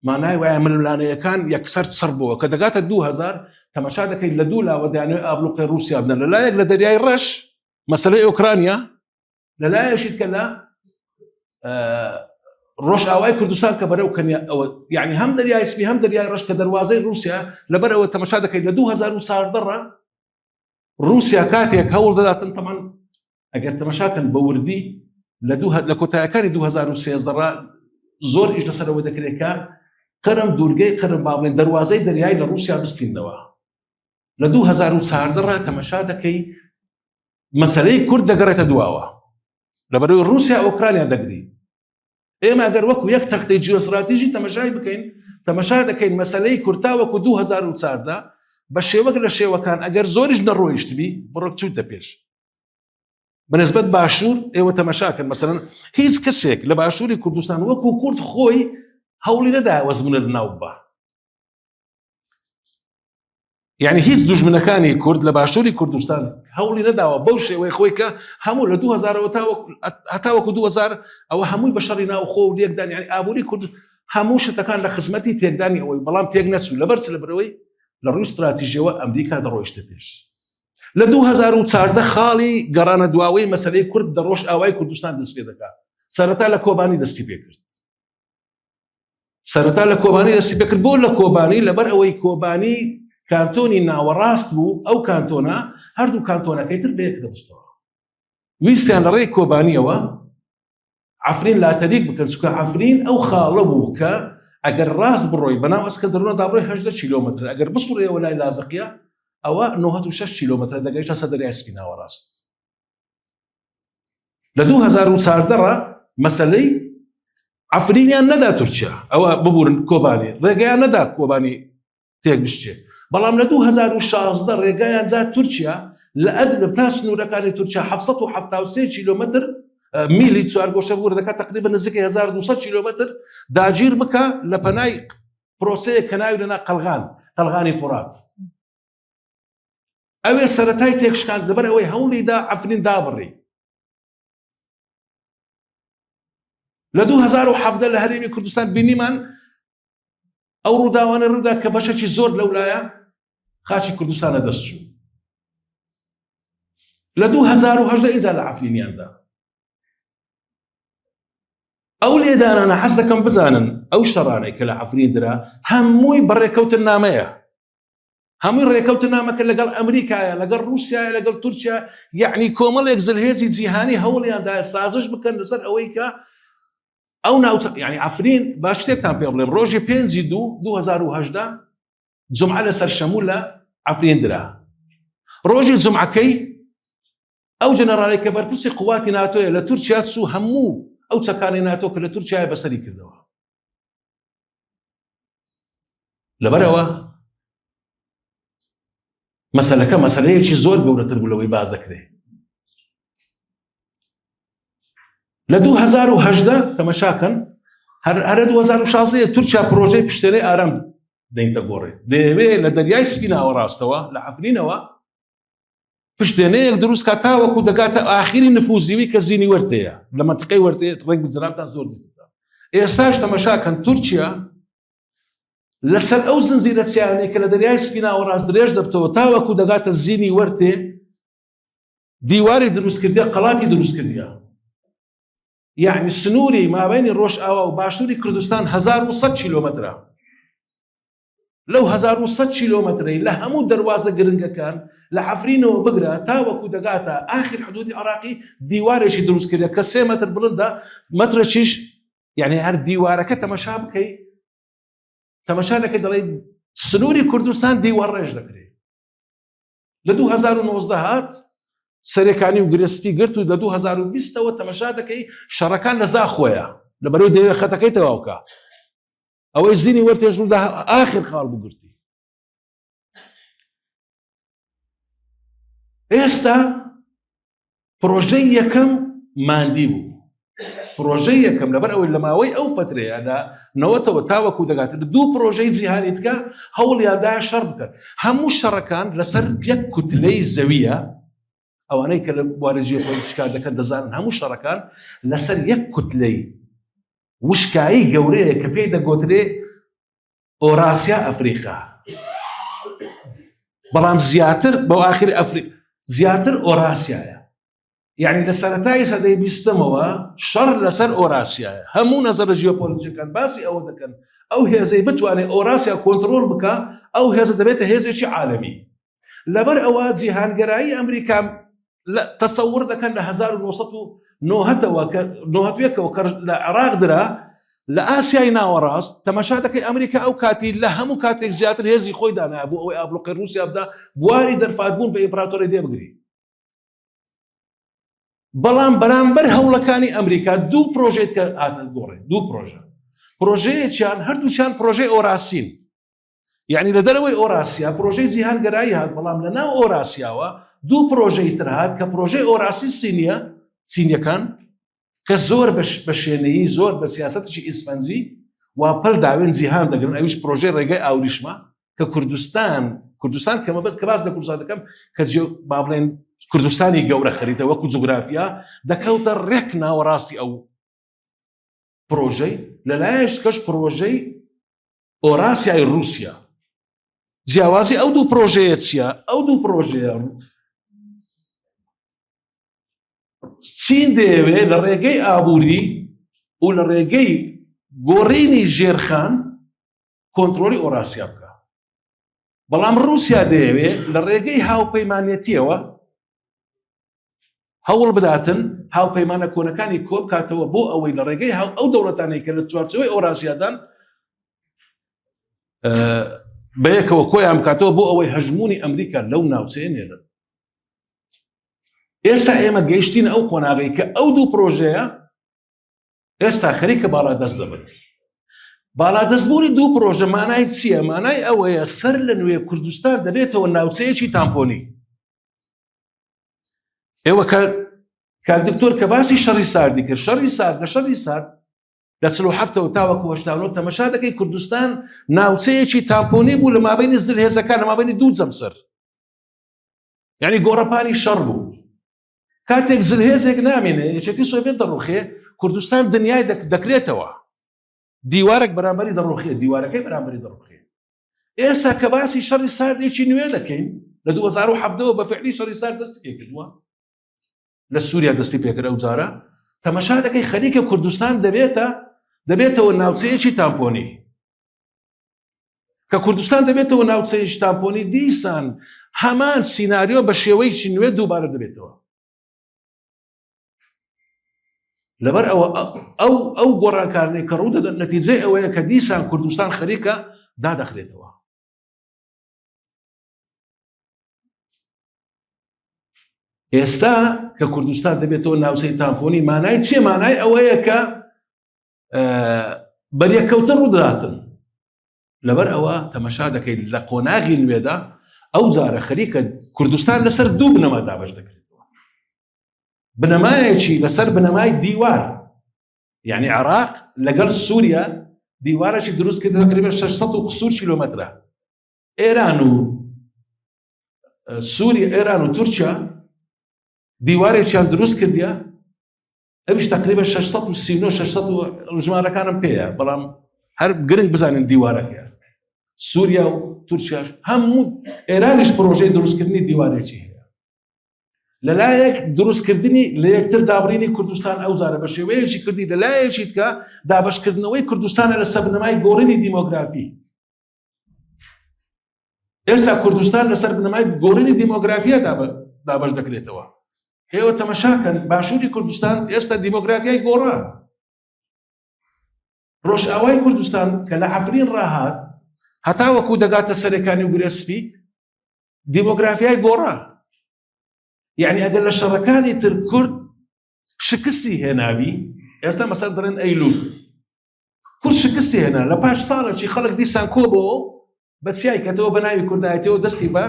مانای وایە ململانەیەکان یەکسەر چڕ بووە کە دەگاتە 2000 تەماشا دەکەیت لە دوو لاوە دەیانەوێت ئابلوقەی رووسیا بدەن لە لایەک لە دەریای ڕەش مەسەلەی ئۆکرانیا لە لایەشیت کە لە ڕۆژئاوای کوردستان کە بەرەو کەنیا ئەوە یعنی هەم دەریای سپی هەم دەریای ڕەش کە دەواازەی رووسیا لەبەر ئەوە تەمەشا دەکەیت لە 2014 ڕا رووسیا کاتێک هەوڵ دەداتن تەمان ئەگەر تەمەشاکەن بە وردی لە دوو لە کۆتایەکانی 2013 ڕا زۆر ئیش لەسەرەوە دەکرێت کە قرم دوورگەی قرم با بڵێن دەواازەی دەریای لە رووسیا بستینەوە لە 2014 ڕا تەمەشا دەکەی مەسەلەی کورد دەگەڕێتە دواوە لەبەرەوەی رووسیا ئۆکرانیا دەگری ئێمە ئەگەر وەکو یەک تەختەی جیۆستراتیژی تەمەشای بکەین تەمەشا دەکەین مەسلەی کورتا وەکو 2014 بە شێوەک لە شێوەکان ئەگەر زۆریش نەڕۆیشتبی بڕۆک چووتە پێش بەنسبەت باشوور ئێوە تەمەشاکەن مەسەرەن هیچ کەسێک لە باشووری کوردستان وەکو کورد خۆی هەوڵی نەدا وەزمونە ناو بە یعنی هیچ دوژمنەکانی کورد لە باشووری کوردستان هەوڵی نەداوە بەو شێوەی خۆی کە هەموو لە 2000 هەتاوەکو 2000 ئەوە هەمووی بە شەڕی ناوخۆ و لێکدان یعنی ئابووری کورد هەموو شتەکان لە خزمەتی تێکدانی ئەوەی بەڵام تێک نەچوو لەبەر چ لەبەرەوەی لە ڕووی استراتیژیەوە ئەمریکا دەڕۆیشتە پێش لە 2014 خاڵی گەڕانە دواوەی مەسلەی کورد دە ڕۆژ ئاوای کوردستان دەست پێ دەکات سەرەتا لە کۆبانی دەستی پێکرد سەرەتا لە کۆبانی دەستی پێکرد بۆ لە کۆبانی لەبەر ئەوەی کۆبانی کانتۆنی ناوەڕاست بوو ئەو کانتۆنە هەردوو کانتۆنەکەی تر بەیەک دەبستەوە ویستیان لە ڕێی کۆبانیەوە. عفرین لاتەریک بکەن چونکە عفرین ئەو خاڵە بوو کە ئەگەر ڕاست بڕۆی بەناو ئەسکەندەرونە دابڕۆی 18 کیلۆمەتر ئەگەر بسوڕێەوە لای لازقیە ئەوە 96 کیلۆمەتر دەگەیشتە سەر دەریای سپی ناوەڕاست لە 2014 ڕا مەسەلەی عفرینیان نەدا تورکیا ئەوە ببورن کۆبانی ڕێگەیان نەدا کۆبانی تێک بشچێ بەڵام لە 2016 ڕێگایان دا تورکیا لە ئەدلب تا سنوورەکانی تورکیا 773 کیلومتر میلی چوارگۆشە بوور دەکات تقریبا نزیکەی 1200 کیلومتر داگیر بکە لە پەنای پرۆسەیە کە ناوی لەنا قەلغان قەلغانی فورات ئەوێ سەتای تێکشکان لەبەر ئەوەی هەوڵی دا عفرین دابڕی لە 2017 لە هەرێمی کوردستان بینیمان ئەو ڕووداوانە ڕوودا کە بەشێکی زۆر لەولایە خاچی کوردستانە دەست چوو لە 2010 ئینجا لە عفرینیاندا ئەو لێدانانە حەز دەکەم بزانن ئەو شەڕانەی کە لە عفرین درا هەمووی بەڕێکەوتن نامەیە هەمووی ڕێکەوتن نامەکە لەگەڵ ئەمریکایە لەگەڵ رووسایە لەگەڵ تورکیا یعنی کۆمەڵێک زلهێزی جیهانی هەوڵیاندایە سازش بکەن لەسەر ئەوەی کە ئەو ناوچە یعنی عفرین با شتێکتان پێ بڵێم ڕۆژی پێنجی دوو 2010 جمعە لەسەر شەموو لە عفرین درا ڕۆژی جمعەکەی ئەو جەنەڕالێک کە بەرپرسی قوواتی ناتۆیە لە تورکیا چوو هەموو ئەو چەکانی ناتۆ کە لە تورکیای بەسەری کردەوە لەبەرەوە مەسەلەکە مەسەلەیەکی زۆر گەورەتر بوو لەوەی باز دەکرێت لە 2010 تەمەشاکەن هەر هەر 2016 تورکیا پرۆژەی پشتێنەی ئارام دەینتە گۆڕێ دەیەوێ لە دەریای سپی ناوەڕاستەوە لە عەفرینەوە پشتێنەیەک دروست کا تاوەکو دەگاتە ئاخری نفوزیوی کە زینی وەرتەیە لە منطقەی وەرتەیە ڕێک بجنابتان زۆر دیتتان ئێستاش تەمەشاکەن تورکیا لەسەر ئەو زنجیرە چیانەی کە لە دەریای سپی ناوەڕاست درێژ دەبتەوە تاوەکو دەگاتە زینی وەرتێ دیواری دروست کردیە قەڵاتی دروست کردیە یعنی سنووری مابینی ڕۆژئاوا و باشووری کوردستان 1100 کیلۆمەترە لەو 1100 کیلۆمەترەی لە هەموو دەواازە گرنگەکان لە عفرینەوە بگرە تاوەکو دەگاتە ئاخر حدودی عراقی دیوارێکی دروست کردە کە سێ مەتر بڵندە مەترەکیش یعنی هەر دیوارەکە تەمەشا بکەی تەمەشا دەکەی دەڵێ سنووری کوردستان دیوار ڕێژ دەکرێت لە 2019 هات سەرەکانی و گرسپی گرت و لە 2020ەوە تەمەشا دەکەی شەڕەکان لە زاخۆیە لە بەرەوەی دەوێت خەتەکەی تەواوکە ئەوەی زینی وەرتێژودا ئاخر خاڵ بگرتی ئێستا پرۆژەی یەکەم مادی بوو پرۆژەی یەکەم لەبەر ئەوەی لە ماوەی ئەو فترەیە لە نەوەتەوە تاوەکو دەگات دوو پرۆژەی جیهانی تکە هەوڵیاندا شەڕ بکەن هەموو شەڕەکان لەسەر یەک کوتلەی زەویە ئەوانەی کە لە بوارە جیۆپۆلیتیک کار دەکەن دەزانن هەموو شەڕەکان لەسەر یەک کوتلەی وشکایی گەورەیە کە پێی دەگۆترێ ئۆراسیا ئەفریقا بەڵام زیاتر بۆ ئاخری ئەفری زیاتر ئۆراسیایە یعنی لە سەرەتای سەدەی بیستمەوە شەڕ لەسەر ئۆراسیایە هەموو نەزەرە جیۆپۆلیتیکەکان باسی ئەوە دەکەن ئەو هێزەی بتوانێت ئۆراسیا کۆنترۆل بکە ئەو هێزە دەبێتە هێزێکی عالەمی لەبەر ئەوە جیهانگەرایی ئەمریکا تەسەور دەکەن لە 1990ەوە کە 91ەوە کە لە عێراق درا لە ئاسیای ناوەڕاست تەماشا دەکەی ئەمریکا ئەو کاتی لە هەموو کاتێک زیاتر هێزی خۆی دانا بۆ ئەوەی ئابلوقی رووسیا بدا بواری دەرفات بوون بە ئیمپراتۆری لێ بگری بەڵام بەرامبەر هەوڵەکانی ئەمریکا دوو پرۆژێت کە هاتە گۆڕێ دوو پرۆژە پرۆژەیەکیان هەردووچیان پرۆژەی ئۆراسین یعنی لە دەرەوەی ئۆراسیا پرۆژەی جیهانگەرایی هات بەڵام لە ناو ئۆراسیاوە دوو پرۆژەی تر هات کە پرۆژەی ئۆراسی سینیە چینیەکان کە زۆر بە شێنەیی زۆر بە سیاستێکی ئیسفەنجی و پەل داوێن جیهان دەگرن ئەویش پرۆژەی ڕێگەی ئاوریشمە کە کوردستان کوردستان کە مەبەست کە باس لە کوردستان دەکەم کە با بڵێن کوردستانی گەورە خەریتە وەکو جوگرافیا دەکەوتە ڕێک ناوەڕاستی ئەو پرۆژەی لەلایەش کەش پرۆژەی ئۆراسیای رووسیا جیاوازی ئەو دوو پرۆژەیە چییە ئەو دوو پرۆژەیە چین دەیەوێت لە ڕێگەی ئابووری و لە ڕێگەی گۆڕینی ژێرخان کۆنتترۆلی ئۆراسیا بکە بەڵام رووسیا دەیەوێت لە ڕێگەی هاوپەیمانەتیەوە هەوڵ بداتن. هاوپەیمانە کۆنەکانی کۆبکاتەوە بۆ ئەوەی لە ڕێگەی هاو ئەو دەوڵەتانەی کە لە چوارچەوەی ئۆراسیادان بەیەکەوە کۆیان بکاتەوە بۆ ئەوەی هەژمونی ئەمریکا لەو ناوچەیە نێرن. ئێستا ئێمە گەیشتین ئەو قۆناغی کە ئەو دوو پرۆژەیە ئێستا خەریکە باڵادەست دەبن. باڵادەستبوونی دوو پرۆژە مانای چییە؟ مانای ئەوەیە سەر لە نوێ کوردستان دەبێتەوە ناوچەیەکی تامپۆنی. ئێوە کە کاک دکتۆر کە باسی شەڕی ساردی کرد شەڕی سارد لە شەڕی سارد لە 47ەوە تاوەکو 89 تەمەشا دەکەی کوردستان ناوچەیەکی تامپۆنی بوو لە مابینی زل هێزەکان لە مابینی دوو جەمسەر یعنی گۆڕەپانی شەڕ بوو کاتێک زلهێزێک نامێنێ یەکێتی سۆڤێت دەڕوخێ کوردستان دنیای دەکرێتەوە دیوارێک بەرامبەری دەڕوخێ دیوارەکەی بەرامبەری دەڕوخێ ئێستا کە باسی شەڕی ساردێکی نوێ دەکەین لە 2017ەوە بە فعلی شەڕی سارد دەستی پێکردووە لە سووریا دەستی پێکرد ئەو جارە تەمەشا دەکەی خەریکە کوردستان دەبێتە دەبێتەوە ناوچەیەکی تامپۆنی کە کوردستان دەبێتەوە ناوچەیەکی تامپۆنی دیسان هەمان سیناریۆ بە شێوەیەکی نوێ دووبارە دەبێتەوە لەبەر ئەوە ئەو ئەو گۆڕانکارنەی کە ڕوو دەدەن نەتیجەی ئەوەیە کە دیسان کوردستان خەریکە دادەخرێتەوە ئێستا کە کوردستان دەبێتەوە ناوچەی تامپۆنی مانای چیە مانای ئەوەیە کە بەریەککەوتن ڕوودەداتن لەبەر ئەوە تەمەشا دەکەیت لە قۆناغی نوێدا ئەو جارە خەریکە کوردستان لەسەر دوو بنەما دابش دەکرێتەوە بنەمایەکی لەسەر بنەمای دیوار یعنی عراق لەگەڵ سووریا دیوارەکی دروست کرد تقریبا 600 و قسوور کیلۆمەترە ئێران و سووری ئێران و تورکیا دیوارێکیان دروست کردیە ئەویش تقریبا 639 600 ژمارەکانم پێیە بەڵام هەر گرنگ بزانین دیوارەکە سووریا و تورکیاش هەموو ئێرانیش پرۆژەی دروستکردنی دیوارێکی هەیە لەلایەک دروستکردنی لە یەکتر دابڕینی کوردستان ئەو جارە بە شێوەیەکی کردی لەلایەکی تکە دابشکردنەوەی کوردستانە لە سەبنەمای گۆڕینی دیمۆگرافی ئێستا کوردستان لەسەر بنەمای گۆڕینی دیمۆگرافیا دابەش دەکرێتەوە ئێوە تەمەشاکەن باشووری کوردستان ئێستا دیمۆگرافیای گۆڕا ڕۆژئاوای کوردستان کە لە عفرین ڕاهات هەتاوەکو دەگاتە سەرەکانی و گرێ سپی دیمۆگرافیای گۆڕا یعنی ئەگەر لە شەڕەکانی تر کورد شکستی هێناوی ئێستا مەسەر دەڵێن ئەیلول کورد شکستی هێنا لە پاش ساڵێکی خەڵک دیسان کۆبەوە بە سیای کەتەوە بە ناوی کوردایەتەوە دەستی بە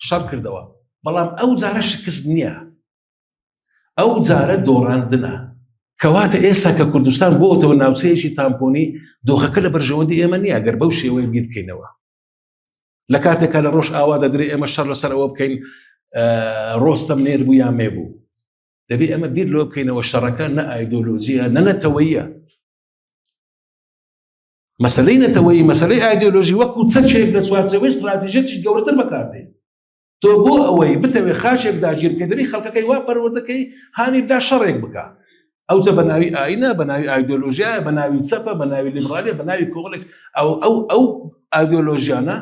شەڕ کردەوە بەڵام ئەو جارە شکست نییە ئەو جارە دۆڕاندنە کەواتە ئێستا کە کوردستان بۆتەوە ناوچەیەکی تامپۆنی دۆخەکە لە بەرژەوەندی ئێمە نییە گەر بەو شێوەیە بیر بکەینەوە لە کاتێکا لە ڕۆژ ئاوا دەدرێ ئێمە شەڕ لەسەر ئەوە بکەین ڕۆستەم نێر بوو یان مێ بوو دەبێ ئەمە بیر لۆ بکەینەوە شەڕەکە نە ئایدۆلۆژیە نە نەتەوەیە مەسلەی نەتەوەیی مەسلەی ئایدۆلۆژی وەکو چەکێک لە چوارچێوەی استراتیژیەتی گەورەتر بەکاردێت تۆ بۆ ئەوەی بتەوێ خاچێک داگیر بکەی دەبی خەڵکەکەی وا پەروەردەکەی هانی بدا شەڕێک بکە ئەوجە بە ناوی ئاینە بە ناوی ئایدۆلۆژیایە بە ناوی چەپە بە ناوی لیبرالیە بە ناوی کۆڵێک ئەو ئەو ئەو ئایدۆلۆژیانە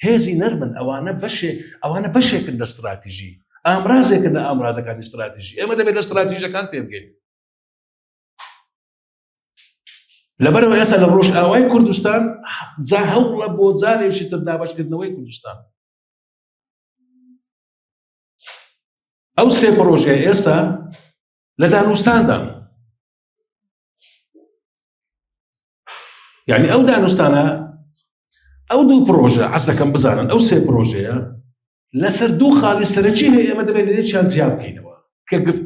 هێزی نەرمن ئەوانە بەشێ ئەوانە بەشێکن لە استراتیژی ئامرازێکن لە ئامرازەکانی استراتیژی ئێمە دەبێت لە استراتیژەکان تێبگەین لەبەرەوە ئێستا لە ڕۆژئاوای کوردستان جا هەوڵە بۆ جارێکی تر دابەشکردنەوەی کوردستان ئەو سێ پرۆژەیە ئێستا لە دانوستاندان یعنی ئەو دانوستانە ئەو دوو پرۆژە عەز دەکەم بزانن ئەو سێ پرۆژەیە لەسەر دوو خاڵی سەرەکی هەیە ئێمە دەبێت لەیەکیان زیاد بکەینەوە کە گفت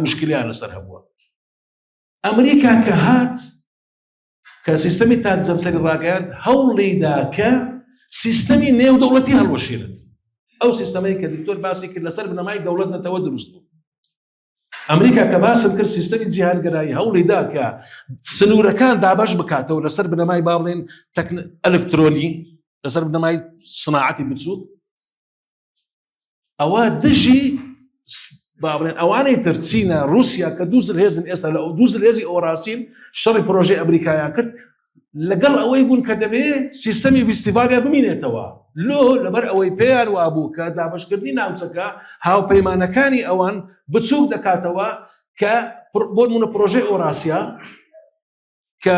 مشکلیان لەسەر هەبووە ئەمریکا کە هات کە سیستەمی تاک جەمسەری ڕاگەیاند هەوڵیدا کە سیستەمی نێودەوڵەتی هەڵوەشێنێت ئەو سیستەمەی کە دکتۆر باسی کرد لەسەر بنەمای دەوڵەت نەتەوە دروست بوو ئەمریکا کە باسم کرد سیستەمی جیهانگەرایی هەوڵیدا کە سنوورەکان دابەش بکاتەوە لەسەر بنەمای با بڵێن ئەلکترۆنی لەسەر بنەمای سناعەتی بچووک ئەوە دژی با بڵێن ئەوانەی تر چینە رووسیا کە دوو زلهێزن ئێستا لە دوو زلهێزی ئۆراسین شەڕی پرۆژەی ئەمریکایان کرد لەگەڵ ئەوەی بوون کە دەبێ سیستەمی ڤیستیڤالیا بمینێتەوە لۆ لەبەر ئەوەی پێیان وابوو کە دابشکردنی ناوچەکە هاوپەیمانەکانی ئەوان بچووک دەکاتەوە. کە بۆ نمونە پرۆژەی ئۆراسیا کە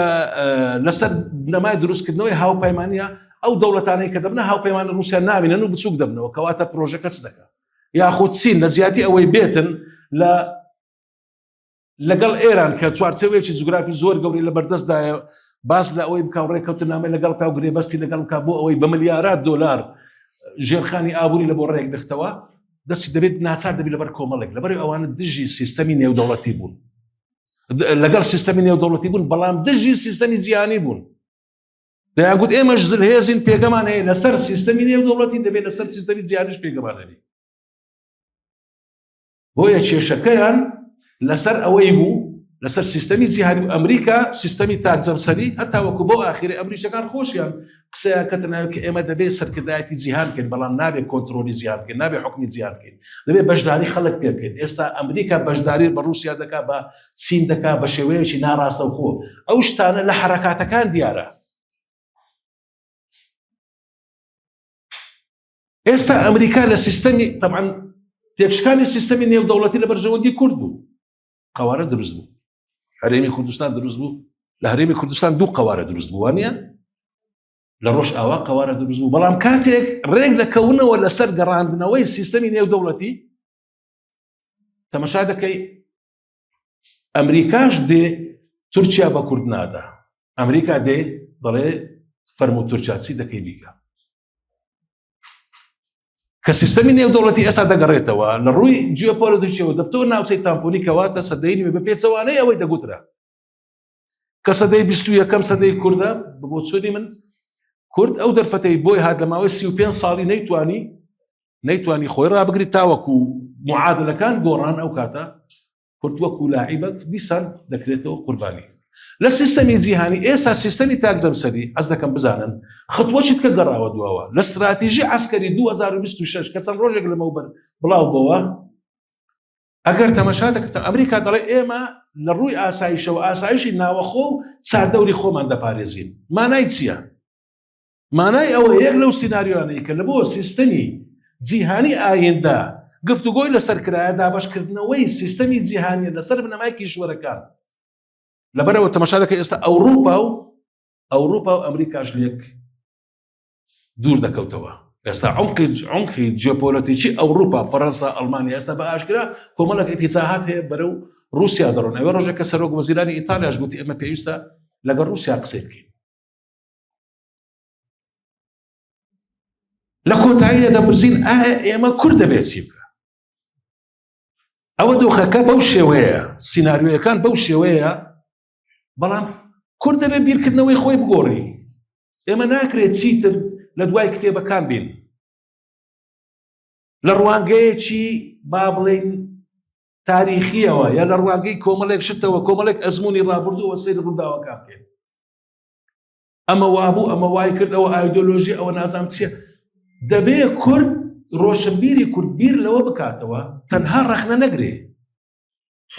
لەسەر بنەمای دروستکردنەوەی هاوپەیمانە ئەو دەوڵەتانەی کە دەبنە هاوپەیمان رووسیا نامینن و بچوک دەبنەوە کەواتە پرۆژەکە چ دەکات یاخود چین لە زیاتی ئەوەی بێتن لە لەگەڵ ئێران کە چوارچێوەیەکی جوگرافی زۆر گەورەی لە بەردەستدایە باس لە ئەوەی بکە و ڕێککەوتنامەی لەگەڵ بکە و گرێبەستی لەگەڵ بکە بۆ ئەوەی بە ملیارات دۆلار ژێرخانی ئابووری لە بۆ ڕێک بختەوە دەستی دەبێت ناچار دەبی لەبەر کۆمەڵێک لەبەر ئەوانە دژی سیستەمی نێودەوڵەتی بوون لەگەڵ سیستەمی نێودەوڵەتی بوون بەڵام دژی سیستەمی جیهانی بوون دەیانگوت ئێمەش زلهێزین پێگەمان هەیە لەسەر سیستەمی نێودەوڵەتی دەبێت لەسەر سیستەمی جیهانیش پێگەمان هەبێت بۆیە کێشەکەیان لەسەر ئەوەی بوو لەسەر سیستەمی جیهانی و ئەمریکا سیستەمی تاک جەمسەری هەتاوەکو بۆ ئاخیری ئەمریکەکان خۆشیان قسەیان کەتە ناوی کە ئێمە دەبێت سەرکردایەتی جیهان بکەین بەڵام نابێت کۆنترۆلی جیهان بکەین نابێت حکمی جیهان بکەین دەبێت بەشداری خەڵک پێ بکەین ئێستا ئەمریکا بەشداری بە رووسیا دەکا بە چین دەکا بە شێوەیەکی ناڕاستەوخۆ ئەو شتانە لە حرەکاتەکان دیارە ئێستا ئەمریکا لە سیستەمی تەبعەن تێکشکانی سیستەمی نێودەوڵەتی لە بەرژەوەندی کورد بوو قوارە دروست بوو هەرێمی کوردستان دروست بوو لە هەرێمی کوردستان دوو قوارە دروست بووە نیە لە ڕۆژ ئاوا قوارە دروست بوو بەڵام کاتێک ڕێک دەکەونەوە لەسەر گەڕاندنەوەی سیستەمی نێودەوڵەتی تەمەشا دەکەی ئەمریکاش دێ تورکیا بە کورد نادا ئەمریکا دێ دەڵێ فەرمو تورکیا چی دەکەی بیکە کە سیستەمی نێودەوڵەتی ئێستا دەگەڕێتەوە لە ڕووی جیۆپۆلەتیکیەوە دەبتەوە ناوچەی تامپۆنی کەواتە سەدەی نوێ بە پێچەوانەی ئەوەی دەگوترا کە سەدەی 21 سەدەی کوردە بە بۆچوونی من کورد ئەو دەرفەتەی بۆی هات لە ماوەی 35 ساڵی نەیتوانی نەیتوانی خۆی ڕابگری تاوەکو معادلەکان گۆڕان ئەو کاتە کورد وەکو لاعیبەک دیسان دەکرێتەوە قوربانی لە سیستەمی جیهانی ئێستا سیستەمی تاک جەمسەری حەز دەکەم بزانن خطوەشیت کە گەڕاوە دواوە لە ستراتیژی عسکەری 2026 کە چەند ڕۆژێک لەمەوبەر بڵاو بەوە ئەگەر تەمەشا دەکەتە ئەمریکا دەڵێ ئێمە لە ڕووی ئاسایشەوە ئاسایشی ناوەخۆ و چاردەوری خۆمان دەپارێزین مانای چییە؟ مانای ئەوە یەک لەو سیناریۆانەی کە لە بۆ سیستەمی جیهانی ئایندە گفتوگۆی لەسەر کرایە دابەشکردنەوەی سیستەمی جیهانیە لەسەر بنەمای کیشوەرەکان لەبەرەوە تەماشا دەکەی ئێستا ئەوروپا و ئەوروپا و ئەمریکاش لێک دوور دەکەوتەوە ئێستا عمقی عمقی جیۆپۆلەتیکی ئەوروپا فەرەنسا ئەڵمانیا ئێستا بە ئاشکرا کۆمەڵێک ئیتیجاهات هەیە بەرەو رووسیا دەڕۆن ئەوە ڕۆژێک کە سەرۆک وەزیرانی ئیتالیاش گوتی ئێمە پێویستە لەگەڵ رووسیا قسەی بکەین لە کۆتاییدا دەپرسین ئایا ئێمە کورد دەبێت چی بکە ئەوە دۆخەکە بەو شێوەیە سینناریۆیەکان بەو شێوەیە بەڵام کورد دەبێت بیرکردنەوەی خۆی بگۆڕی ئێمە ناکرێت چیتر لە دوای کتێبەکان بین لە ڕوانگەیەکی با بڵین تاریخیەوە یا لە ڕوانگەی کۆمەڵێک شتەوە کۆمەڵێک ئەزمموی ڕابردووە سەیری ڕووداوەکان بکەین ئەمە وابوو ئەمە وای کرد ئەوە ئایدۆلۆژی ئەوە نازام چییە دەبێ کورد ڕۆشنبیری کورد بیر لەوە بکاتەوە تەنها ڕەخنە نەگرێ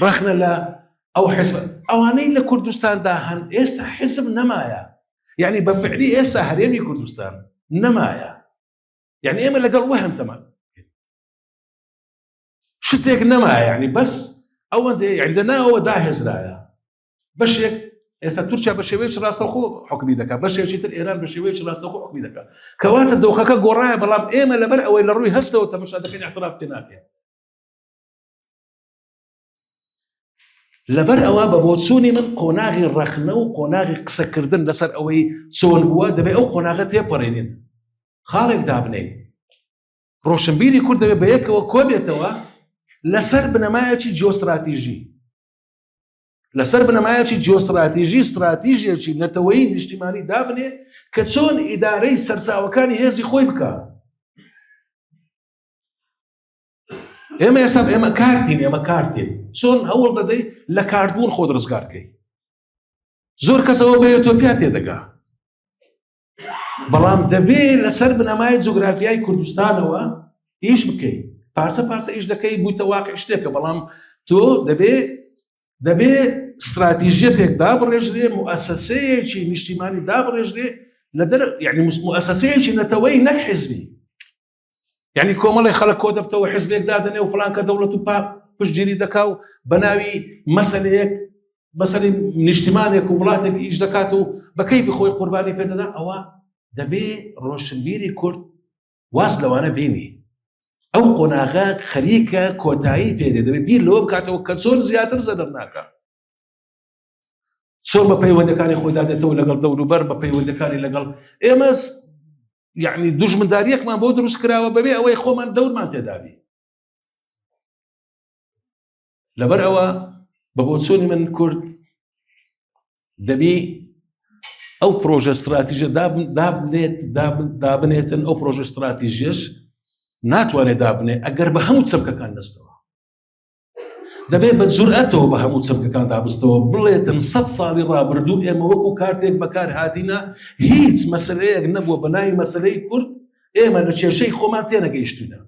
ڕەخنە لە ئەو حزب ئەوانەی لە کوردستاندا هەن ئێستا حزب نەمایە یعنی بە فعلی ئێستا هەرێمی کوردستان نەمایە یعنی ئێمە لەگەڵ وەهم تەمان شتێک نەمایە یعنی بەس ئەوەندە یعنی لە ناوەوە داهێزرایە بەشێک ئێستا تورکیا بە شێوەیەکی ڕاستەوخۆ حکومی دەکات بەشێکی تر ئێران بە شێوەیەکی ڕاستەوخۆ حکومی دەکات کەواتە دۆخەکە گۆڕایە بەڵام ئێمە لەبەر ئەوەی لە ڕووی هەستەوە تەمەشا دەکەین اعتراف پێ ناکەین لەبەر ئەوە بە بۆچوونی من قۆناغی ڕەخنە و قۆناغی قسەکردن لەسەر ئەوەی چۆن بووە دەبێت ئەو قۆناغە تێپەڕێنین خاڵێک دابنین ڕۆشنبیری کورد دەبێت بە یەکەوە کۆبێتەوە لەسەر بنەمایەکی جیۆستراتیژی لەسەر بنەمایەکی جیۆستراتیژی ستراتیژێکی نەتەوەیی نیشتیمانی دابنێ کە چۆن ئیدارەی سەرچاوەکانی هێزی خۆی بکە ئێمە ئێستا ئێمە کارتین ئێمە کارتین چۆن هەوڵ دەدەی لە کارتبوون خۆت ڕزگارکەی زۆر کەسەوە بە یۆتۆپیا تێدەگا بەڵام دەبێ لەسەر بنەمای جوگرافیای کوردستانەوە ئیش بکەی پارچە پارچە ئیش دەکەی بوویتە واقع شتێکە بەڵام تۆ دەبێ دەبێ استراتیژیەتێک دابڕێژرێ موئەسەسەیەکی نیشتیمانی دابڕێژرێ لە دەر یعنی موئەسەسەیەکی نەتەوەی نەک حزبی یعنی کۆمەڵی خەڵک کۆ دەبتەوە حزبێک دادەنێ و فلانکە دەوڵەت و پا پشتگیری دەکا و بە ناوی مەسەلەیەک مەسەلەی نیشتیمانێک و وڵاتێک ئیش دەکات و بە کەیفی خۆی قوربانی پێدەدا ئەوە دەبێ ڕۆشنبیری کورد واز لەوانە بینی ئەو قۆناغە خەریکە کۆتایی پێدێ دەبێت بیر لەوە بکاتەوە کە زۆر زیاتر زەرەر ناکە چۆن بە پەیوەندەکانی خۆیدا دێتەوە لەگەڵ دەوروبەر بە پەیوەندەکانی لەگەڵ ئێمە یعنی دوژمنداریەکمان بۆ دروست کراوە بەبێ ئەوەی خۆمان دەورمان تێدابی لەبەر ئەوە بە بۆچوونی من کورد دەبی ئەو پرۆژە استراتیژە دابنێت دابنێتن ئەو پرۆژە استراتیژیش ناتوانێت دابنێ ئەگەر بە هەموو چەمکەکان دەستەوە دەبێت بە جورئەتەوە بە هەموو چەمکەکان دابستەوە بڵێتن سە ساڵی ڕابردوو ئێمە وەکو کارتێک بەکار هاتینە هیچ مەسلەیەک نەبووە بە ناوی مەسلەی کورد ئێمە لە کێشەی خۆمان تێنەگەیشتینە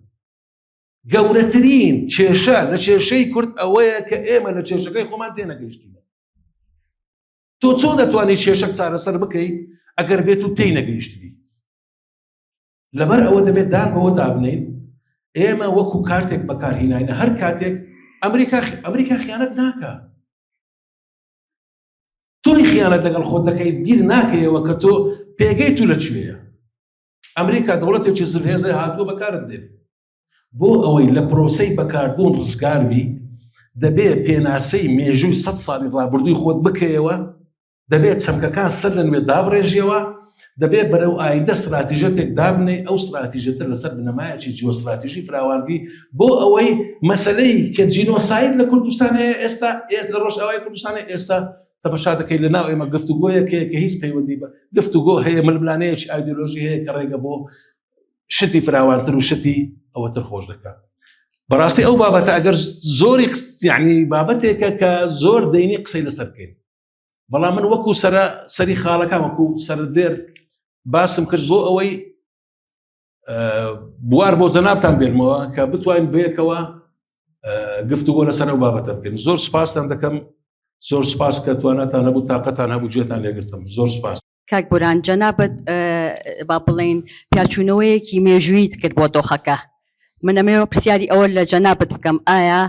گەورەترین کێشە لە کێشەی کورد ئەوەیە کە ئێمە لە کێشەکەی خۆمان تێنەگەیشتینە تۆ چۆن دەتوانیت کێشەک چارەسەر بکەیت ئەگەر بێت و تێی نەگەیشتبی لەبەر ئەوە دەبێت دان بەوە دابنین ئێمە وەکو کارتێک بەکارهیناینە هەر کاتێک ئەمریکا ئەمریکا خیانەت ناکە تۆی خیانەت لەگەڵ خۆت دەکەی بیر ناکەیەوە کە تۆ پێگەی تو لە کوێیە ئەمریکا دەوڵەتێکی زلهێزە هاتووە بەکارت دێت بۆ ئەوەی لە پرۆسەی بەکاربوون ڕزگار بی دەبێ پێناسەی مێژووی سە ساڵی ڕابردووی خۆت بکەیەوە دەبێت چەمکەکان سەر لە نوێ دابڕێژیەوە، دەبێت بەرەو ئایندە ستراتیژەتێک دابنێی، ئەو ستراتیژەتە لەسەر بنەمایەکی جیۆستراتیژی فراوان بی، بۆ ئەوەی مەسەلەی کە جینۆساید لە کوردستان هەیە ئێستا، لە ڕۆژئاوای کوردستان هەیە ئێستا، تەمەشا دەکەی لە ناو ئێمە گفتوگۆیەک هەیە کە هیچ پەیوەندی بە گفتوگۆ هەیە، ململانێیەکی ئایدیۆلۆژی هەیە کە ڕێگە بۆ شتی فراوانتر و شتی ئەوەتر خۆش دەکات. بەڕاستی ئەو بابەتە ئەگەر زۆری یعنی بابەتێکە کە زۆر دەینی قسەی لەسەر بکەین. بەڵام من وەکو سەرە سەری خاڵەکان وەکو سەردێر باسم کرد بۆ ئەوەی بوار بۆ جەنابتان بێنمەوە کە بتوانین بەیەکەوە گفتوگۆ لەسەر ئەو بابەتە بکەین زۆر سپاستان دەکەم زۆر سپاس کە تواناتان هەبوو تاقەتان هەبوو گوێتان لێگرتم زۆر سپاس کاک بوران جەنابت با بڵێین پیاچوونەوەیەکی مێژوویت کرد بۆ دۆخەکە من ئەمەوە پرسیاری ئەوە لە جەنابت بکەم ئایا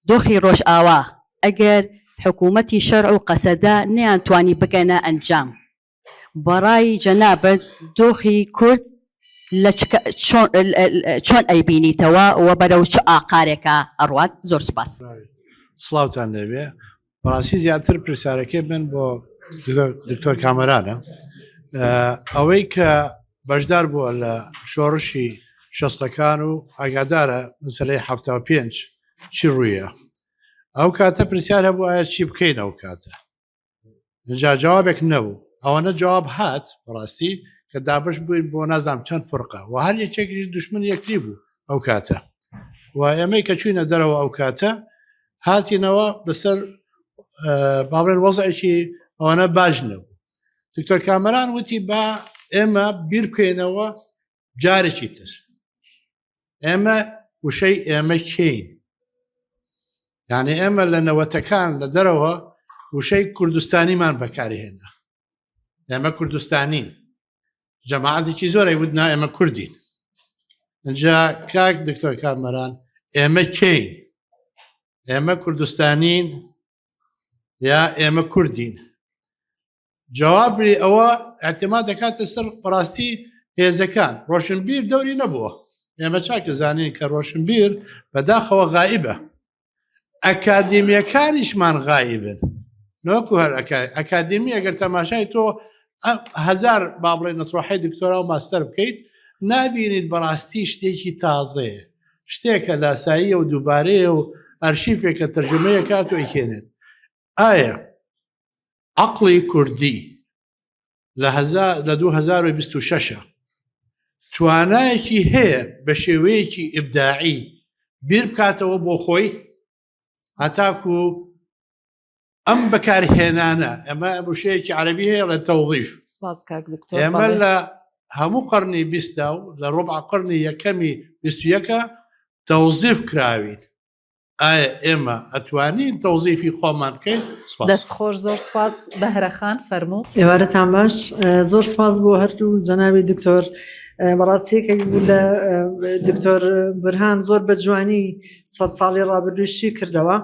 دۆخی ڕۆژئاوا ئەگەر حکوومەتی شەرع و قەسەدە نەیانتوانی بگەنە ئەنجام بەڕای جەنابت دۆخی کورد لە چۆن ئەیبینیتەوە و بەرەو چ ئاقارێکە ئەڕوات زۆر سوپاس. سڵاوتان لێبێ بەڕاستی زیاتر پرسیارەکەی من بۆ دکتۆر کامەرانە ئەوەی کە بەشدار بووە لە شۆڕشی شەستەکان و ئاگادارە مەسلەی ه پێنج چی ڕوویە ئەو کاتە پرسیار هەبوو ئایا چی بکەین ئەو کاتە جا جوابێک نەبوو ئەوەنە جواب هات بەڕاستی کە دابش بووین بۆ نازام چەند فرقە و هەر یەکێکیش دشمن یەکتری بوو ئەو کاتە و ئێمەی کە چوینە دەرەوە ئەو کاتە هاتینەوە لەسەر باڵێن وەزعێکی ئەوانە باش نەبوو دکتۆر کامەران وتی با ئێمە بیر بکەینەوە جارێکی تر ئێمە وشەی ئێمە کێین یعنی ئێمە لە نەوەتەکان لە دەرەوە وشەی کوردستانیمان بەکارهێنا ئێمە کوردستانین جەماعەتێکی زۆر ئەیوت نا ئێمە کوردین اینجا کاک دکتۆر کامەران ئێمە کێین ئێمە کوردستانین یا ئێمە کوردین جوابی ئەوە اعتماد دەکاتە سەر بەڕاستی هێزەکان ڕۆشنبیر دەوری نەبووە ئێمە چاکە زانین کە ڕۆشنبیر بەداخەوە غائیبە ئەکادیمیەکانیشمان غائیبن نۆکو هەر ئەکادیمی ئەگەر تەماشای تۆ هزار با بڵێ نەترۆحی دکتۆرا و ماستەر بکەیت نابینیت بەڕاستی شتێکی تازەیە شتێکە لاساییە و دووبارەیە و ئەرشیفێکە تەرجمەیە کات و ئەیخێنێت ئایا عەقڵی کوردی لە لە 2026 توانایەکی هەیە بە شێوەیەکی ئیبداعی بیر بکاتەوە بۆ خۆی هەتاکو ئەم بەکارهێنانە ئەمە وشەیەکی عەربی هەیە لە تەوظیف ئێمە لە هەموو قەرنی بیستا و لە ڕۆبع قەرنی یەکەمی 21 تەوزیف کراوین. ئایا ئێمە ئەتوانین تەوزیفی خۆمان بکەین؟ سپاس. دەست خۆش زۆر سپاس بەهرە خان فەرموو. ئێوارەتان باش زۆر سپاس بۆ هەردوو جەنابی دکتۆر بەڕاستی یەکێک بوو لە دکتۆر برهان زۆر بە جوانی سە ساڵی ڕابردووی شی کردەوە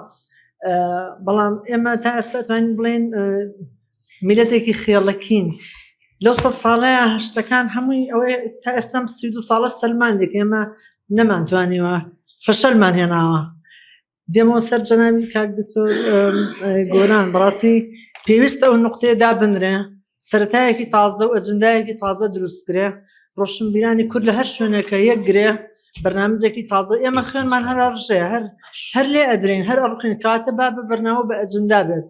بەڵام ئێمە تا ئێستا توانین بڵێن میلەتێکی خێڵەکین لەو سە ساڵەیە هەشتەکان هەمووی ئەوەی تا ئێستام 32 ساڵە سەلماندێک ئێمە نەمانتوانیوە فەشەلمان هێناوە دێمەوە سەر جەنابی کاک دکتۆر گۆران بەڕاستی پێویستە ئەو نقطەیە دابنرێ سەتایەکی تازە و ئەجندایەکی تازە دروست بکرێ ڕۆشنبیرانی کورد لە هەر شوێنێکە یەک گرێ بەرنامجێکی تازە ئێمە خوێنمان هەر ڕژێ هەر هەر لێ ئەدرین هەر ئەڕخین کاتە با بە بەرنامە بە ئەجندا بێت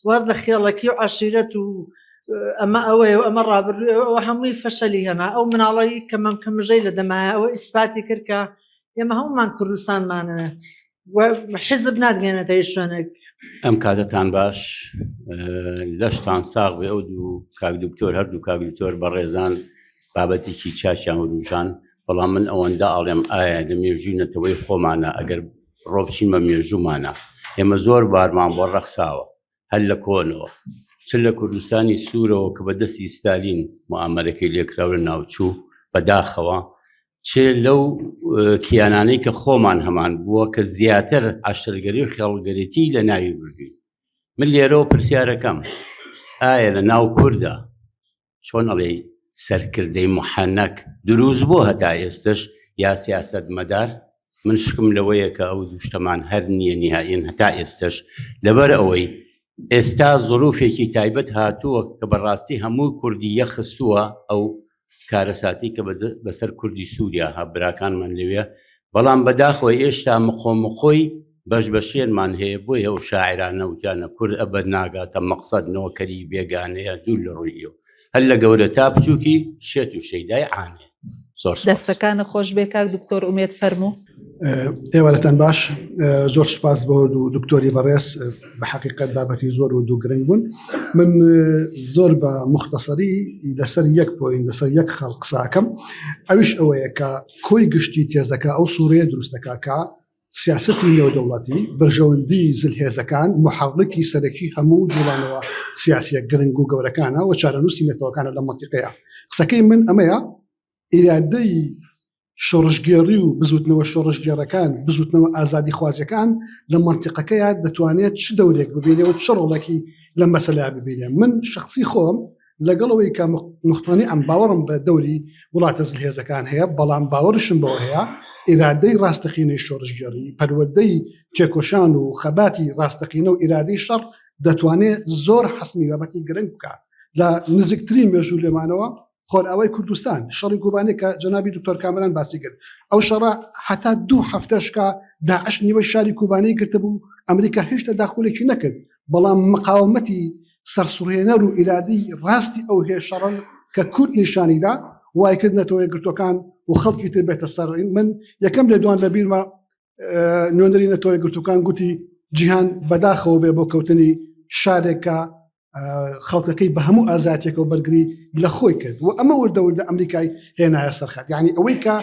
واز لە خێڵەکی و عشیرەت و ئەمە ئەوەیە و ئەمە ڕابردوو ئەوە هەمووی فەشەلی هێنا ئەو مناڵی کە مەمکە مژەی لە دەمایە ئەوە ئیسپاتی کرد کە ئێمە هەمومان کوردستانمانەوێ حیزب ناتگەێنێتە هیچ شوێنێک. ئەم کاتەتان باش لەشتان ساغ بێ ئەو دوو کاک دکتۆر هەردوو کاک دکتۆر بەڕێزان بابەتێکی چاکیان وروژان بەڵام من ئەوەندە ئاڵێم ئایا لە مێژووی نەتەوەی خۆمانە ئەگەر ڕۆبچین بە مێژوومانە ئێمە زۆر بارمان بۆ ڕەخساوە هەر لە کۆنەوە چ لە کوردستانی سوورەوە کە بە دەستی ستالین موئامەرەکەی لێکرا و لە ناوچوو بەداخەوە چ لەو کیانانەی کە خۆمان هەمان بووە کە زیاتر عەشرگەری و خێڵگەرێتی لە ناوی بردوین من لێرەوە پرسیارەکەم ئایا لە ناو کووردا چۆن ئەڵێی سەرکردەی محەنەک دروست بۆ هەتا ئێستش یا سیاسەت مەدار من شکم لەوەیە کە ئەو دوو شتەمان هەر نییە نیهائیەن هەتا ئێستش لەبەر ئەوەی ئێستا زروفێکی تایبەت هاتووە کە بەڕاستی هەموو کوردی یەخستووە ئەو کارەساتی کە بەسەر کوردی سووریا ها براکانمان لەوێ بەڵام بەداخەوە ئێشتا مقۆ مقۆی بەش بەشێنمان هەیە بۆیە ئەو شاعرانە وتیانە کورد ئەبەد ناگاتە مەقسەد نۆکەری بێگانەیە دوور لە ڕووی ئێوە هەر لە گەورە تا بچووکی شێت و شەیدای عانێ زۆر سپاس. دەستەکانت خۆش بێ کاک دکتۆر ئومێد فەرموو. ئێوارەتان باش زۆر سوپاس بۆ دوو دکتۆری بەڕێز بە حەقیقەت بابەتی زۆر و دوو گرنگ بوون من زۆر بە مختصری لەسەر یەک point لەسەر یەک خاڵ قساکەم ئەویش ئەوەیە کە کۆی گشتی تێزەکە ئەو سوورەیە دروستەکە کە سیاسەتی نێودەوڵەتی، بەرژەوەندی زلهێزەکان موحەڕکی سەرەکی هەموو جوڵانەوە سیاسیە گرنگ و گەورەکانە و چارەنووسی نەتەوەکانە لەم مەنتیقەیە. قسەکەی من ئەمەیە، ئیرادەی شۆڕشگێڕی و بزوتنەوە شۆڕشگێڕەکان، بزوتنەوە ئازادیخوازیەکان لە مەنتیقەکەیا دەتوانێت چ دەورێک ببینێ و چ ڕۆڵێکی لەم مەسەلەیا ببینێ. من شەخسی خۆم لەگەڵ ئەوەی کە مقتەنیعم باوەڕم بە دەوری وڵاتە زلهێزەکان هەیە، بەڵام باوەڕیشم بەوە هەیە ئیرادەی ڕاستەقینەی شۆڕشگێڕی، پەروەردەی تێکۆشان و خەباتی ڕاستەقینە و ئیرادەی شەڕ دەتوانێت زۆر حەسمی بابەتی گرنگ بکات لە نزیکترین مێژوو لێمانەوە خۆرئاوای کوردستان شەڕی کوبانێ کە جەنابی دکتۆر کامەران باسی کرد ئەو شەڕە هەتا دوو هەفتەش کە داعش نیوەی شاری کوبانەی گرتبوو ئەمریکا هێشتا داخولێکی نەکرد بەڵام مقاومەتی سەرسوڕهێنەر و ئیرادەی ڕاستی ئەو هێشەڕە کە کورد نیشانیدا وای کرد نەتەوە یەکگرتووەکان و خەڵکی تر بێتە سەر من یەکەم لێدوان لە بیرمە نوێنەری نەتەوە یەکگرتووەکان گوتی جیهان بەداخەوە بێ بۆ کەوتنی شارێکە خەڵکەکەی بە هەموو ئازاتێکەوە بەرگری لە خۆی کرد و ئەمە وردە وردە ئەمریکای هێنایە سەرخەت یعنی ئەوەی کە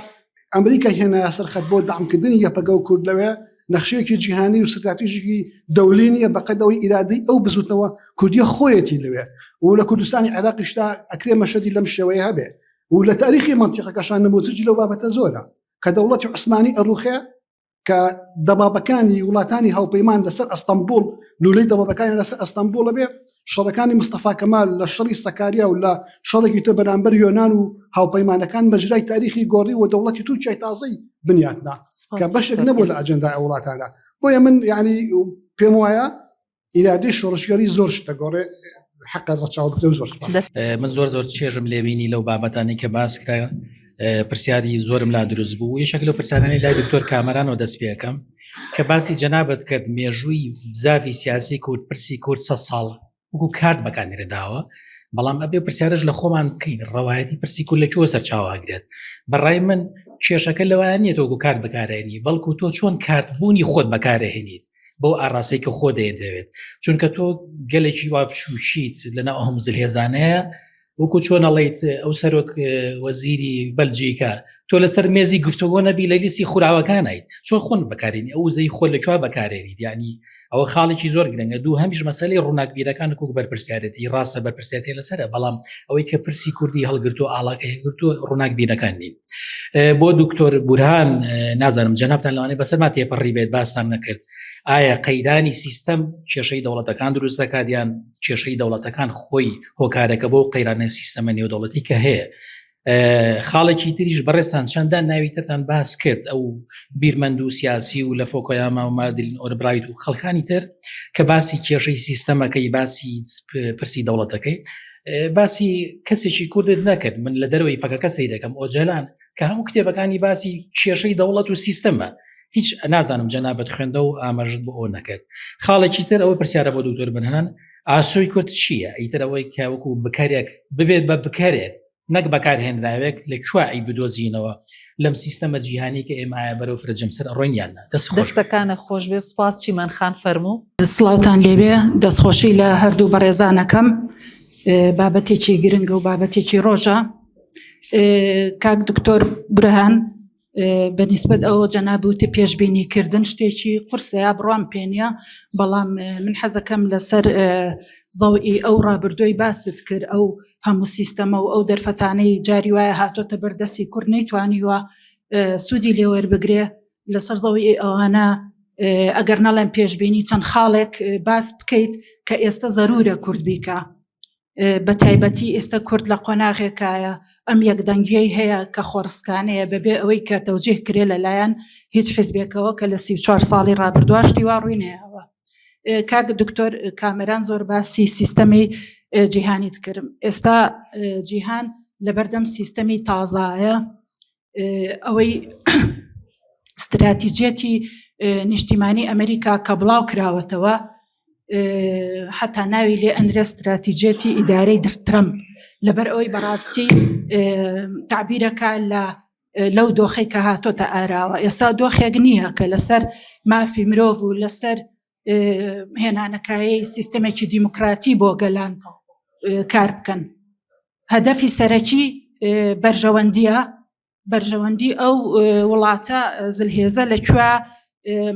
ئەمریکا هێنایە سەرخەت بۆ دامکردنی یەپەگە و کورد لەوێ نەخشەیەکی جیهانی و ستراتیژیکی دەولی نییە بەقەد ئەوەی ئیرادەی ئەو بزوتنەوە کوردیە خۆیەتی لەوێ و لە کوردستانی عێراقیشدا ئەکرێ مەشەدی لەم شێوەیە هەبێ و لە تاریخی مەنتیقەکەشان نموزجی لەو بابەتە زۆرە کە دەوڵەتی عوسمانی ئەڕوخێ کە دەبابەکانی وڵاتانی هاوپەیمان لەسەر ئەستەمبوڵ لولەی دەبابەکانی لەسەر ئەستەمبوڵە بێ شەڕەکانی مستەفا کەمال لە شەڕی سەکاریا و لە شەڕێکی تر بەرامبەر یۆنان و هاوپەیمانەکان مەجرای تاریخی گۆڕی و دەوڵەتی تورکیای تازەی بنیاتنا کە بەشێک نەبوو لە ئەجێندای ئەو وڵاتانە بۆیە من یعنی پێم وایە ئیرادەی شۆڕشگەری زۆر شتە گۆڕێ حەقە ڕەچاو بکرێ و زۆر سوپاس. من زۆر زۆر چێژم لێبینی لەو بابەتانەی کە باس کرا پرسیاری زۆرم لا دروست بوو یەکێک لەو پرسیارانەی لای دکتۆر کامەرانەوە دەست پێەکەم کە باسی جەنابەت کرد مێژووی بزاڤی سیاسی کورد پرسی کورد سە ساڵ وەکو کارت بەکارنرێداوە بەڵام ئەبێ پرسیارش لە خۆمان بکەین ڕەوایەتی پرسی کورد لە کوێوە سەرچاوەگرێت بەڕای من کێشەکە لەوایە نییە تۆ وەکو کارت بەکارێنی بەڵکو تۆ چۆن کارت بوونی خۆت بەکارهێنیت بەو ئاراستەی کە خۆ دەیەوێت چونکە تۆ گەلێکی وا بچووکیت لەناو هەموو زلهێزانەیە. وەکو چۆن ئەڵێیت ئەو سەرۆک وەزیری بەلجیکا تۆ لەسەر مێزی گفتوگۆ نەبی لە لیستی خوراوەکانیت چۆن خۆن بەکارێنی ئەو وزەی خۆ لە کوێ بەکارێنیت یعنی ئەوە خاڵێکی زۆر گرنگە دوو هەمیش مەسەلەی ڕووناکبیرەکان کوک بەرپرسیارەتی ڕاستە بەرپرسیارەتی لەسەرە بەڵام ئەوەی کە پرسی کوردی هەڵگرتو ئاڵاکە هەڵگرتو ڕووناکبیرەکان نین بۆ دکتۆر بورهان نازانم جەنابتان لەوانەیە بەسەرما تێپەڕی بێت باستان نەکرد ئایا قەیرانی سیستەم کێشەی دەوڵەتەکان دروست دەکات یان کێشەی دەوڵەتەکان خۆی هۆکارەکە بۆ قەیرانە سیستەمە نێودەوڵەتی کە هەیە خاڵێکی تریش بەڕێزتان چەندان ناوی ترتان باس کرد ئەو بیرمەند و سیاسی و لە فۆکۆیاما و مادلین ئۆلبرایت و خەڵکانی تر کە باسی کێشەی سیستەمەکەی باسی پرسی دەوڵەتەکەی باسی کەسێکی کوردت نەکرد من لە دەرەوەی پەکەکە سەی دەکەم ئۆجەلان کە هەموو کتێبەکانی باسی کێشەی دەوڵەت و سیستەمە هیچ نازانم جەنابەت خوێندە و ئاماژت بۆ ئەوە نەکرد خاڵێکی تر ئەوە پرسیارە بۆ دکتۆر بنهان ئاسۆی کورد چییە ئیتر ئەوەی کە وەکو بکەرێک ببێت بە بکەرێک نەک بەکارهێنراوێک لە کوێ ئەی بدۆزینەوە لەم سیستەمە جیهانی کە ئێمە ئایا بەرەو فرە جەمسەر ئەڕۆین یان نا دەست خۆش دەستەکانە خۆش بێ سوپاس چیمەن خان فەرموو. سڵاوتان لێبێ دەستخۆشی لە هەردوو بەڕێزانەکەم بابەتێکی گرنگە و بابەتێکی ڕۆژە کاک دکتۆر برهان بە نیسبەت ئەوە جەناب وتی پێشبینی کردن شتێکی قورسە یا بڕوام پێ نییە بەڵام من حەزەکەم لەسەر زەوی ئەو ڕابردووی باست کرد ئەو هەموو سیستەمە و ئەو دەرفەتانەی جاری وایە هاتۆتە بەردەستی کورد نەیتوانیوە سوودی لێوەربگرێ لەسەر زەوی ئەوانە ئەگەر نەڵێم پێشبینی چەند خاڵێک باس بکەیت کە ئێستا زەرورە کورد بیکە بە تایبەتی ئێستا کورد لە قۆناغێکایە ئەم یەکدەنگیەی هەیە کە خۆڕسکانەیە بەبێ ئەوەی کە تەوجیه کرێ لەلایەن هیچ حیزبێکەوە کە لە 34 ساڵی ڕابردووە شتی وا ڕووی نەیاوە کاک دکتۆر کامەران زۆر باسی سیستەمی جیهانیت کردم ئێستا جیهان لەبەردەم سیستەمی تازایە ئەوەی ستراتیجیەتی نیشتیمانی ئەمریکا کە بڵاو کراوەتەوە حتا ناوی لێ ئەنرێ ستراتیجیەتی ئیدارەی ترەمپ لەبەر ئەوەی بەڕاستی تعبیرەکە لە لەو دۆخی کە هاتۆتە ئاراوە ئێستا دۆخێک نییە کە لەسەر مافی مرۆڤ و لەسەر هێنانەکایەی سیستەمێکی دیموکراتی بۆ گەلان کار بکەن هەدەفی سەرەکی بەرژەوەندیە بەرژەوەندی ئەو وڵاتە زلهێزە لە کوێ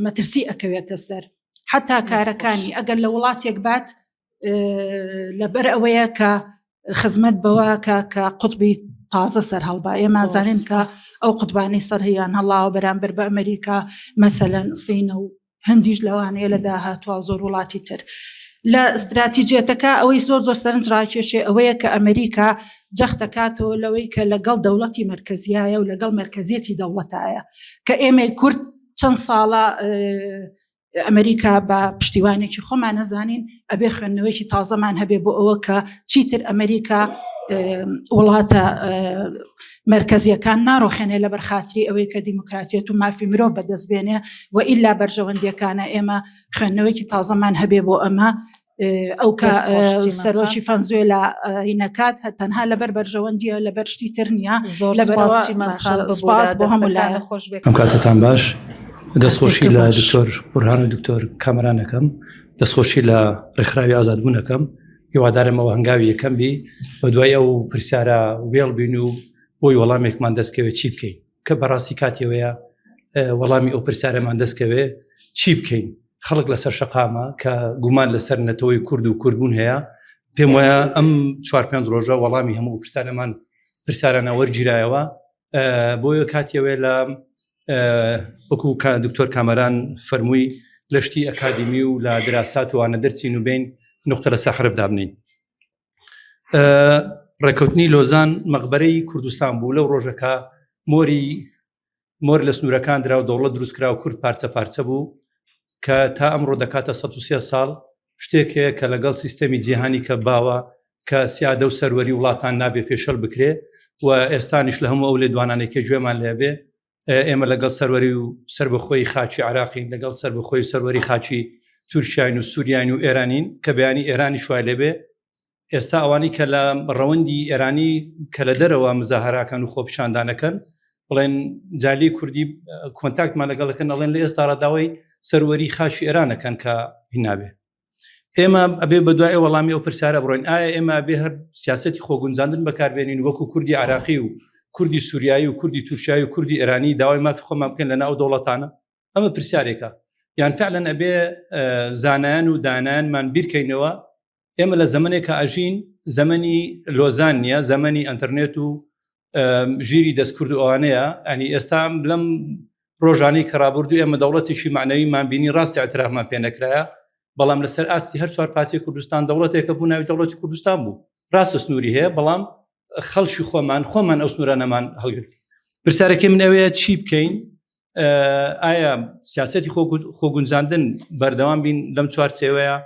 مەترسی ئەکەوێتە سەر حتا کارەکانی ئەگەر لە وڵاتێک بات لەبەر ئەوەیە کە خزمەت بەوە کە کە قوتبی تازە سەر هەڵبا ئێمە زانین کە ئەو قوتبانەی سەرهیان هەڵاوە بەرامبەر بە ئەمریکا مەسەلەن سینە و هەندیش لەوانەیە لە داهاتوە زۆر وڵاتی تر لە استراتیجیەتەکە ئەوەی زۆر زۆر سەرنج ڕاکێشێ ئەوەیە کە ئەمریکا جەختەکاتەوە لەوەی کە لەگەڵ دەوڵەتی مرکزیایە و لەگەڵ مرکزیەتی دەوڵەتایە کە ئێمەی کورد چەند ساڵە ئەمریکا بە پشتیوانێکی خۆمان نەزانین ئەبێ خوێندنەوەیکی تازەمان هەبێ بۆ ئەوە کە چیتر ئەمریکا وڵاتە مەرکەزیەکان ناڕۆخێنێ لەبەر خاتری ئەوەی کە دیموکراتیەت و مافی مرۆڤ بەدەست بێنێ و ئیلا بەرژەوەندیەکانە ئێمە خوێندنەوەیکی تازەمان هەبێ بۆ ئەمە ئەو کە سەرۆکی فەنزوێلا هینەکات تەنها لەبەر بەرژەوەندیە لەبەر شتی تر نییە سپاس بۆ هەموو لایە ئەم کاتتان باش دەستخۆشی لە دکتۆر بورهان و دکتۆر کامەرانەکەم دەستخۆشی لە ڕێکخراوی ئازادبوونەکەم هیوادارم ئەوە هەنگاوی یەکەم بی بە دوای ئەو پرسیارە وێڵ بین و بۆی وەڵامێکمان دەستکەوێت چی بکەین کە بەڕاستی کاتیەوەیە وەڵامی ئەو پرسیارەمان دەستکەوێ چی بکەین خەڵک لەسەر شەقامە کە گومان لەسەر نەتەوەی کورد و کوردبوون هەیە پێم وایە ئەم چوار پێنج ڕۆژە وەڵامی هەموو پرسیارەمان پرسیارانە وەرگیرایەوە بۆیە کاتیەوەی لە وەکو دکتۆر کامەران فەرمووی لە شتی ئەکادیمی و لە دراسات وانە دەرچین و بین نقطە لەسەر حرف دابنین ڕێککەوتنی لۆزان مەقبەرەی کوردستان بوو لەو ڕۆژەکە مۆری مۆر لە سنوورەکان درا و دەوڵەت دروستکرا و کورد پارچە پارچە بوو کە تا ئەمڕۆ دەکاتە 103 ساڵ شتێک هەیە کە لەگەڵ سیستەمی جیهانی کە باوە کە سیادە و سەروەری وڵاتان نابێ پێشەل بکرێ و ئێستانیش لە هەموو ئەو لێدوانانێک کە گوێمان لێبێ ئێمە لەگەڵ سەروەری و سربەخۆی خاچی عراقین لەگەڵ سربەخۆی سەروەری خاچی تورکیاین و سووریاین و ئێرانین کە بەیانی ئێرانی شوای لێبێ ئێستا ئەوانەی کە لە ڕەوەندی ئێرانی کە لە دەرەوە مزاهراکان و خۆپیشاندانەکەن بڵێن جالی کوردی کۆنتاکتمان لەگەڵەکەن ئەڵێن لە ئێستا ڕاداوای سەروەری خاشی ئێرانەکەن کە هینابێ. ئێمە ئەبێ بە دوای وەڵامی ئەو پرسیارە بڕۆین ئایا ئێمە بێ هەر سیاستی خۆگونجاندن بەکاربێنین وەکو کوردی عراقی و کوردی سووریایی و کوردی تورکیایی و کوردی ئێرانی داوای مافی خۆمان بکەن لە ناو دەوڵەتانە ئەمە پرسیارێکە یان فعلەن ئەبێ زانایان و دانایانمان بیرکەینەوە ئێمە لە زەمنێکە ئەژین زەمەنی لۆزان نییە زەمەنی ئەتەرنێت و ژیری دەستکرد و ئەوانەیە ئەنی ئێستا لەم ڕۆژانەی کە ڕابردوو ئێمە دەوڵەتێکی معنەویمان بینی ڕاستی اعترافمان پێ نەکرایە بەڵام لەسەر ئاستی هەر چوار پارچەی کوردستان دەوڵەتێکە بوو ناوی دەوڵەتی کوردستان بوو ڕاستە سنووری هەیە بەڵام خەڵکی خۆمان خۆمان ئەو سنوورانەمان هەڵگرت پرسیارەکەی من ئەوەیە چی بکەین ئایا سیاستی خۆگونجاندن بەردەوام بین لەم چوارچێوەیە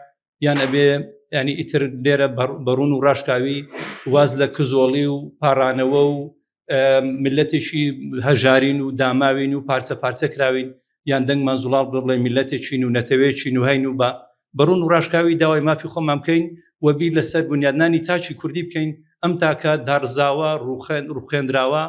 یان ئەبێ ینی ئیتر لێرە بەڕون و ڕاشکاوی واز لە کزۆڵی و پاڕانەوە و ملەتێکی هەژارین و داماوین و پارچە پارچە کراوین یان دەنگمان زوڵاڵ بڵێ میلەتێکین و نەتەوەیەکین و هەین و بە بەڕون و ڕاشکاوی داوای مافی خۆمان بکەین و بیر لەسەر بنیادنانی تاکی کوردی بکەین ئەم تاکە داڕزاوە ڕوخێن ڕوخێنراوە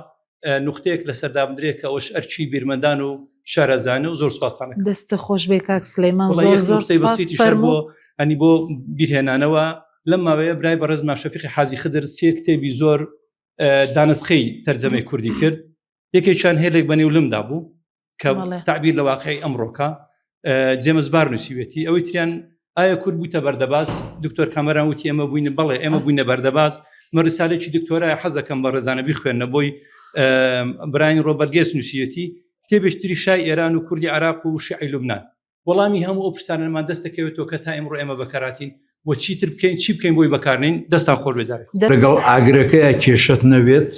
نوختەیەک لەسەر دابدرێت کە ئەوش ئەرکی بیرمەندان و شارەزانە و زۆر سپاسانە دەستە خۆش بێ کاک سلەیمان زۆر زۆر بەسیتی بۆ ئەنی بۆ بیرهێنانەوە لەم ماوەیە برای بەڕێز ماشەفیقی حازی خدر سێ کتێبی زۆر دانسقەی تەرجەمەی کوردی کرد یەکێکیان هێلێک بە نێو لمدا بوو کە تعبیر لە واقعی ئەمڕۆکە جێمز بار نووسیوێتی ئەوەی تریان ئایا کورد بووتە بەردەباز دکتۆر کامەران وتی ئێمە بووین بەڵێ ئێمە بووینە بەردەباز من ڕسالێکی دکتۆرای حەزەکەم بە ڕێزانە بیخوێنە بۆی براین ڕۆبەرگێس نووسیەتی کتێبێشتری شای ئێران و کوردی عراق و شعی لوبناان وەڵامی هەموو ئەو پرسیارانەمان دەست دەکەوێتەوە کە تا ئیمڕۆ ئێمە بەکاراتین و چیتر بکەین چی بکەین بۆی بەکارنین دەستان خۆش بێزارێت لەگەڵ ئاگرەکەیا کێشەت نەبێت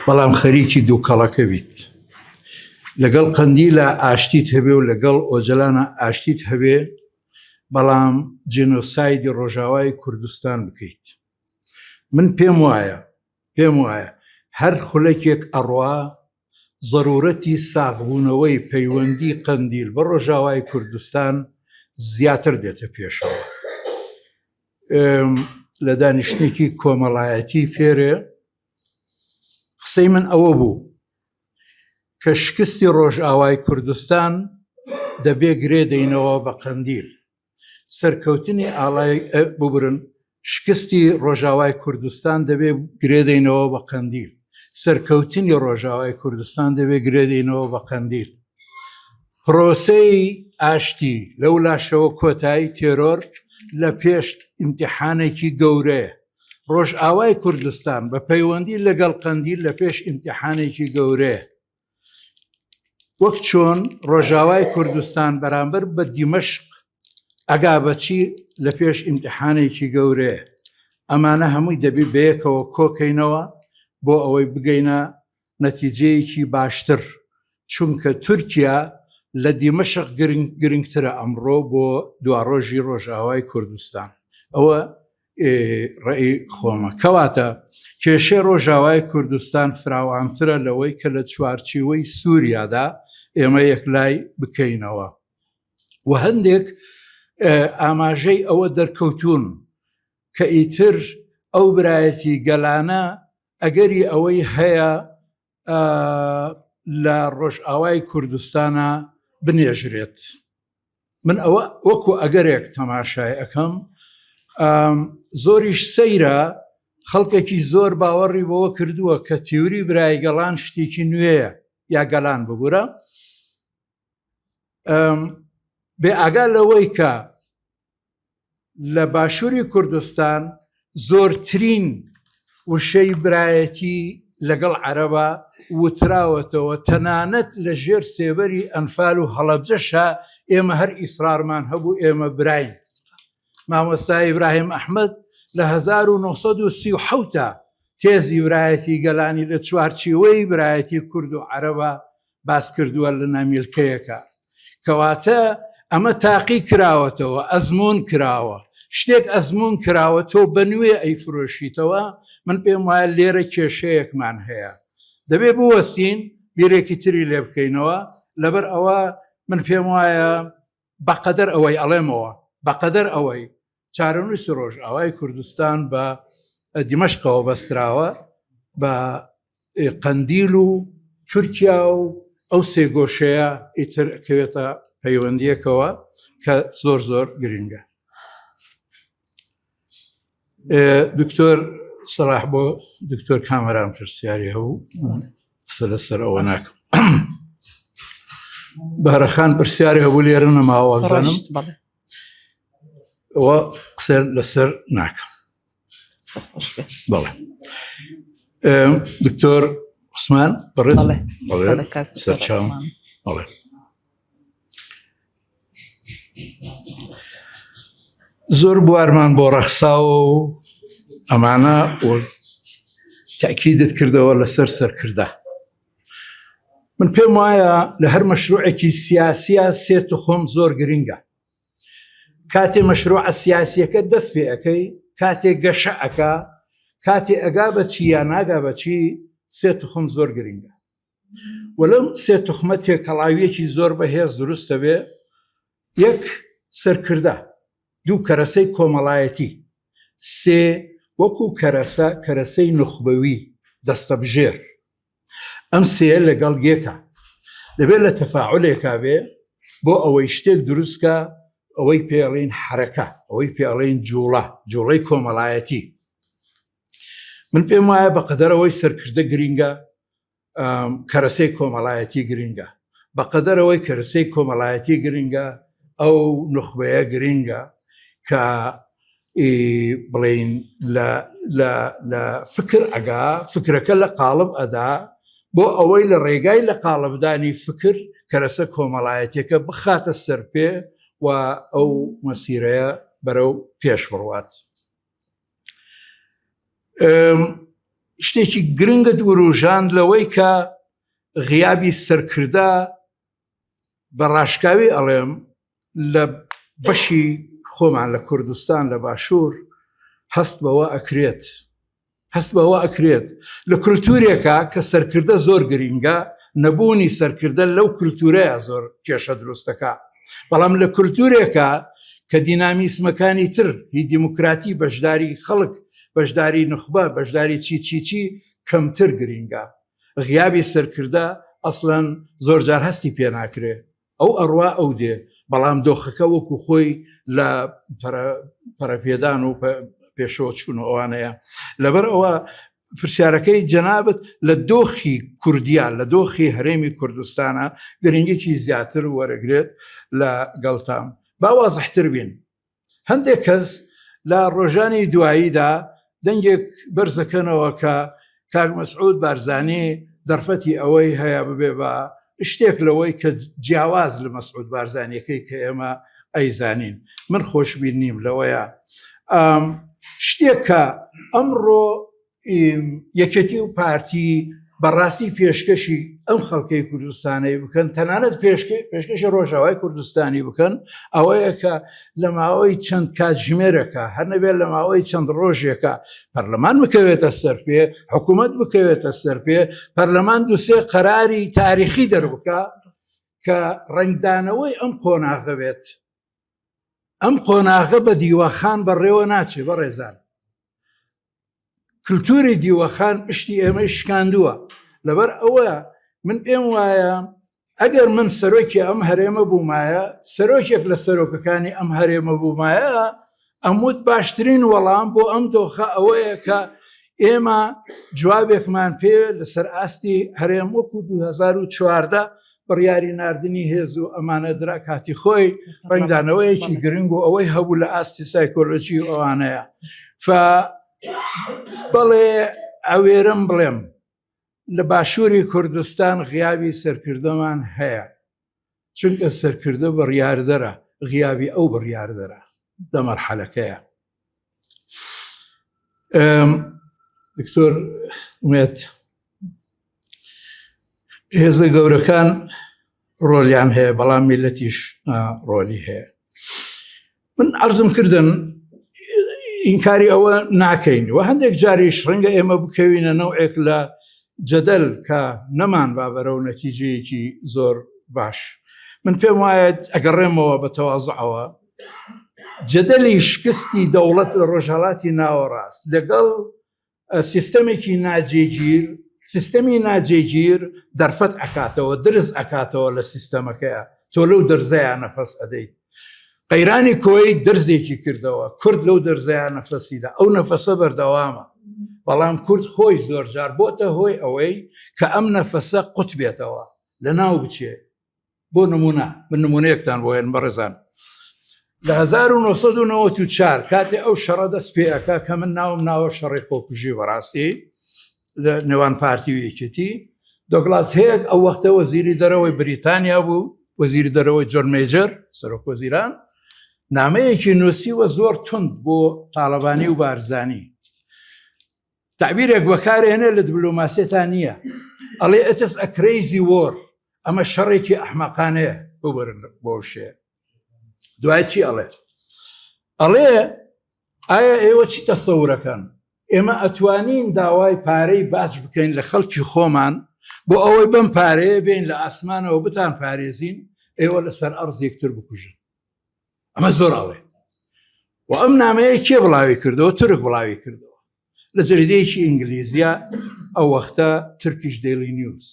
بەڵام خەریکی دووکەڵەکە بیت لەگەڵ قەندیلە ئاشتیت هەبێ و لەگەڵ ئۆجەلانە ئاشتیت هەبێ بەڵام جینۆسایدی ڕۆژاوای کوردستان بکەیت من پێم وایە پێم وایە هەر خولەکێک ئەڕوا زەرورەتی ساغبوونەوەی پەیوەندی قەندیل بە ڕۆژاوای کوردستان زیاتر دێتە پێشەوە. لە دانیشتێکی کۆمەڵایەتی فێرێ قسەی من ئەوە بوو کە شکستی ڕۆژئاوای کوردستان دەبێ گرێ دەینەوە بە قەندیل. سەرکەوتنی ئاڵای ببورن شکستی ڕۆژاوای کوردستان دەبێ گرێدەینەوە بە قەندیل سەرکەوتنی ڕۆژاوای کوردستان دەبێ گرێدەینەوە بە قەندیل پرۆسەی ئاشتی لەو لاشەوە کۆتایی تێرۆر لە پێش ئیمتحانێکی گەورەیە ڕۆژئاوای کوردستان بە پەیوەندی لەگەڵ قەندیل لە پێش ئیمتحانێکی گەورەیە وەک چۆن ڕۆژاوای کوردستان بەرامبەر بە دیمەشق ئەگا بەچی لە پێش ئیمتحانێکی گەورەیە ئەمانە هەمووی دەبی بەیەکەوە کۆکەینەوە بۆ ئەوەی بگەینە نەتیجەیەکی باشتر چونکە تورکیا لە دیمەشق گرنگترە ئەمڕۆ بۆ دواڕۆژی ڕۆژاوای کوردستان ئەوە ڕێی خۆمە کەواتە کێشەی ڕۆژاوای کوردستان فراوانترە لەوەی کە لە چوارچیوەی سووریادا ئێمە یەکلای بکەینەوە و هەندێک ئاماژەی ئەوە دەرکەوتون کە ئیتر ئەو برایەتی گەلانە ئەگەری ئەوەی هەیە لە ڕۆژئاوای کوردستانە بنێژرێت من ئەوە وەکو ئەگەرێک تەماشای ئەەکەم زۆریش سەیرە خەڵکێکی زۆر باوەڕی بەوە کردووە کە تیوری برای گەڵان شتێکی نوێیە یا گەلان ببوورە بێ ئاگا لەوەی کە لە باشووری کوردستان زۆرترین وشەی برایەتی لەگەڵ عەرەبا وتراوەتەوە، تەنانەت لە ژێر سێبەری ئەنفال و هەڵەبجەشا ئێمە هەر ئیسرارمان هەبوو ئێمە براین. مامۆستا ئیبراهیم ئەحمەد لە 1937 تا تێزی برایەتی گەلانی لە چوارچیوەی برایەتی کورد و عەرەبا باس کردووە لە نامیلکەیەکە کەواتە ئەمە تاقی کراوەتەوە ئەزمون کراوە شتێک ئەزمون کراوە تۆ بە نوێ ئەیفرۆشیتەوە من پێم وایە لێرە کێشەیەکمان هەیە دەبێ بوەستین بیرێکی تری لێ بکەینەوە لەبەر ئەوە من پێم وایە بەقەدەر ئەوەی ئەڵێمەوە بەقەدەر ئەوەی چارەنووسی ڕۆژئاوای کوردستان بە دیمەشقەوە بەستراوە بە قەندیل و تورکیا و ئەو سێگۆشەیە ئیتر کەوێتە پەیوەندیەکەوە کە زۆر زۆر گرنگە. دکتۆر سەلاح بۆ دکتۆر کامەران پرسیاری هەبوو قسە لەسەر ئەوە ناکەم بارەخان پرسیاری هەبوو لێرە نەماوە بزانم ئەوە قسە لەسەر ناکەم بەڵێ دکتۆر عوسمان بەڕێز سەرچاو بەڵێ زۆر بوارمان بۆ ڕەخساوە و ئەمانە تاکیدت کردەوە لەسەر سەرکردە من پێم وایە لە هەر مەشروعێکی سیاسیە سێ تخۆم زۆر گرنگە کاتێ مەشروعە سیاسیەکە دەست پێ ئەەکەی کاتێ گەشە ئەکا کاتێ ئەگا بە چی یا ناگا بە چی سێ تخم زۆر گرنگە وەلم سێ تخمە تێکەڵاویەکی زۆر بەهێز دروستە بێ یەک سەرکردە دوو کەرەسەی کۆمەڵایەتی سێ وەکو کەرەسە کەرەسەی نوخبەوی دەستەبژێر ئەم سێ لەگەڵ یەکە دەبێت لە تەفاعلێکا بێ بۆ ئەوەی شتێک دروستکە ئەوەی پێڵین حرەکە ئەوەی پێڵین جوڵە جوڵەی کۆمەڵایەتی من پێم وایە بە قەدەرەوەی سەرکردە گرینگە کەرەسەی کۆمەڵایەتی گرنگە بە قەدەرەوەی کەرەسەی کۆمەڵایەتی گرنگە ئەو نوخبەیە گرنگە کە بڵین لە فکر ئەگا فکرەکە لە قاڵب ئەدا بۆ ئەوەی لە ڕێگای لە قاڵبدانی فکر کەرەسە کۆمەڵایەتیەکە بخاتە سەرپێ و ئەو مەسیرەیە بەرەو پێش بڕوات. شتێکی گرنگت وروژاند لەوەی کە غیابی سەرکردە بە ڕاشکاوی ئەڵێم لە بەشی خۆمان لە کوردستان لە باشوور هەست بەوە ئەکرێت هەست بەوە ئەکرێت لە کولتورێکە کە سەرکردە زۆر گرینگە نەبوونی سەرکردە لەو کولتورەیە زۆر کێشە دروستەکە بەڵام لە کولتورێکە کە دینامیسمەکانی تر هی دیموکراتی بەشداری خەڵک بەشداری نوخبە بەشداری چی چی چی کەمتر گرینگە غیابی سەرکردە ئەسڵەن زۆر جار هەستی پێ ناکرێ ئەو ئەڕوا ئەو دێ بەڵام دۆخەکە وەکو خۆی لە پەرەپێدان و پێشەوە چوون و ئەوانەیە لەبەر ئەوە پرسیارەکەی جەنابت لە دۆخی کوردیا لە دۆخی هەرێمی کوردستانە گرنگێکی زیاتر وەرەگرێت لە گەڵتان با وازحتر بین هەندێک کەس لە ڕۆژانی دواییدا دەنگێک بەرزەکەنەوە کە کاک مەسعود بارزانی دەرفەتی ئەوەی هەیە ببێ بە شتێک لەوەی کە جیاواز لە مەسعود بارزانیەکەی کە ئێمە ئەیزانین من خۆشبین نیم لەوەیە شتێک کە ئەمڕۆ یەکێتی و پارتی بەڕاستی پێشکەشی ئەم خەڵکەی کوردستانەی بکەن تەنانەت پێشکەشی ڕۆژاوای کوردستانی بکەن ئەوەیە کە لە ماوەی چەند کاتژمێرەکە هەر نەبێت لە ماوەی چەند ڕۆژێکە پەرلەمان بکەوێتە سەرپێ حکوومەت بکەوێتە سەرپێ پەرلەمان دوسێ قەراری تاریخی دەربکە کە ڕەنگدانەوەی ئەم قۆناغە بێت ئەم قۆناغە بە دیوەخان بەڕێوە ناچێ بەڕێزان کلتوری دیوەخان پشتی ئێمەی شکاندووە لەبەر ئەوە من پێم وایە ئەگەر من سەرۆکی ئەم هەرێمە بوومایە سەرۆکێک لە سەرۆکەکانی ئەم هەرێمە بوومایە ئەموت باشترین وەڵام بۆ ئەم دۆخە ئەوەیە کە ئێمە جوابێکمان پێ لەسەر ئاستی هەرێم وەکو 2014 بڕیاری ناردنی هێز و ئەمانە درا کاتی خۆی ڕنگدانەوەیەکی گرنگ و ئەوەی هەبوو لە ئاستی سایکۆلۆژی و ئەوانەیە ف بەڵێ ئەوێرم بڵێم لە باشووری کوردستان غیابی سەرکردەمان هەیە چونکە سەرکردە بڕیاردەرە غیابی ئەو بڕیاردەرە لە مەرحەلەکەیە دکتۆر ئومێد هێزە گەورەکان ڕۆلیان هەیە بەڵام میلەتیش ڕۆلی هەیە من ئەرزم کردن ئینکاری ئەوە ناکەین و هەندێک جاریش ڕەنگە ئێمە بکەوینە نەوەک لە جەدەل کە نەمان با بەرەو نەتیجەیەکی زۆر باش من پێم وایە ئەگەڕێمەوە بە تەوازعەوە جەدەلی شکستی دەوڵەت لە ڕۆژهەڵاتی ناوەڕاست لەگەڵ سیستەمێکی ناجێگیر سیستەمی ناجێگیر دەرفەت ئەکاتەوە درز ئەکاتەوە لە سیستەمەکەیە تۆ لەو دەرزەیە نەفەس ئەدەیت. قەیرانی کۆی درزێکی کردەوە کورد لەو دەرزەیان نەفەسیدا ئەو نەفەسە بەردەوامە بەڵام کورد خۆی زۆرجار بۆتە هۆی ئەوەی کە ئەم نەفەسە قوت بێتەوە لە ناو بچێ بۆ نمونە من نمونەیەکتان بۆ هێن بەڕێزان لە 1994 کاتێ ئەو شەڕە دەست پێ ئەکا کە من ناوم ناوە شەڕی خۆکوژی بەڕاستی لە نێوان پارتی و یەکێتی دۆگلاس هێگ ئەو وەختە وەزیری دەرەوەی بریتانیا بوو وەزیری دەرەوەی جۆن مێجەر سەرۆک وەزیران نامەیەکی نووسیوە زۆر تند بۆ تاڵەبانی و بارزانی تعبیرێک بەکارێنێ لە دیبلۆماسیەتا نییە ئەڵێ it's a crazy war ئەمە شەڕێکی ئەحمەقانەیە ببرن بۆ شێ دوای چی ئەڵێ ئەڵێ ئایا ئێوە چی تەسەورەکەن ئێمە ئەتوانین داوای پارەی باج بکەین لە خەڵکی خۆمان بۆ ئەوەی بەم پارەیە بین لە ئاسمانەوە بتان پارێزین ئێوە لەسەر ئەرز یەکتر بکوژن ئەمە زۆر ئەڵێ و ئەم نامەیە کێ بڵاوی کردەوە تورک بڵاوی کردەوە لە جەریدەیەکی ئینگلیزیە ئەو وەختە تورکیش دەیلی نیوز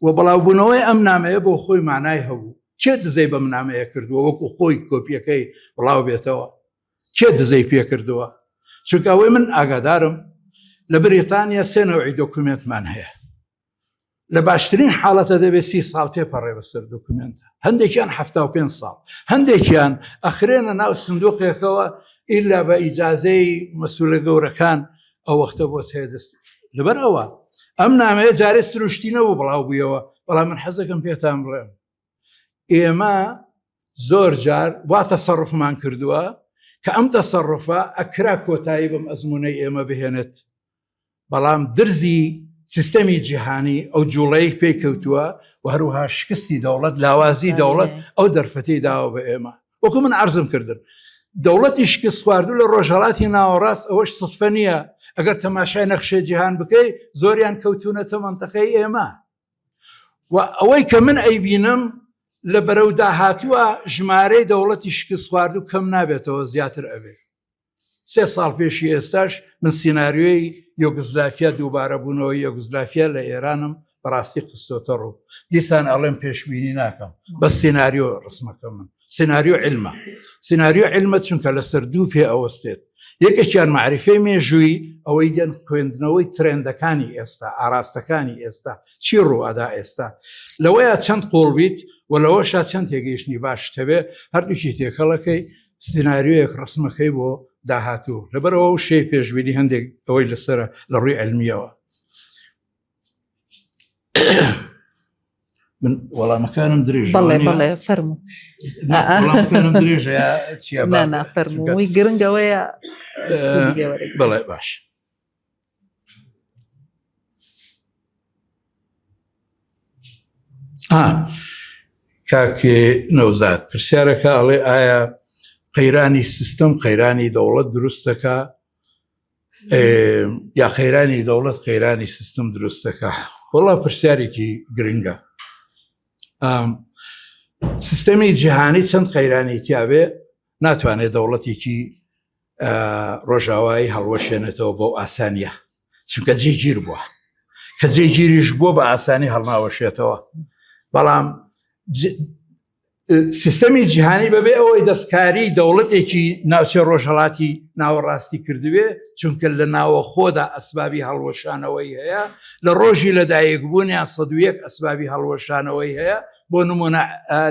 و بڵاوبوونەوەی ئەم نامەیە بۆ خۆی مانای هەبوو کێ دزەی بەم نامەیە کردووە وەکو خۆی کۆپیەکەی بڵاو بێتەوە کێ دزەی پێ کردووە چونکە ئەوەی من ئاگادارم لە بریتانیا سێ نەوعی دۆکومێنتمان هەیە لە باشترین حاڵەتە دەبێت سی ساڵ تێپەڕێ بەسەر دۆکومێنتە هەندێکیان 75 ساڵ هەندێکیان ئەخرێنە ناو سندوقێکەوە ئیلا بە ئیجازەی مەسولە گەورەکان ئەو وەختە بۆت هەیە دەست لەبەر ئەوە ئەم نامەیە جارێ سروشتی نەبوو بڵاو بوویەوە بەڵام من حەزەکەم پێتان بڵێم ئێمە زۆر جار وا تەسەڕفمان کردووە کە ئەم تەسەڕفە ئەکرا کۆتایی بەم ئەزمونەی ئێمە بهێنێت بەڵام درزی سیستەمی جیهانی ئەو جوڵەیەک پێی کەوتووە و هەروها شکستی دەوڵەت لاوازی دەوڵەت ئەو دەرفەتی داوە بە ئێمە وەکو من عرضم کردن دەوڵەتی شکست خواردو لە ڕۆژهڵاتی ناوەڕاست ئەوەش سوتفە نییە ئەگەر تەماشای نەخشێ جیهان بکەی زۆریان کەوتونەتە منتەقەی ئێمە و ئەوەی کە من ئەیبینم لە بەرەو داهاتووە ژمارەی دەوڵەتی شکست خواردو کەم نابێتەوە زیاتر ئەبێ سێ ساڵ پێشی ئێستاش من سیناریۆی یۆگزلافیا دووبارە بوونەوەی یۆگزلافیا لە ئێرانم بەڕاستی خستۆتە ڕوو دیسان ئەڵێم پێشبینی ناکەم بە سیناریۆ ڕسمەکە من سیناریۆ علمە سیناریۆ علمە چونکە لەسەر دوو پێ ئەوەستێت یەکێکیان معرفەی مێژووی ئەوەی دێن خوێندنەوەی ترێندەکانی ئێستا ئاراستەکانی ئێستا چی ڕوو ئەدا ئێستا لەوەیە چەند قۆڵ بیت و لەوەشا چەند تێگەیشتنی باش هەبێ هەردووکی تێکەڵەکەی سیناریۆیەک ڕسمەکەی بۆ داهاتوو لەبەرەوە و شەی پێشبینی هەندێک ئەوەی لەسرە لە ڕووی علمیەوە من وەڵامەکانم درێژ بەڵێ بەڵێ فەرموو درێژە فەرمووی گرنگەوەیە بەڵێ باش کاک نەوزاد پرسیارەکە ئەڵێ ئایا قەیرانی سیستم قەیرانی دەوڵەت دروستەکە یا قەیرانی دەوڵەت قەیرانی سیستم دروستەکە وڵا پرسیارێکی گرنگە سیستەمی جیهانی چەند قەیرانی تیاابێ ناتوانێت دەوڵەتێکی ڕۆژاوایی هەڵوەشێنێتەوە بەو ئاسانیە چونکە جێگیر بووە کە جێگیریش بووە بە ئاسانی هەڵناوەشێتەوە بەڵام سیستەمی جیهانی بەبێ ئەوەی دەستکاری دەوڵەتێکی ناوچە ڕۆژهڵاتی ناوەڕاستی کردوێ چونکە لە ناوە خۆدا ئەسبابی هەڵوەشانەوەی هەیە لە ڕۆژی لەدایکبوونیان 101 ئەسبابی هەڵوەشانەوەی هەیە بۆ نمونە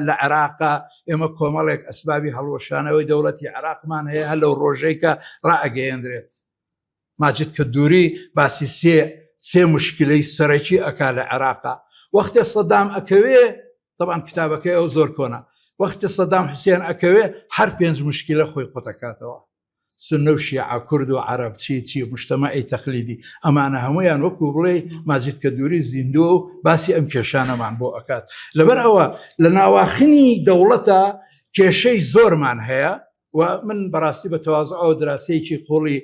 لە عێراقا ئێمە کۆمەڵێک ئەسبابی هەڵوەشانەوەی دەوڵەتی عێراقمان هەیە هەر لەو ڕۆژەی کە ڕائەگەیەندرێت ماجد کەدوری باسی سێ سێ مشکلەی سەرەکی ئەکا لە عێراقا وەختێ سەدام ئەکەوێ طبعا کتابەکەی ئەو زۆر کۆنە وەختێ سەدام حوسێن ئەکەوێ هەر پێنج مشکلە خۆی قوتەکاتەوە سنە و شیعە کورد و عەرەب چی چی مجتەمەعی تەقلیدی ئەمانە هەمویان وەکو بڵێ ماجید کە دووری زیندووە و باسی ئەم کێشانەمان بۆ ئەکات لەبەر ئەوە لە ناواخنی دەوڵەتە کێشەی زۆرمان هەیە و من بەڕاستی بە تەوازعەوە دراسەیەکی قوڵی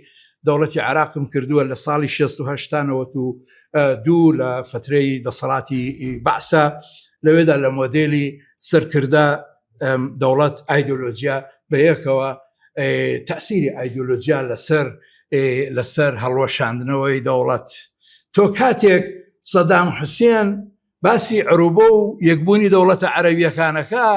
دەوڵەتی عراقم کردووە لە ساڵی 16 و دوو لە فترەی دەسەڵاتی بەعسە لەوێدا لە مۆدێلی سەرکردە دەوڵەت ئایدۆلۆجیا بەیەکەوە تەسیری ئایدۆلۆجیا لەسەر لەسەر هەڵوەشاندنەوەی دەوڵەت تۆ کاتێک سەدام حوسێن باسی عروبە و یەکبوونی دەوڵەتە عەرەویەکانەکە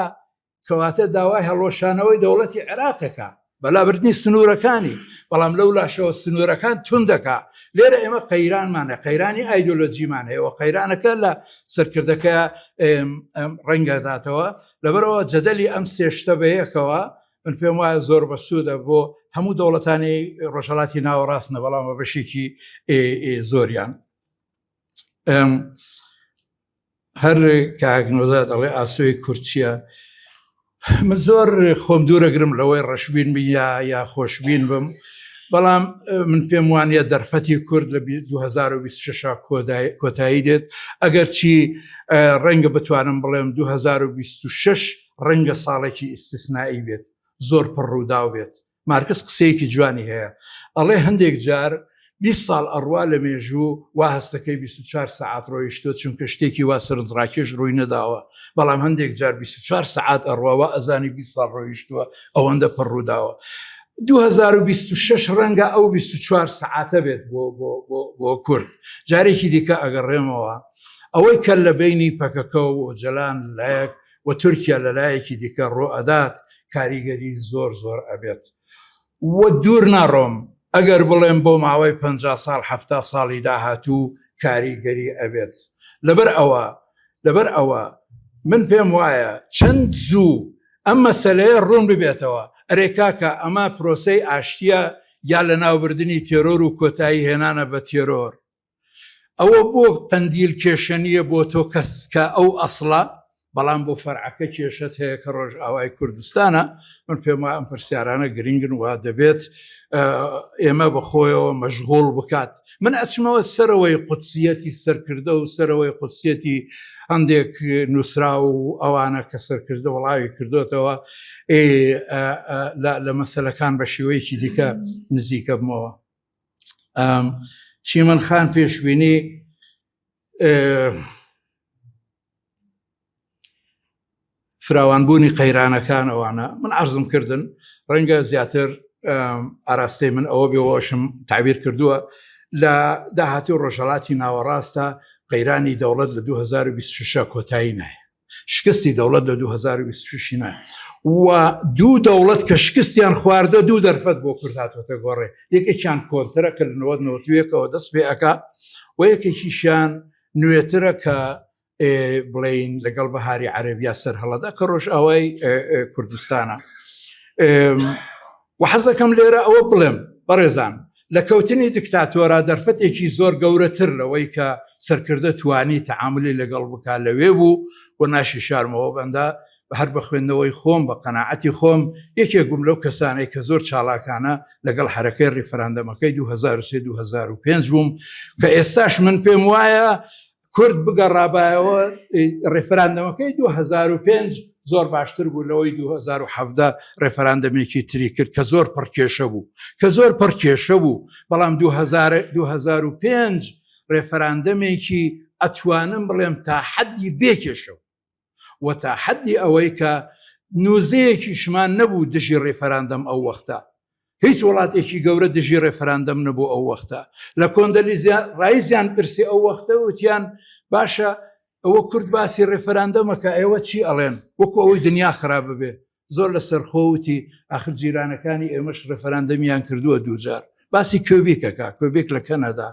کەواتە داوای هەڵوەشانەوەی دەوڵەتی عێراقەکە بەلابردنی سنوورەکانی بەڵام لەو لاشەوە سنوورەکان توندەکە لێرە ئێمە قەیرانمانە قەیرانی ئایدۆلۆجیمان هەیە و قەیرانەکە لە سەرکردەکە ڕەنگەداتەوە لەبەرەوە جەدەلی ئەم سێشتە بەیەکەوە من پێم وایە زۆر بەسوودە بۆ هەموو دەوڵەتانی ڕۆژهڵاتی ناوەڕاستنە بەڵام بە بەشێکی زۆریان هەر کاک نۆزا دەڵێ ئاسۆی کورد چییە؟ من زۆر خۆم دوورەگرم لەوەی ڕەشبین بی یا یا خۆشبین بم بەڵام من پێم وانە دەرفەتی کورد لە 2026 کۆتایی دێت ئەگەر چی ڕەنگە بتوانم بڵێم 2026 ڕەنگە ساڵێکی ئیسیسنایی بێت زۆر پڕ ڕووداو بێت مارکس قسەیەکی جوانی هەیە ئەڵێ هەندێک جار 20 ساڵ ئەڕوا لە مێژوو وا هەستەکەی 24 سەعات ڕۆیشتوە چونکە شتێکی وا سەرنجڕاکێش ڕووی نەداوە بەڵام هەندێک جار 24 سەعات ئەڕوا وا ئەزانی 20 ساڵ ڕۆیشتووە ئەوەندە پڕ ڕووداوە 2026 ڕەنگە ئەو 24 سەعاتە بێت بۆ بۆ بۆ بۆ کورد جارێکی دیکە ئەگەڕێمەوە ئەوەی کە لە بینی پەکەکە و ئۆجەلان لایەک و تورکیا لە لایەکی دیکە ڕۆ ئەدات کاریگەری زۆر زۆر ئەبێت و دوور ناڕۆم ئەگەر بڵێم بۆ ماوەی پ ساڵ ه ساڵی داهاتوو کاریگەری ئەبێت لەبەر ئەوە لەبەر ئەوە من پێم وایە چەند زوو ئەم مەسلەیە ڕوون ببێتەوە ئەرێ کاکە ئەمە پرۆسەی ئاشتیە یا لە ناوبردنی تێرۆر و کۆتایی هێنانە بە تێرۆر ئەوە بۆ قەندیل کێشە نییە بۆ تۆ کەس کە ئەو ئەسڵە بەڵام بۆ فەرعەکە کێشت هەیە کە ڕۆژ ئاوای کوردستانە من پێم وایە ئەم پرسیارانە گرنگن و دەبێت ئێمە بەخۆیەوە مەشغوڵ بکات من ئەچمەوە سەرەوەی قودسیەتی سەرکردە و سەرەوەی قودسیەتی هەندێک نووسرا و ئەوانە کە سەرکردە وڵاوی کردوتەوە لە مەسلەکان بە شێوەیەکی دیکە نزیکە بمەوە چیمەن خان پێشبینی فراوانبوونی قەیرانەکان ئەوانە من عرضم کردن ڕەنگە زیاتر ئاراستەی من ئەوە بێەوەشم تعبیر کردووە لە داهاتوو ڕۆژهڵاتی ناوەڕاستە قەیرانی دەوڵەت لە 2026 کۆتایی نایە شکستی دەوڵەت لە 2026 نا و دوو دەوڵەت کە شکستیان خواردە دوو دەرفەت بۆ کورد هاتووەتە گۆڕێ یەکێکیان کۆنترە کە لە 1990ەوە دەست پێ ئەکا و یەکێکیشیان نوێترە کە بڵین لەگەڵ بەهاری عەربیا سەر هەڵەدا کە ڕۆژئاوای کوردستانە و حەزەکەم لێرە ئەوە بڵێم بەڕێزان لە کەوتنی دکتاتۆرا دەرفەتێکی زۆر گەورەتر لەوەی کە سەرکردە توانی تەعاملی لەگەڵ بکا لەوێ بوو و ناشی شارمەوە بەندە هەر بە خوێندنەوەی خۆم بە قەناعەتی خۆم یەکێک بووم لەو کەسانەی کە زۆر چاڵاکانە لەگەڵ حرەکەی ڕیفراندەمەکەی 2003 2005 بووم کە ئێستاش من پێم وایە کورد بگەڕابایەوە ڕێفراندەمەکەی 2005 زۆر باشتر بوو لەوەی 2017 ڕێفراندەمێکی تری کرد کە زۆر پڕکێشە بوو کە زۆر پڕکێشە بوو بەڵام 2005 ڕێفراندەمێکی ئەتوانم بڵێم تا حەدی بێکێشە و تا حەدی ئەوەی کە نوزەیەکیشمان نەبوو دژی ڕێفراندەم ئەو وەختە هیچ وڵاتێکی گەورە دژی ڕێفراندەم نەبوو ئەو وەختە لە کۆندەلیزیان ڕایزیان پرسی ئەو وەختە وتیان باشە ئەوە کورد باسی ڕێفراندەمەکە ئێوە چی ئەڵێن وەکو ئەوەی دنیا خراپ ببێ زۆر لە سەرخۆوتی ئاخر جیرانەکانی ئێمەش ڕێفراندەمیان کردووە دووجار باسی کوێبیکەکە کوێبیک لە کەنەدا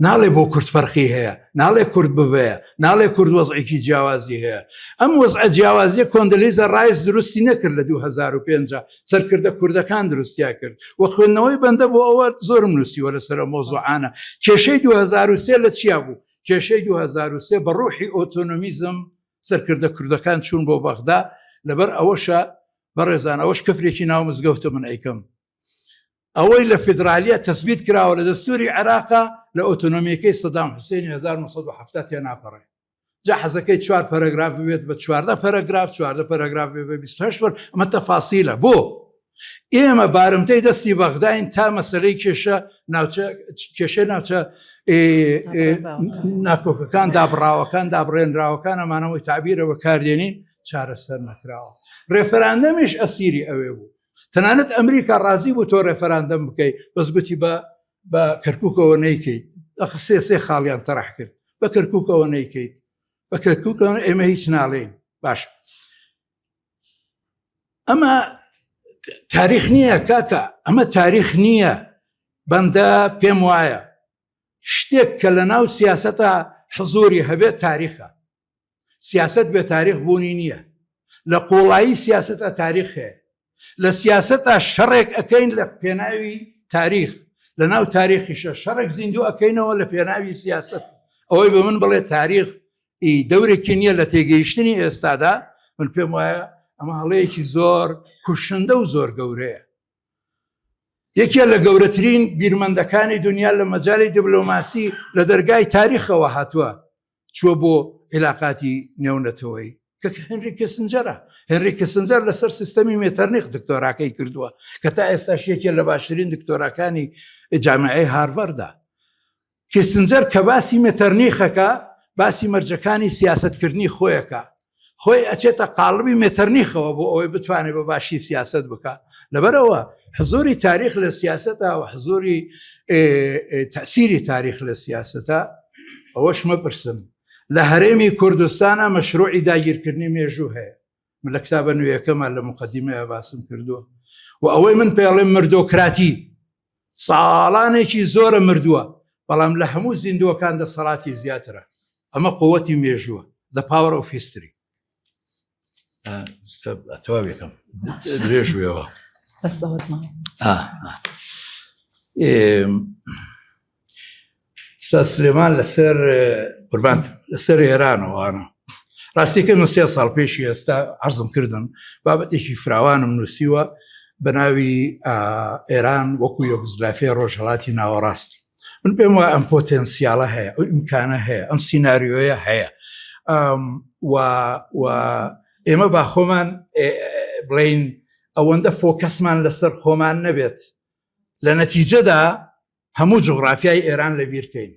ناڵێ بۆ کورد فەرقی هەیە ناڵێ کورد ببەیە ناڵێ کورد وەزعێکی جیاوازی هەیە ئەم وەزعە جیاوازیە کۆندلیزە ڕایس دروستی نەکرد لە 2005 سەرکردە کوردەکان دروستیا کرد و خوێندنەوەی بەندە بۆ ئەوە زۆرم نووسیوە لەسەر مۆزوعانە کێشەی 2003 لە چیا بوو کێشەی 2003 بە ڕوحی ئۆتۆنۆمیزم سەرکردە کوردەکان چوون بۆ بەغدا لەبەر ئەوەشە بەڕێزان ئەوەش کفرێکی ناو مزگەوتە من ئەیکەم ئەوەی لە فیدرالیە تەسبیت کراوە لە دەستوری عێراقا لە ئۆتۆنۆمیەکەی سەدام حوسێنی 1970 تێناپەڕێ جا حەزەکەی چوار پەرەگراف بێت بە چواردە پەرەگراف چواردە پەرەگراف بێ بە 28 پەر ئەمە تەفاسیلە بۆ ئێمە بارمتەی دەستی بەغداین تا مەسلەی کێشە ناوچە کێشە ناوچە ناکۆکەکان دابڕاوەکان دابڕێنراوەکان ئەمانەوەی تعبیرە بەکاردێنین چارەسەر نەکراوە ڕێفراندەمیش ئەسیری ئەوێ بوو تەنانەت ئەمریکا ڕازی بوو تۆ ڕێفراندەم بکەی بەس گوتی بە بە کەرککەوە نیکەیت ئەخ سێ سێ خاڵیان تەرح کرد بە کەرککەوە نیکەیت بە کەرککەوە ئێمە هیچ ناڵێین باش. ئەمە تاریخ نییە کاکە ئەمە تاریخ نییە بەندە پێم وایە شتێک کە لە ناو سیاسەتە حزوری هەبێت تاریخە سیاست بێ تاریخ بوونی نییە لە قوڵایی سیاستە تاریخ هەیە لە سیاسەتا شەڕێک ئەەکەین لە پێناوی تاریخ لە ناو تاریخیشە شەڕێک زیندوو ئەەکەینەوە لە پێناوی سیاست ئەوەی بە من بڵێ تاریخ ئی دەورێکی نییە لە تێگەیشتنی ئێستادا من پێم وایە ئەمە هەڵەیەکی زۆر کوشندە و زۆر گەورەیە یەکێ لە گەورەترین بیرمەندەکانی دنیا لە مەجای دیبلۆماسی لە دەرگای تاریخەوە هاتووە چوە بۆ عیلاقاتی نێونەتەوەی کە هنری کیسنجەرە هنری کیسنجەر لەسەر سیستەمی مێتەرنیخ دکتۆراکەی کردووە کە تا ئێستاش یەکێ لە باشترین دکتۆراکانی جامعەی هارڤەردا کیسنجەر کە باسی مێتەرنیخەکە باسی مەرجەکانی سیاستکردنی خۆیەکە خۆی ئەچێتە قاڵبی مێتەرنیخەوە بۆ ئەوەی بتوانێت بە باشی سیاست بکە لەبەرەوە حزوری تاریخ لە سیاستە و حزوری تەسیری تاریخ لە سیاستە ئەوەش مەپرسن لە هەرێمی کوردستانە مەشروعی داگیرکردنی مێژوو هەیە من لە کتابە نوێیەکەمان لە مقدمەیە باسم کردووە و ئەوەی من پێڵێم مردۆکراتی ساڵانێکی زۆرە مردووە بەڵام لە هەموو زیندووەکان دەسەڵاتی زیاترە ئەمە قوتی مێژووە The Power of History تەواوێکم درێژ بێەوە سا سلێمان لەسەر قوربانت لەسەر ئێرانەوەوانە ڕاستیەکە من سێ ساڵ پێشی ئێستا عرضم کردم بابەتێکی فراوانم نووسیوە بە ناوی ئێران وەکو یۆگزلافیای ڕۆژهڵاتی ناوەڕاست من پێم وایە ئەم پۆتێنسیالە هەیە ئەو ئیمکانە هەیە ئەم سینناریۆیە هەیە و ئێمە با خۆمان بڵین ئەوەندە فۆکەسمان لەسەر خۆمان نەبێت لە نەتیجەدا هەموو جوغرافیای ئێران لە بیرکەین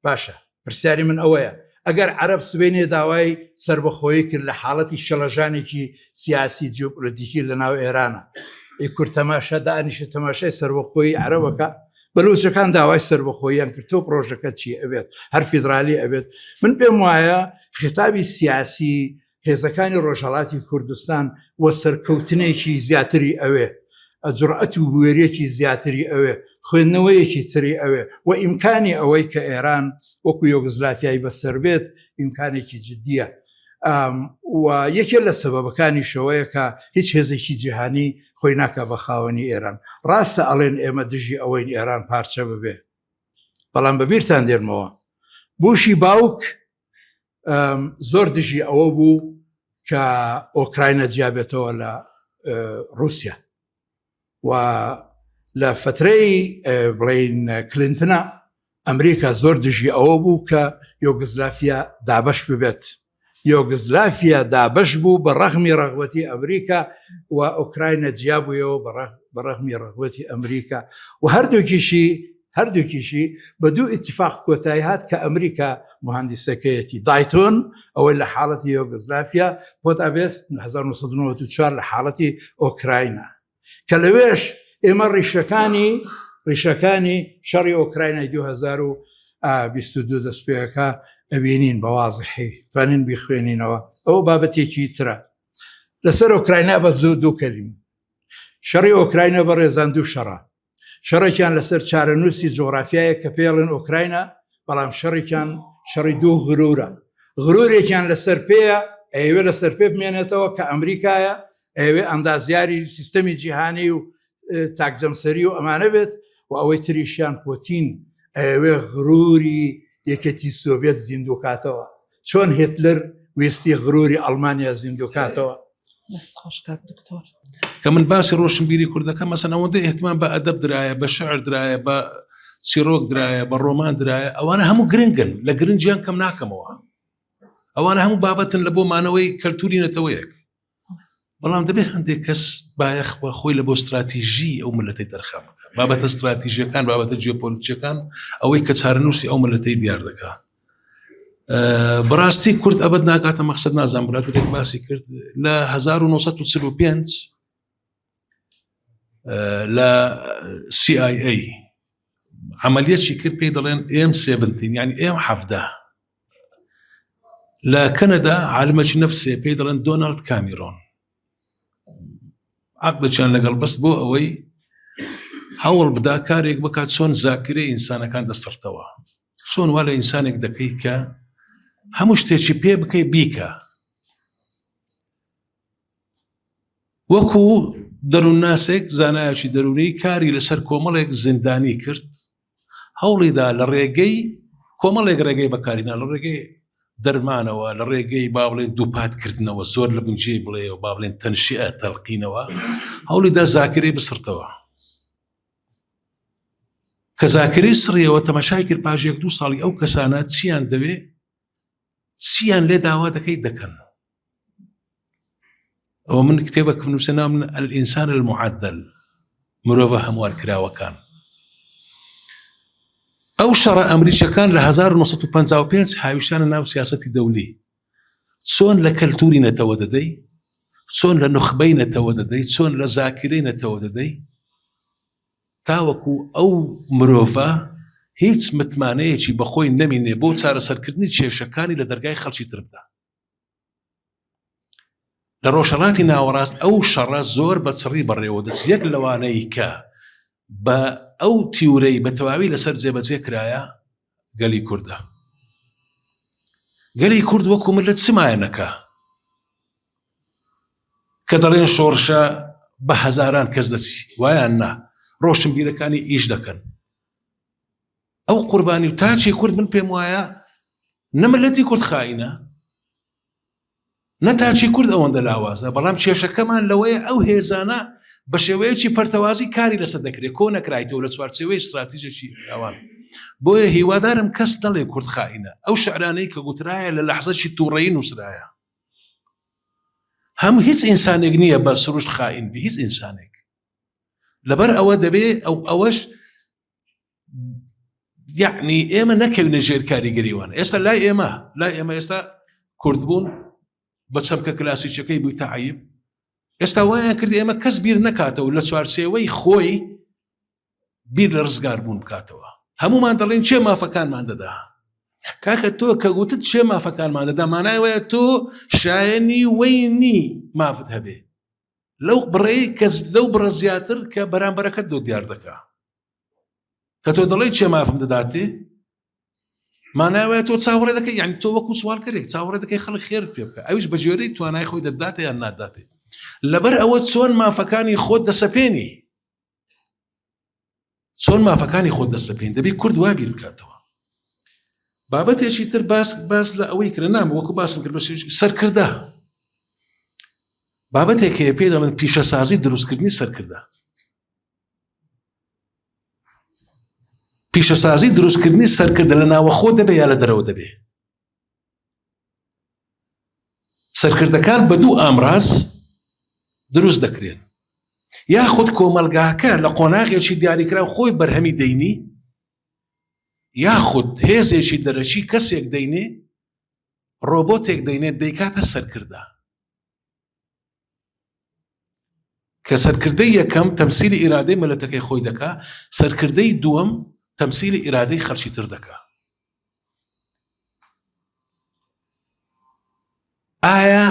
باشە پرسیاری من ئەوەیە ئەگەر عەرەب سبەینێ داوای سەربەخۆیی کرد لە حاڵەتی شڵەژانێکی سیاسی جیۆپۆلەتیکی لە ناو ئێرانە ئی کورد تەماشا دانیشە تەماشای سەربەخۆیی عەرەبەکە بەلوچەکان داوای سەربەخۆییان کرد تۆ پرۆژەکە چی ئەبێت هەر فیدرالی ئەبێت من پێم وایە خیتابی سیاسی هێزەکانی ڕۆژهەڵاتی کوردستان و سەرکەوتنێکی زیاتری ئەوێ، جوڕئەت و بوێریەکی زیاتری ئەوێ، خوێندنەوەیەکی تری ئەوێ و ئیمکانی ئەوەی کە ئێران وەکو یۆگزلافیای بەسەر بێت ئیمکانێکی جدیە و یەکێ لە سەبەبەکانی شەوەیە کە هیچ هێزێکی جیهانی خۆی ناکە بە خاوەنی ئێران. ڕاستە ئەڵێن ئێمە دژی ئەوەین ئێران پارچە ببێ، بەڵام بەبیرتان دێنمەوە بوشی باوک زۆر دژی ئەوە بوو کە ئۆکراینە جیابێتەوە لە رووسیا و لە فترەی بڵین کلینتنا ئەمریکا زۆر دژی ئەوە بوو کە یۆگزلافیا دابش ببێت یۆگزلافیا دابش بوو بە ڕەغمی ڕغبەتی ئەمریکا و ئۆکراینە جیابوویەوە بە ڕەغمی ڕغبەتی ئەمریکا و هەردووکیشی هەردووکیشی بە دوو ئیتیفاق کۆتایی هات کە ئەمریکا موهەندیسەکەیەتی دایتۆن ئەوەی لە حاڵەتی یۆگۆسلافیا بۆدابێست 1994 لە حاڵەتی ئۆکراینا کە لەوێش ئێمە ڕیشەکانی ڕیشەکانی شەڕی ئۆکراینای 2022 دەست پێەکە ئەبینین بە وازحی توانین بیخوێنینەوە ئەوە بابەتێکی ترە لەسەر ئۆکراینا بە زوو دوو کەلیم شەڕی ئۆکراینا بە ڕێزان دوو شەڕە شەڕێکیان لەسەر چارەنووسی جۆغرافیایە کە پێڵێن ئۆکراینا بەڵام شەڕێکیان شەڕی دوو غرورە غرورێکیان لەسەر پێیە ئەیەوێ لەسەر پێ بمێنێتەوە کە ئەمریکایە ئەیەوێ ئەندازیاری سیستەمی جیهانی و تاکجەمسەری و ئەمانە بێت و ئەوەی تریشیان پۆتین ئەیەوێ غروری یەکێتی سۆڤێت زیندووکاتەوە چۆن هێتلەر ویستی غروری ئەڵمانیا زیندووکاتەوە دەست خۆش کاک دکتۆر. کە من باسی ڕۆشنبیری کوردەکەم مەسەن ئەوەندە ئیهتمام بە ئەدەب درایە بە شعر درایە بە چیرۆک درایە بە ڕۆمان درایە ئەوانە هەموو گرنگن لە گرنگیان کەم ناکەمەوە ئەوانە هەموو بابەتن لە بۆ مانەوەی کەلتوری نەتەوەیەک بەڵام دەبێت هەندێک کەس بایەخ بە خۆی لە بۆ استراتیژی ئەو ملەتەی تەرخان بکە بابەتە استراتیژیەکان بابەتە جیۆپۆلیتیەکان ئەوەی کە چارەنووسی ئەو ملەتەی دیار دەکا بەڕاستی کورد ئەبەت ناگاتە مەخسەد نازان برادێک باسی کرد لە 1945 لە CIA عملیەتی کرد پێی دەڵێن M17 یعنی M17 لە کەنەدا عالمەکی نفسێ پێی دەڵێن دۆنالد کامیرۆن. عقدێکیان لەگەڵ بەست بۆ ئەوەی هەوڵ بدا کارێک بکات چۆن زاکرەی ئینسانەکان دەسڕتەوە چۆن وا لە ئینسانێک دەکەی کە هەموو شتێکی پێ بکەی بیکە وەکو دەروونناسێک زانایەکی دەروونی کاری لەسەر کۆمەڵێک زیندانی کرد هەوڵیدا لە ڕێگەی کۆمەڵێک ڕێگەی بەکارینا لە ڕێگەی دەرمانەوە لە ڕێگەی با بڵێن دووپاتکردنەوە زۆر لە بنجێ بڵێ و با بڵێن تەنشیە تەلقینەوە هەوڵیدا زاکرەی بسڕتەوە کە زاکرەی سڕیەوە تەماشای کرد پاش یەک دوو ساڵی ئەو کەسانە چیان دەوێ چیان لێ داوا دەکەیت دەکەن ئەوە من کتێبەکم نووسە ناو من الئینسان المعدل مرۆڤە هەموار کراوەکان ئەو شەڕە ئەمریکیەکان لە 1955 هاویشانە ناو سیاسەتی دەولی چۆن لە کەلتوری نەتەوە دەدەی چۆن لە نوخبەی نەتەوە دەدەی چۆن لە زاکرەی نەتەوە دەدەی تاوەکو ئەو مرۆڤە هیچ متمانەیەکی بەخۆی نەمینێ بۆ چارەسەرکردنی کێشەکانی لە دەرگای خەڵکی تر بدا لە ڕۆژهەڵاتی ناوەڕاست ئەو شەڕە زۆر بە چڕی بەڕێوە دەچ یەک لەوانەی کە بە ئەو تیورەی بە تەواوی لەسەر جێبەجێ کرایە گەلی کوردە گەلی کورد وەکو ملت چمایە نەکە کە دەڵێن شۆڕشە بە هەزاران کەس دەچی وایان نا ڕۆشنبیرەکانی ئیش دەکەن ئەو قوربانی و تاچی کورد من پێم وایە نە ملەتی کورد خائینە نە تاچی کورد ئەوەندە لاوازە بەڵام کێشەکەمان لەوەیە ئەو هێزانە بە شێوەیەکی پەرتەوازی کاری لەسەر دەکرێت کۆ نەکرایتەوە لە چوارچێوەی استراتیژێکی فراوان بۆیە هیوادارم کەس نەڵێ کورد خائینە ئەو شعرانەی کە گوترایە لە لەحزەکی تووڕەیی نووسرایە هەموو هیچ ئینسانێک نییە بە سروشت خائین بی هیچ ئینسانێک لەبەر ئەوە دەبێ ئەو ئەوەش یعنی ئێمە نەکەوینە ژێر کاریگەریوان ئێستا لای ئێمە لای ئێمە ئێستا کوردبوون بە چەمکە کلاسیکەکەی بووی تەعیب ئێستا وایان کرد ئێمە کەس بیر نەکاتەوە لە چوارچێوەی خۆی بیر لە ڕزگار بوون بکاتەوە هەمومان دەڵێن چێ مافەکانمان دەدا کاکە تۆ کە گوتت چێ مافەکانمان دەدا مانای وایە تۆ شایەنی وەینی مافت هەبێ لەو بڕەی کەس لەو بڕە زیاتر کە بەرامبەرەکەت دۆ دیار دەکا کە تۆ دەڵێی چێ مافم دەداتێ مانای وایە تۆ چاوەڕێ دەکەی یعنی تۆ وەکو سوالکەرێک چاوەڕێ دەکەی خەڵک خێرت پێ بکە ئەویش بە گوێرەی توانای خۆی دەداتێ یان ناداتێ لەبەر ئەوە چۆن مافەکانی خۆت دەسەپێنی چۆن مافەکانی خۆت دەسەپێن دەبێت کورد وا بیر بکاتەوە بابەتێکی تر باس باس لە ئەوەی کرا نام وەکو باسم کرد بە سەرکردە بابەتێک هەیە پێ دەڵێن پیشەسازی دروستکردنی سەرکردە پیشەسازی دروستکردنی سەرکردە لە ناوەخۆ دەبێ یا لە دەرەوە دەبێ سەرکردەکان بە دوو ئامراز دروست دەکرێن یاخود کۆمەلگاکە لە قۆناغێکی دیاریکراو خۆی بەرهەمی دەینی یاخود هێزێکی دەرەکی کەسێک دەینێ ڕۆبۆتێک دەینێت دەیکاتە سەرکردە کە سەرکردەی یەکەم تەمسیلی ئیرادەی ملەتەکەی خۆی دەکا سەرکردەی دووەم تەمسیلی ئیرادەی خەڵکی تر دەکا ئایا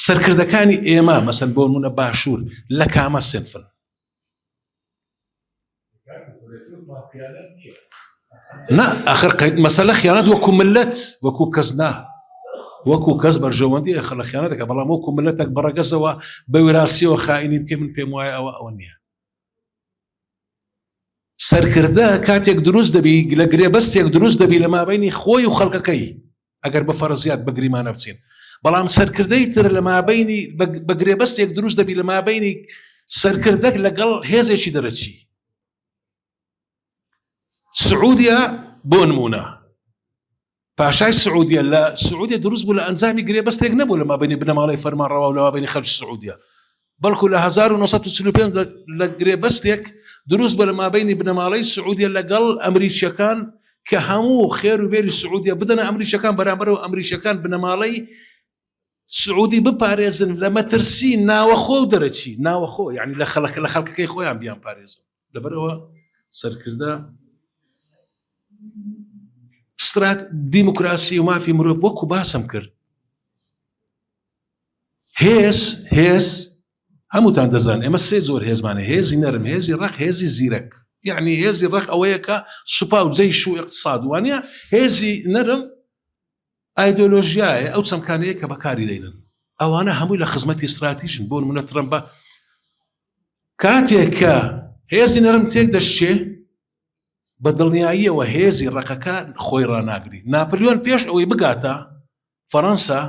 سەرکردەکانی ئێمە مەسەن بۆ نمونە باشوور لە کامە سنفن نا ئەخر مەسەلە خیانەت وەکو ملت وەکو کەس نا وەکو کەس بەرژەوەندی ئەخر لە خیانەت دەکە بەڵام وەکو ملەتێک بەڕەگەزەوە بە وێراسیەوە خائینی بکەی من پێم وایە ئەوە ئەوە نییە سەرکردە کاتێک دروست دەبی لە گرێبەستێک دروست دەبی لە مابینی خۆی و خەڵکەکەی ئەگەر بە فەرزیات بە گریمانە بچین بەڵام سەرکردەی تر لە مابینی بە گرێبەستێک دروست دەبی لە مابینی سەرکردەک لەگەڵ هێزێکی دەرەکی سعودیا بۆ نمونە پاشای سعودیە لە سعودیە دروست بوو لە ئەنجامی گرێبەستێک نەبوو لە مابینی بنەماڵەی فەرمانڕەوا و لە مابینی خەڵکی سعودیە بەڵکو لە 1945 لە گرێبەستێک دروست بە لە مابینی بنەماڵەی سعودیە لەگەڵ ئەمریکیەکان کە هەموو خێر و بێری سعودیە بدەنە ئەمریکیەکان بەرامبەرەوە ئەمریکیەکان بنەماڵەی سعودی بپارێزن لە مەترسی ناوەخۆ و دەرەکی ناوەخۆ یعنی لە خەڵک لە خەڵکەکەی خۆیان بیان پارێزن لەبەرەوە سەرکردە سترات دیموکراسی و مافی مرۆڤ وەکو باسم کرد هێز هێز. هەمووتان دەزان ئێمە سێ زۆر هێزمانە هێزی نەرم هێزی ڕق هێزی زیرەک یعنی هێزی ڕق ئەوەیە کە سوپا و جەیش و اقتصاد وانە هێزی نەرم ئایدۆلۆژیایە ئەو چەمکانەیە کە بەکاری دەینن ئەوانە هەمووی لە خزمەتی استراتیژن بۆ نمونە ترەمپ بە کاتێک کە هێزی نەرم تێک دەشچێ بە دڵنیاییەوە هێزی ڕقەکە خۆی ڕاناگری ناپلیۆن پێش ئەوەی بگاتە فەڕەنسا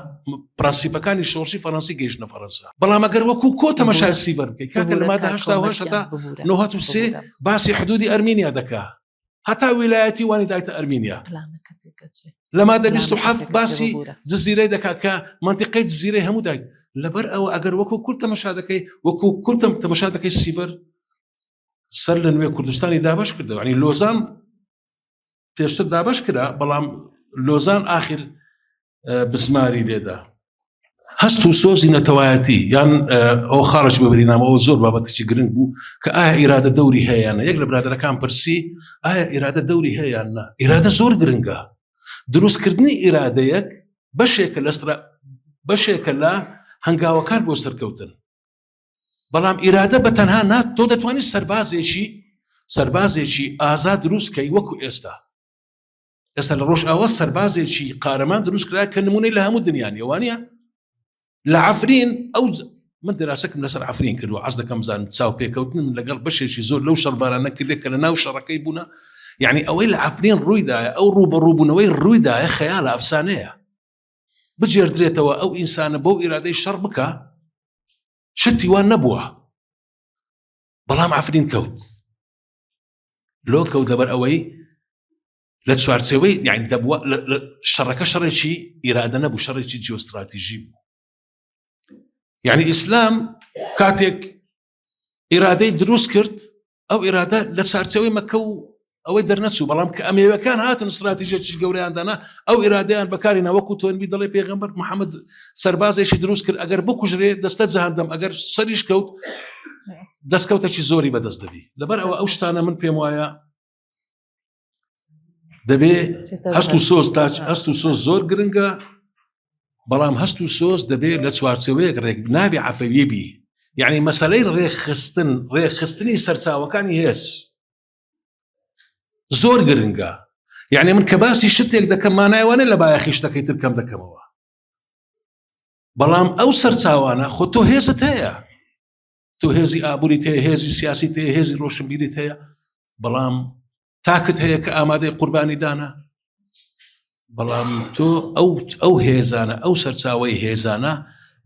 پرەنسیپەکانی شۆڕشی فەڕەنسی گەیشتنە فەڕەنسا بەڵام ئەگەر وەکو کۆ تەمەشای سیڤەر بکەی کاکە لە مادە 88 هەتا 93 باسی حدودی ئەرمینیا دەکا هەتا ویلایەتی وانی دایتە ئەرمینیا لە مادە 27 باسی جززیرەی دەکات کە منتیقەی جززیرەی هەموو دایت لەبەر ئەوە ئەگەر وەکو کورد تەمەشا دەکەی وەکو کورتم تەمەشا دەکەی سیڤەر سەر لە نوێ کوردستانی دابش کردەوە ینی لۆزان پێشتر دابش کرا بەڵام لۆزان ئاخر بزماری لێدا هەست و سۆزی نەتەوایەتی یان ئەو خاڵش ببری نامەوە زۆر بابەتێکی گرنگ بوو کە ئایا ئیرادە دەوری هەیەیانە یەک لە برادەرەکان پرسی ئایا ئیرادە دەوری هەیەیان نا ئیرادە زۆر گرنگە دروستکردنی ئیرادەیەک بەشێکە لەسرا بەشێکە لە هەنگاوەکان بۆ سەرکەوتن بەڵام ئیرادە بە تەنها نا تۆ دەتوانیت سەربازێکی سەربازێکی ئازاد دروستکەی وەکو ئێستا ئێستا لە ڕۆژ ئەوە سەربازێکی قارەمان دروست کرا کە نمونەی لە هەموو دنیانیەوانە وانە لە عفرین ئەو من دراسەکم لەسەر عفرین کردو عەز دەکەم زان چاو پێکەوتن لەگەڵ بەشێکی زۆر لەو شەڕبارانە کردێک کە لە ناو شەڕەکەی بوونە یعنی ئەوەی لە عفرین ڕوویدایە ئەو ڕووبەڕووبوونەوەی ڕوویدایە خەیاڵە ئەفسانەیە بگێردرێتەوە ئەو ئینسانە بەو ئیرادەی شەڕ بکە شتی وان نەبووە بەڵام عفرین کەوت لۆ کەوت لەبەر ئەوەی لە چوارچێوەی یعنی دەبووە شەڕەکە شەڕێکی ئیرادە نەبوو شەڕێکی جیۆستراتیژی بوو یعنی ئیسلام کاتێک ئیرادەی دروست کرد ئەو ئیرادە لە چارچەوەی مەکە و ئەوەی دەرنەچوو بەڵام کە ئەمێوەکان هاتن استراتیژێکی گەوریان دانا ئەو ئیرادەیان بەکاری ناوەکو تۆنبی دەڵێ پێغەمبەر محەممەد سەربازێکی دروست کرد ئەگەر بکوژرێ دەستە جەهەندەم ئەگەر سەریش کەوت دەستکەوتێکی زۆری بەدەست دەبی لەبەر ئەوە ئەو شتانە من پێم وایە دەبێ هەست و سۆز تاچ هەست و سۆز زۆر گرنگە بەڵام هەست و سۆز دەبێت لە چوارچەوەیەک ڕێک نابێ عفەوی بی یعنی مەسلەی ڕێکخستن ڕێکخستنی سەرچاوەکانی هێز زۆر گرنگە یعنی من کە باسی شتێک دەکەم مانایوانە لە بایەخی شتەکەی تر کەم دەکەمەوە بەڵام ئەو سەرچاوانە خۆ تۆ هێزت هەیە تۆ هێزی ئابووریت هەیە هێزی سیاسی هەیە هێزی ڕۆشنبیریت هەیە بەڵام تاکت هەیە کە ئامادەی قوربانی دانە بەڵام تۆ ئەو ئەو هێزانە ئەو سەرچاوی هێزانە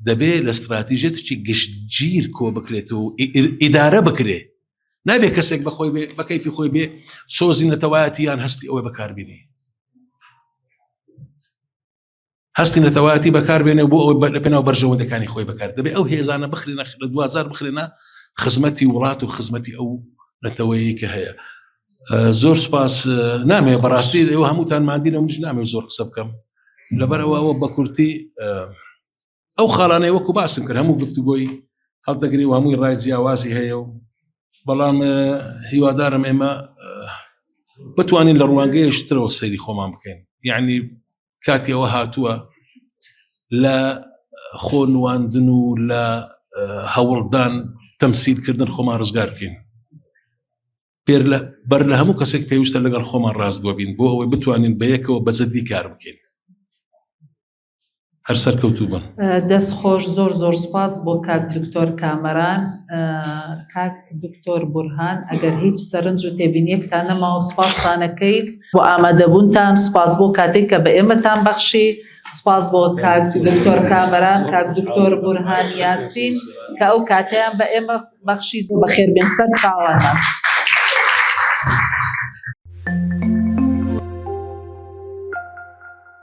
دەبێ لە استراتیژێتێکی گشتگیر کۆ بکرێت و ئیدارە بکرێ نابێ کەسێک بەخۆی بێ بە کەیفی خۆی بێ سۆزی نەتەوایەتی یان هەستی ئەوەی بەکاربینی هەستی نەتەوایەتی بەکاربێنێ بۆ ئەوەی لە پێناو بەرژەوەندەکانی خۆی بەکار دەبێ ئەو هێزانە بخرێنە لە دوازار بخرێنە خزمەتی وڵات و خزمەتی ئەو نەتەوەیە کە هەیە زۆر سپاس نامێ بەڕاستی ئێوە هەمووتان مادینە منش نامێ زۆر قسە بکەم لەبەرەوە ئەوە بە کورتی ئەو خاڵانەی وەکو باسم کرد هەموو گفتوگۆی هەڵدەگری و هەمووی ڕای جیاوازی هەیە و بەڵام هیوادارم ئێمە بتوانین لە ڕوانگەیەشترەوە سەیری خۆمان بکەین یعنی کاتی ئەوە هاتووە لە خۆ نواندن و لە هەوڵدان تەمسیلکردن خۆمان ڕزگار بکەین پێر لە بەر لە هەموو کەسێک پێویستە لەگەڵ خۆمان ڕاستگۆ بین بۆ ئەوەی بتوانین بە یەکەوە بە جدی کار بکەین هەر سەرکەوتوو بن. دەست خۆش زۆر زۆر سوپاس بۆ کاک دکتۆر کامەران کاک دکتۆر بورهان ئەگەر هیچ سەرنج و تێبینیەکتان نەماوە سوپاستانەکەین بۆ ئامادەبوونتان سوپاس بۆ کاتێک کە بە ئێمەتان بەخشی سوپاس بۆ کاک دکتۆر کامەران کاک دکتۆر بورهان یاسین کە ئەو کاتەیان بە ئێمە بەخشی زۆر بەخێربێن سەر چاوانمان.